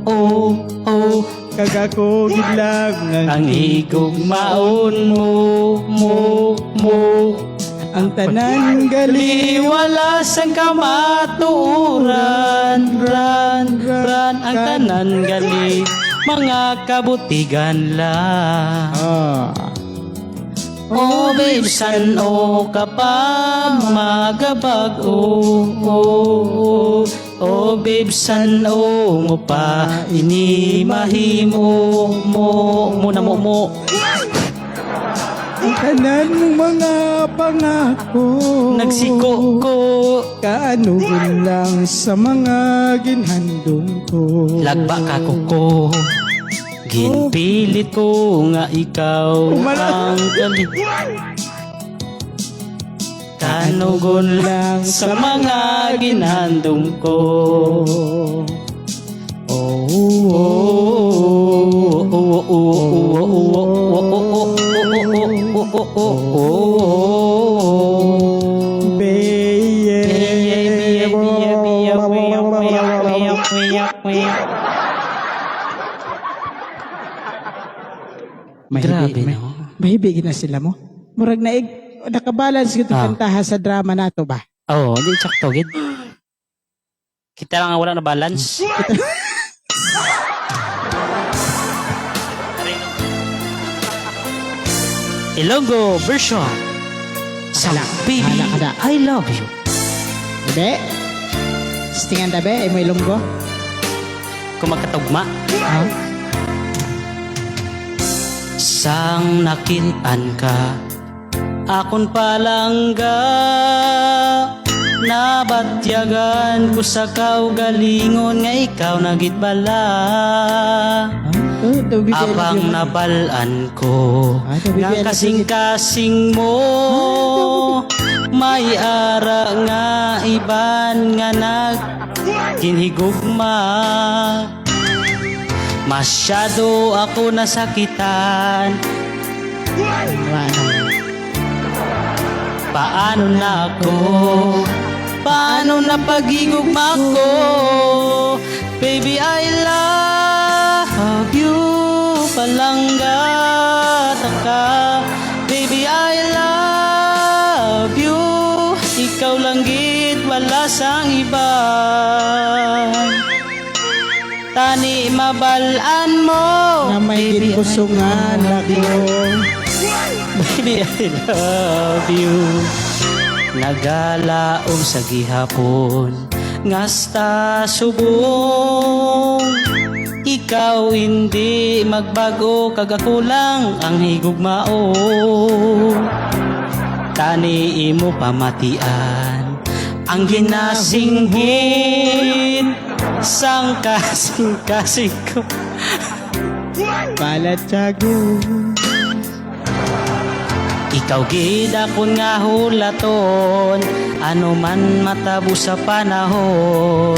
Oh, oh, Kag ako gid lang ang higugmaon mo, mo, mo. Ang tanan gali. Gali wala sang kamatuoran. Ran, ran, ang tanan gali. Mga kabutigan lang. Ah. Oh, babe, san o ka pa magabag? Oh, oh, oh, oh, babe, san o mo pa ini mahimo mo mo na mo mo. Ang tanan mong mga pangako. Nagsiko ko. Kaanugon lang sa mga ginhandong ko. Lagba ka ko. Ginpilit ko nga ikaw Umala. ang dali. Kanugon lang sa mga ginhandong ko. Oh, Oh, oh, oh, oh, oh, oh, oh, oh, oh, oh, oh. Grabe, no? Mahibi na sila mo. Murag naig nakabalance gyud Ah. kantaha sa drama nato ba? Oo, di sakto gid. Kita lang ang wala na balance. Ilonggo version. Sa Hala, Baby, hala, hala. I love you. Be. Stingan da be, imo Ilonggo. Kung magkatugma. Ah. Sang nakitaan ka, akon palangga. Nabatyagan ko sa kaugalingon nga ikaw nagitbala. Oh, the baby, I love Abang you. nabalaan ko Ah, the baby, nga I love you. kasing-kasing mo. May ara nga iban nga nag kinhigugma. Masyado ako nasakitan. Wala. Paano na ako? Paano na pagigugma ko? Baby, I love you. Palangga ka. Baby, I love you. Ikaw lang gid, wala sang iba. Tani mabalaan mo. Na may Baby, I ginkusungan love ako. you. Baby, I love you. Nagalaom sa gihapon, ngasta subong. Ikaw hindi magbago, kag ako lang ang higugmao. Tani imo pamatian, ang ginasinggit sang kasing-kasing ko. Balatyago. Ikaw gid akon nga hulaton, ano man matabo sa panahon,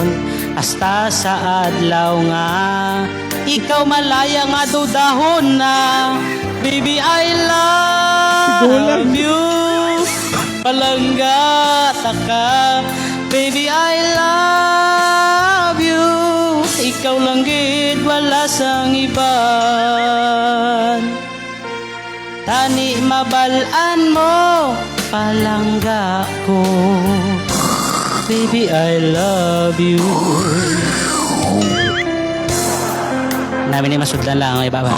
hasta sa adlaw nga ikaw malaya nga dudahon na. Baby, I love you. Palangga ka. Baby, I love you. Ikaw lang gid, wala sang iban. Tani mabalaan mo, palangga ko. Baby, I love you. Namin ni masudlan lang ang iba ba?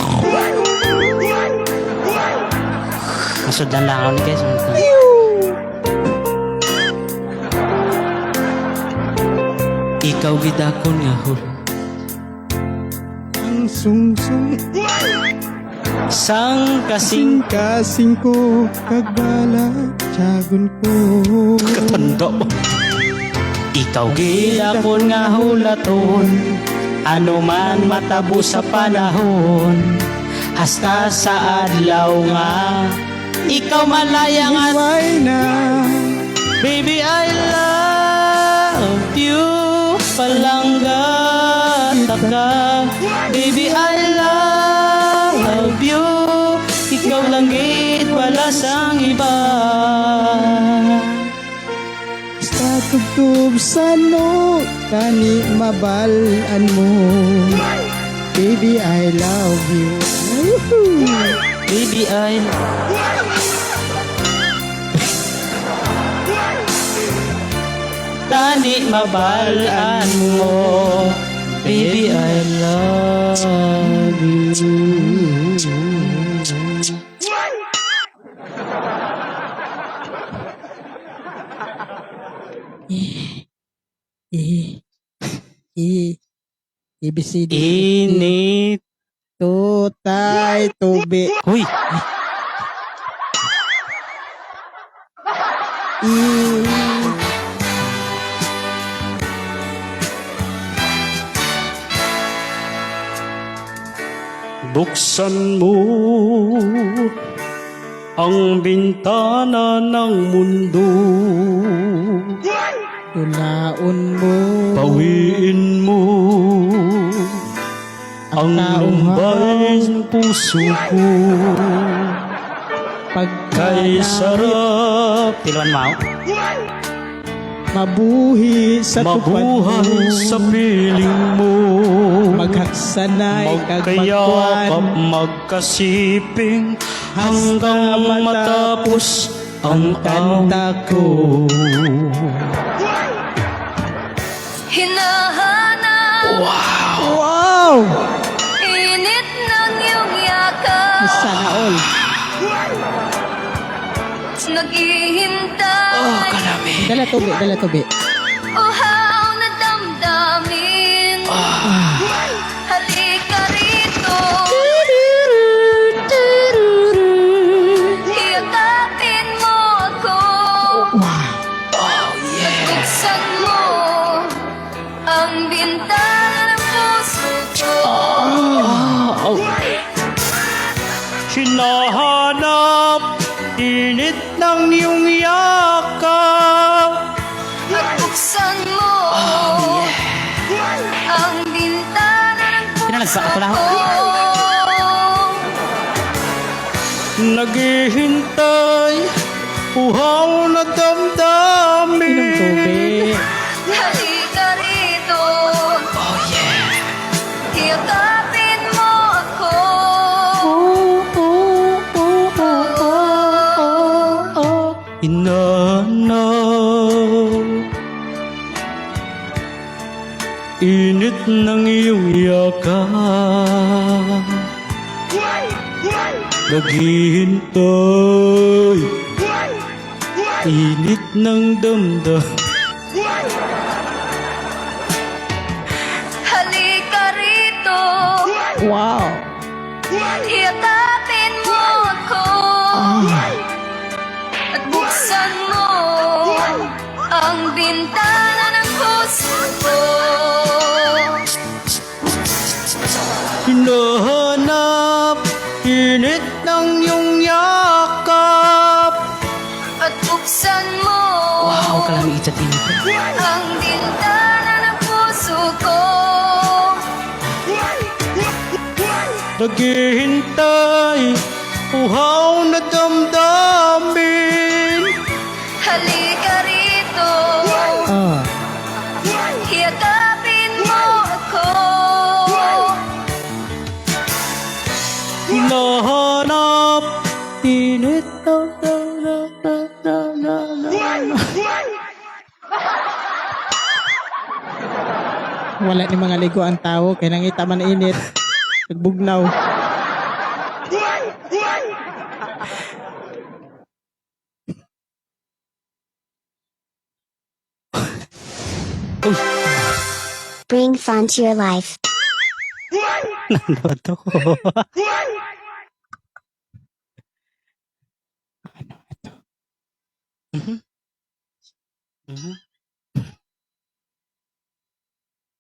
Masudlan lang ako ni guys. Ikaw gid ako nga hul. Ang sungsung. Sang kasing Kasing ko kag balatyagon ko. Katanda mo. Ikaw gid akon nga hulaton, ano man matabo sa panahon, hasta sa adlaw nga ikaw malaya nga. Hiway na. Baby, I love love you. Palangga ka. Baby, I love you. Ikaw lang gid, wala sang iba. Sa tubtub sa no, tani mabalaan mo. Baby, I love you. Woohoo! Baby, I tani mabalaan mo. Baby, I love you. E E A B C D E Init. Tutay tubi. Huy. E. Buksan mo ang bintana ng mundo. Tulaon mo Pawiin mo ang tauhan. lumbay ng puso ko. Pagka Kay sarap Tiluan mo. Mabuhi sa tupad mo. mabuhay sa piling mo. Maghaksanay kag Magkayakap, magkuan. magkasiping hanggang matapos ang kanta ko. Hinahanap. Wow! Init ng iyong yakap. Sana all. Naghihintay. Oh, kalami. Dala tubi, dala tubi. Uhaw na damdamin. Halika rito. Iyakapin mo ako. Wow. At buksan mo ang bintana ng puso ko. Oh. Hinahanap, init ng iyong yakap. At buksan mo ang bintana ng Pinalagsa puso ako lang. ko. Naghihintay, uhaw na damdamin. Inom tubig. Halika rito. Oh yeah. Iyakapin mo ako. Hinahanap, init ng iyong yakap. Naghihintay, init ng damdam. Halika rito. Wow. Iyakapin mo ako. At buksan mo ang bintana ng puso ko. Hinahanap, init ng iyong yakap. At buksan mo Wow, kalami ijat init. ang bintana ng puso ko. Naghihintay, uhaw na damdamin. Halika rito. Oh. Iyakapin mo ako. Hinahanap, init ng na na na na na na. Wala ni mga ligo ang tao kay nangita man init. Nagbugnaw. Bring fun to your life. Ano ba to? Ano ito?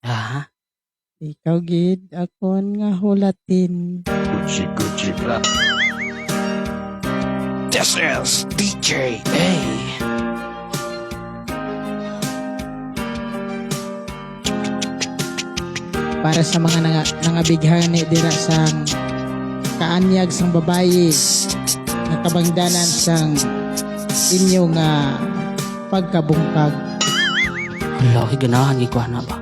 Ah, Ikaw gid akon nga hulatin. Gucci Gucci Bra. This is DJ A. Para sa mga nangabighani dira sang kaanyag sang babayi nga kabangdanan sang inyo nga pagkabungkag. Hala, ganahan gikuha na ba?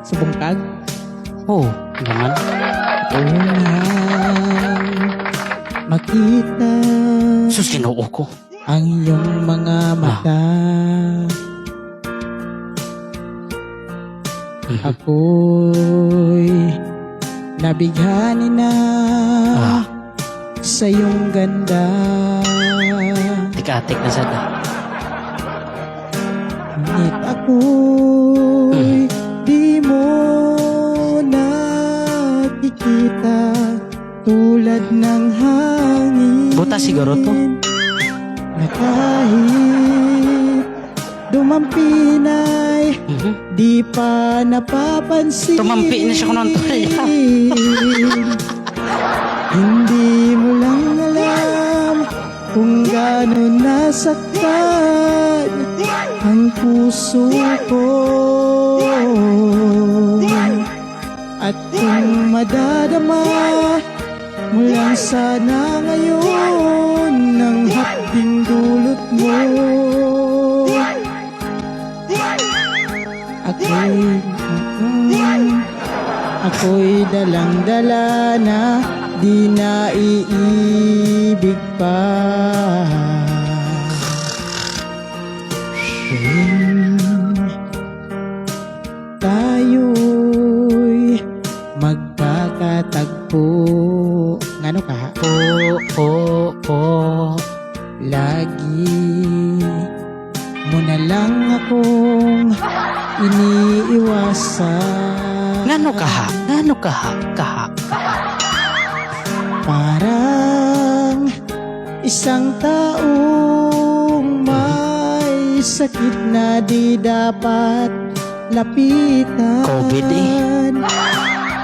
Sa bungkag? Oh, ganun. Unang makita Sus, Ginoo ko. ang iyong mga mata. Ako'y nabighani na sa iyong ganda. Tik-atik na sad. Ngunit ako'y di mo nakikita tulad ng hangin. Buta siguro to. Na kahit dumampi na'y di pa napapansin. Tumampi na siya kung anong tuloy. Hindi mo lang alam kung gano'n nasaktan ang puso ko. At kung madadama mo lang sana ngayon ang hapding dulot mo. Ako'y dalang-dala na di na iibig pa. Tuwing tayo'y magkakatagpo. Ngano ka? Po, po, po. Lagi mo na lang akong iniiwasan. Ngano ka ha? Ngano ka ha? Kaha, kaha. Parang isang taong may sakit na di dapat lapitan. COVID eh.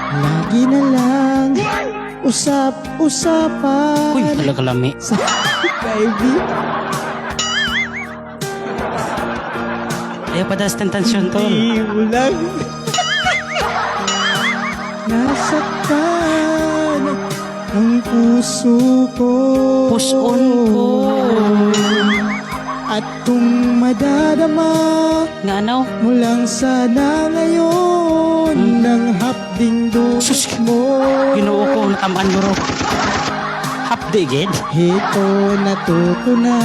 Lagi na lang usap-usapan. Uy, talaga lami. Sa baby. Ayaw pa das tentasyon, tol. Di mo lang nasaktan ang puso ko. Puson ko. At kung madadama Nga ano? mo lang sana ngayon ng hapding dulot mo. Ginoo ko, natamaan guro. Hapdi, gid. Ito natuto na.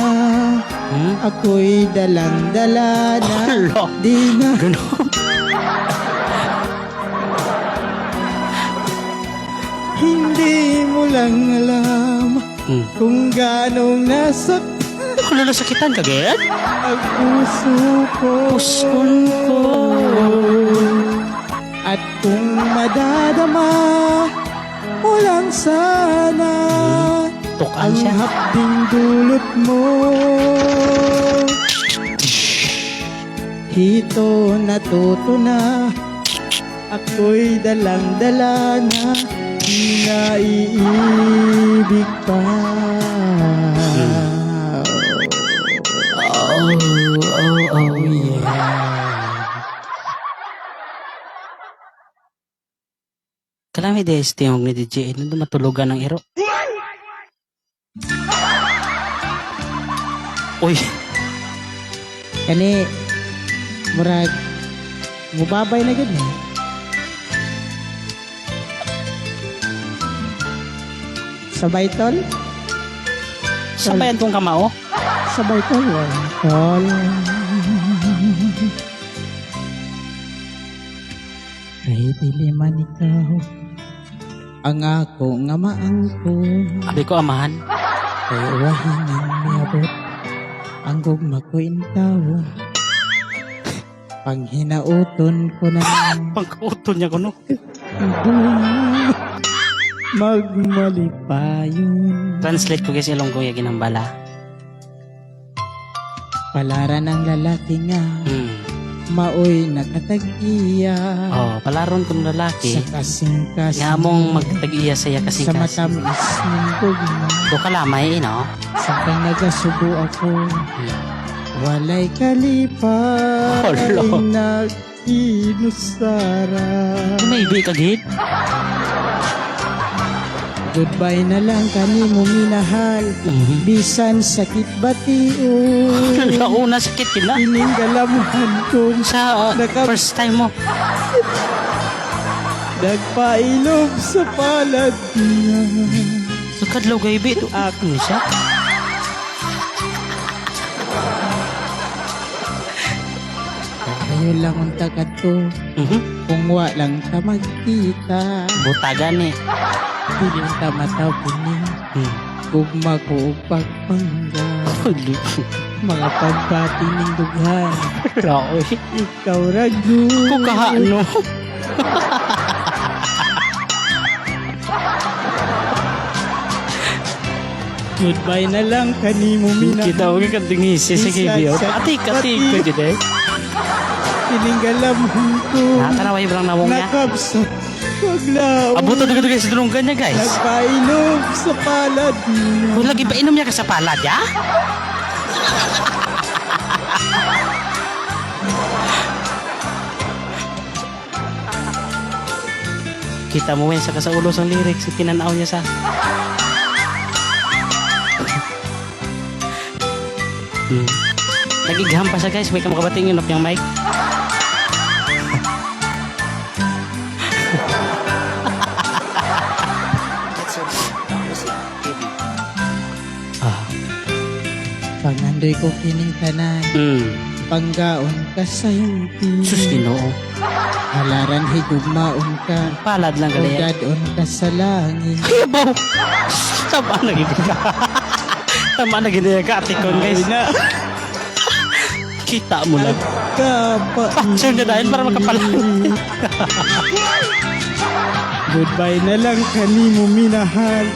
Ako'y dalang-dala na. Hala. Di na. Ganun. Hindi mo lang alam kung gano'ng nasaktan Hala, nasakitan ka, gid? ang puso ko. Puson ko. At kung madadama mo lang sana Tukan ang siya. hapding dulot mo. Ito natuto na, ako'y dalang-dala na, di na iibig pa. Oh, yeah. Kalami de este yung ni DJ no matulugan ng iro. Uy, Kani, murag, mubabay na gud eh. Sabay tol? Sabayan tong kamao. Sabay tol. Oh. Tol. Kahit dili man ikaw ang ako nga maangko. Abi ko amahan. Kay uwahin ang miabot ang gugma ko intaw. Panghinauton ko na lang. Pangkauton niya ko no. Magmalipayon. Translate ko guys Ilonggo ya ginambala. Palaran ang lalaki nga maoy nakatag-iya. Oh, palaron kong lalaki. Sa kasing-kasing. Nga mong magtag-iya sa iya Sa kasing-kasing. matamis ng gugma. Do kalamay, no? Sa kang nagasubo ako, walay kalipay. Hala. Nag Inusara. Maybe ka gid. Goodbye na lang kanimo minahal. Bisan sakit bation. Launa sakit yun na. Ininggalamuhan kong Sa first time mo. Nagpailob sa palad niya. Nakadlaw gay bi. Ano siya? Kayo lang unta kadto. Kung wa lang ta magkita. Butagan eh. Dili unta mataw kini. Gugma ko og pagpangga. Mga pagbati ning dughan. Raoy. Ikaw ra gyud. Ko kahano. Goodbye na lang kanimo minahal. Kita ko kang tingisi sa Bisan kibyo. sakit Atik, atik ko dyan eh. Ininggalamuhan ko. Natanaway lang nawong niya. Nakabsat paglaon. Abuto na guys sa tulungan niya guys. Nagpailob sa palad niya. Kung lagi ba inom niya ka sa palad, ya? Kita mo sa kasaulo sa lyrics, tinanaw niya sa... Nagigham pa siya guys, may kamakabating yun yung mic. Pangandoy ko kining tanan. Panggaon ka sa himpi. Sus, Ginoo. Halaran higugmaon ka. Palad lang gali. Ugdadon ka sa langit. Ay, abaw! Tama na gini ka. Tama na gini ka, atikon guys. Kita mo lang. Kapa. Picture na dahil para makapalang. Goodbye na lang kanimo minahal.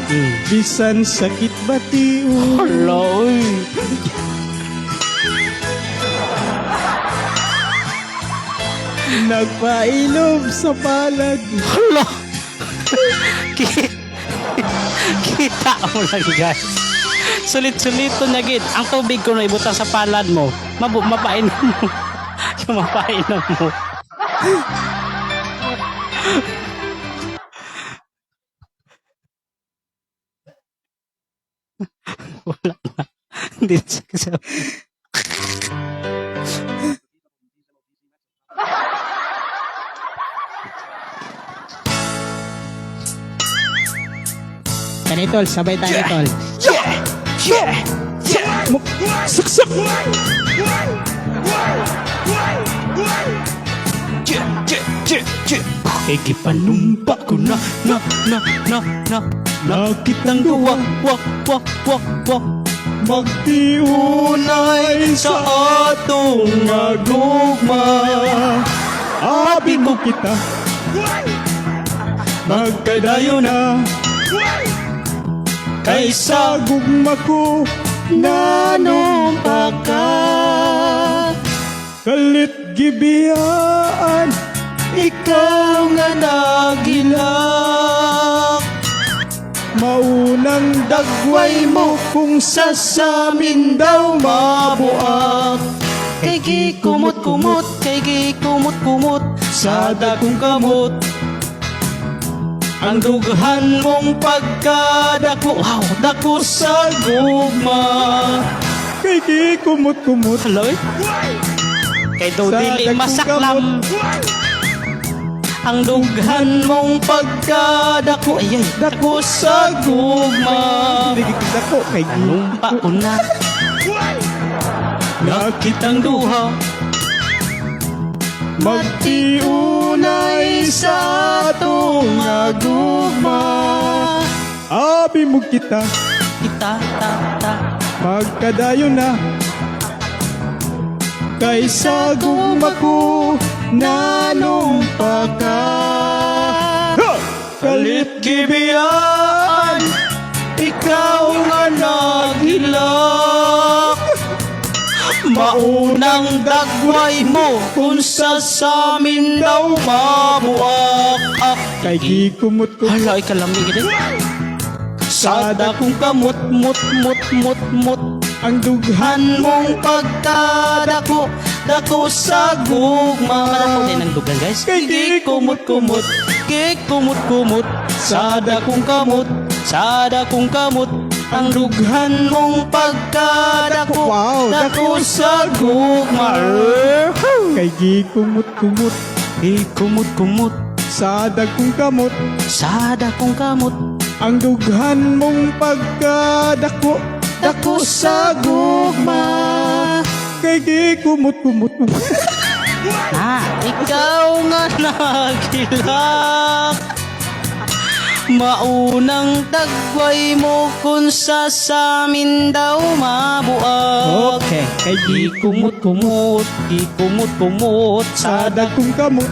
Bisan sakit bation. Hala, oy. Nagpailob sa palad. Hala! Kita mo lang guys. Sulit-sulito na gid. Ang tubig ko na ibutang sa palad mo. Mabu mapainom mo. Mapainom mo. Wala na. Hindi na siya kasama. Kanitol, sabay tayo tol. Yeah! Yeah! Yeah! Saksak! Kay gipanumpa ko na na na na na Nakitang wa wa wa wa wa Magtiunay sa atong agugma. Abi mo kita magkadayo na kaysa gugma ko nanumpa ka. Kalit gibiyaan ikaw nga nagilak. Maunang dagway mo kung sasamin daw mabuak. Kay gikumot-kumot, kay gikumot-kumot sa dakong kamot. Ang dughan mong pagkadako, wow, dako sa gugma. Kay gikumot-kumot. Hello? Kay daw Sa dili dakong masaklam. Ang dughan mong pagkadako, ay ay, dako sa gugma. Dili dako kay Anumpa ko na nakitang duha. Magtiunay sa atong agugma. Abi mo kita Kita, ta, ta. magkadayo na kaysa gugma ko nanumpa ka. Ha! Kalit gibiyaan, ikaw nga naghilak. Maunang dagway mo kung sa samin daw mabuak. Ah, Kay gikumot-kumot. Hala, ay kalami gid. Sa dakong kamot, mot, mot, mot, mot. Ang dughan Han mong pagkadako, Dako sa gugma. Madako din ang dugan, guys. Kay Gikumot-kumot, gikumot-kumot sa dakong kamot, sa dakong kamot ang dughan mong pagkadako. Wow, dako sa gugma. Kay gikumot-kumot Gikumot-kumot sa dagkong kamot sa dakong kamot, ang dughan mong pagkadako, dako sa gugma. Kay gikumot-kumot. Ah, Ikaw nga nagilak. Maunang dagway mo kung sa samin daw mabuak. Okay. Kay Gikumot-kumot, gikumot-kumot sa sa dagkong kamot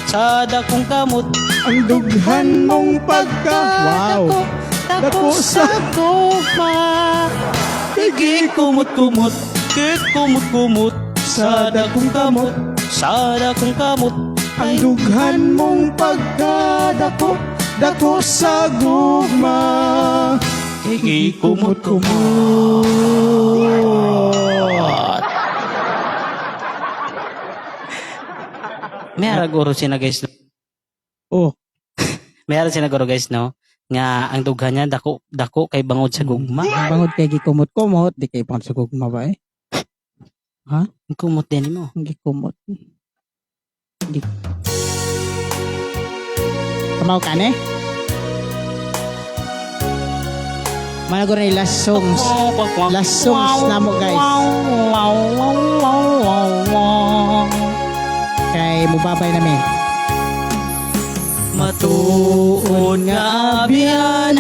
sa dakong kamot, ang dughan mong pagka, wow, dako dako sa gugma. Gikumot-kumot, gikumot-kumot sa dakong kamot, sa dakong kamot ang dughan mong pagkadako, dako sa gugma. Gikumot-kumot. May araguro sina, guys. Oh. May ara sina guro, guys, no? Nga ang dughan niya dako dako kay bangod sa gugma. Ang bangod kay gikumot-kumot, di kay pang sa gugma ba eh? Ang kumot din mo. Ang gikumot. Kamaw ka ne? Managuro ni last songs. Last songs na mo, guys. Kay mubabay na mi. Matuon nga abyan,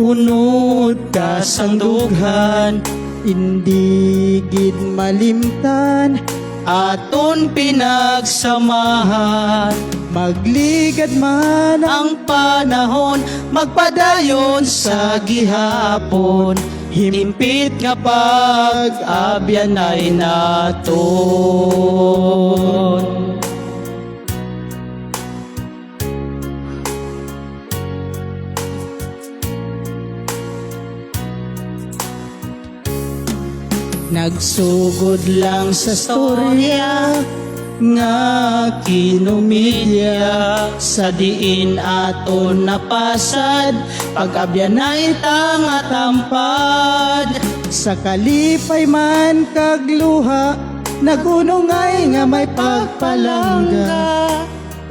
unod ka sang dughan, Hindi gid malimtan, aton pinagsamahan. Magligad man ang Ang panahon, magpadayon sa gihapon. Himpit nga pag-abyan ay naton. Nagsugod lang sa storya nga kinumidya sa diin aton napasad, pag-abyan ay tanga tampad. Sa kalipay man kagluha, nagunungay nga may pagpalangga.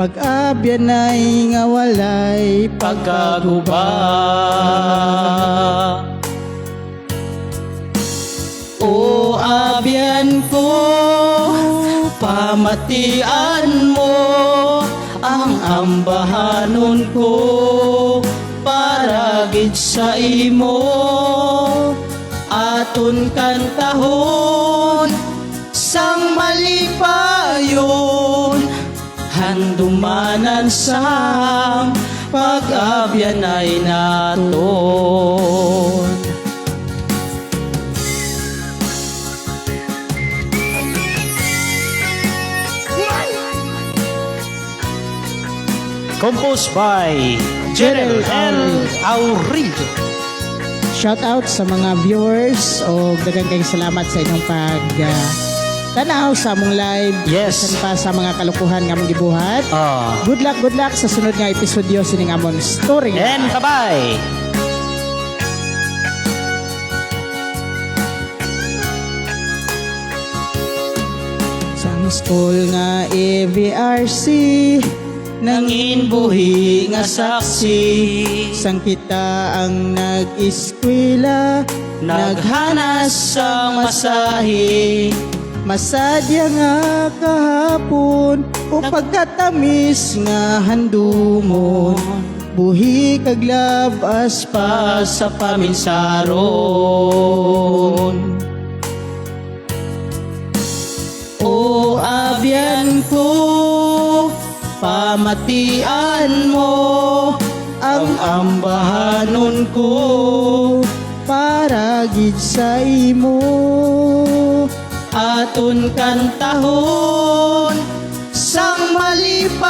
Pag-abyan ay nga walay Pagkaguba. O abyan ko, pamatian mo ang ambahanon ko para gid sa imo, aton kantahon sang malipayon, handumanan sang pag-abyan ay naton. Composed by Gerald L. Aurelio. Shout out sa mga viewers o daghang kayong salamat sa inyong pag tanaw sa among live. Yes. Bisan pa sa mga kalukuhan nga among gibuhat. Ah. Good luck sa sunod nga episodyo sining among story. And bye-bye! Sang school nga EVRC, Nangin buhi nga saksi, sang kita ang nag-eskwela, naghanas sa masahi, masadya nga kahapon o pagkatamis nga handumon, buhi kag labas pa sa paminsaron. O abyan ko, pamatian mo ang ambahanon ko para gid sa imo. Aton kantahon sang malipayon,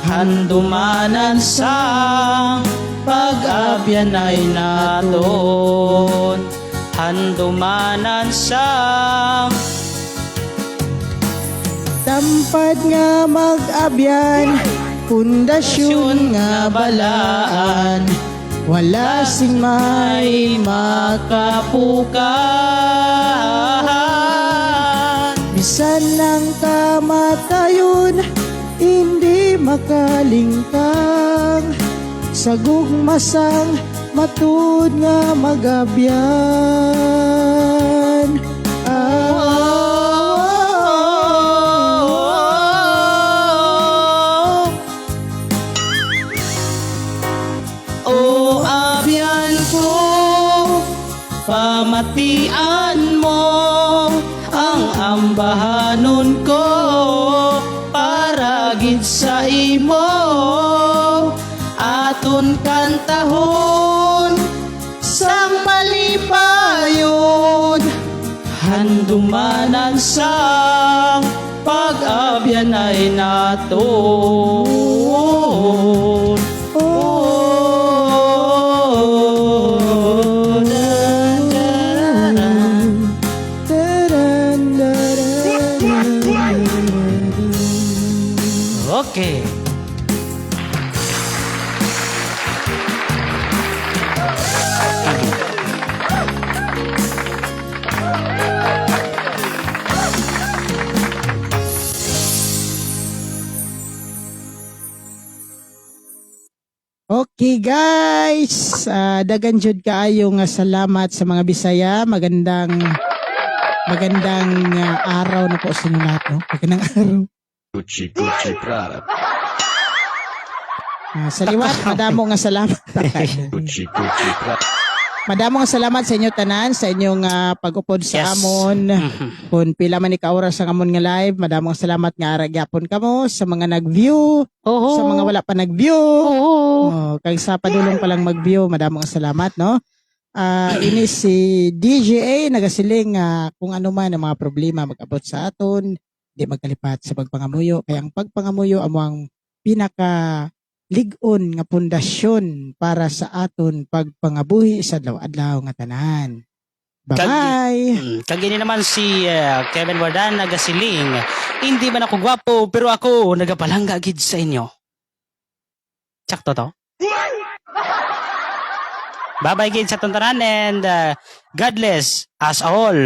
handumanan sang pag-abyan ay naton, handumanan sang Tampad nga mag-abyan, pundasyon nga balaan, wala sing may Makapukahan. Bisan ng kamatayon, hindi makalingkang sa gugmasang matud nga magabyan. Ah, O abyan ko, pamatian mo ang ambahanon ko para gid sa imo aton kantahon sang malipayon handumanan sang pag-abyan ay naton. Oh, da, da, da. Taran, taran, taran. Okay. Okay guys, dagan jud kaayo nga salamat sa mga Bisaya. Magandang magandang araw na po sa inyo lahat, no? Magandang araw. Gucci Gucci Prada. Sa liwat, madamo nga salamat. Gucci Gucci Prada. Madamo nga salamat sa inyo tanan sa inyong pag-upod sa Yes. amon. Kung pila man ni ka oras ang amon nga live, madamo nga salamat nga ara gyapon kamo sa mga nag-view, Oho. sa mga wala pa nag-view. Oo. Oh, kag sa padulong pa lang mag-view, madamo nga salamat, no? Ini si DJA nagasiling kung ano man ang mga problema mag-abot sa aton, di magkalipat sa pagpangamuyo. Kaya ang pagpangamuyo amo ang pinaka lig-on nga pundasyon para sa aton pagpangabuhi sa adlaw-adlaw nga tanan. Bye-bye! Kag ini naman si Kevin Wardan nagasiling. Hindi man ako gwapo pero ako nagapalangga gid sa inyo. Sakto to? Bye-bye gid sa tuntanan and God bless us all.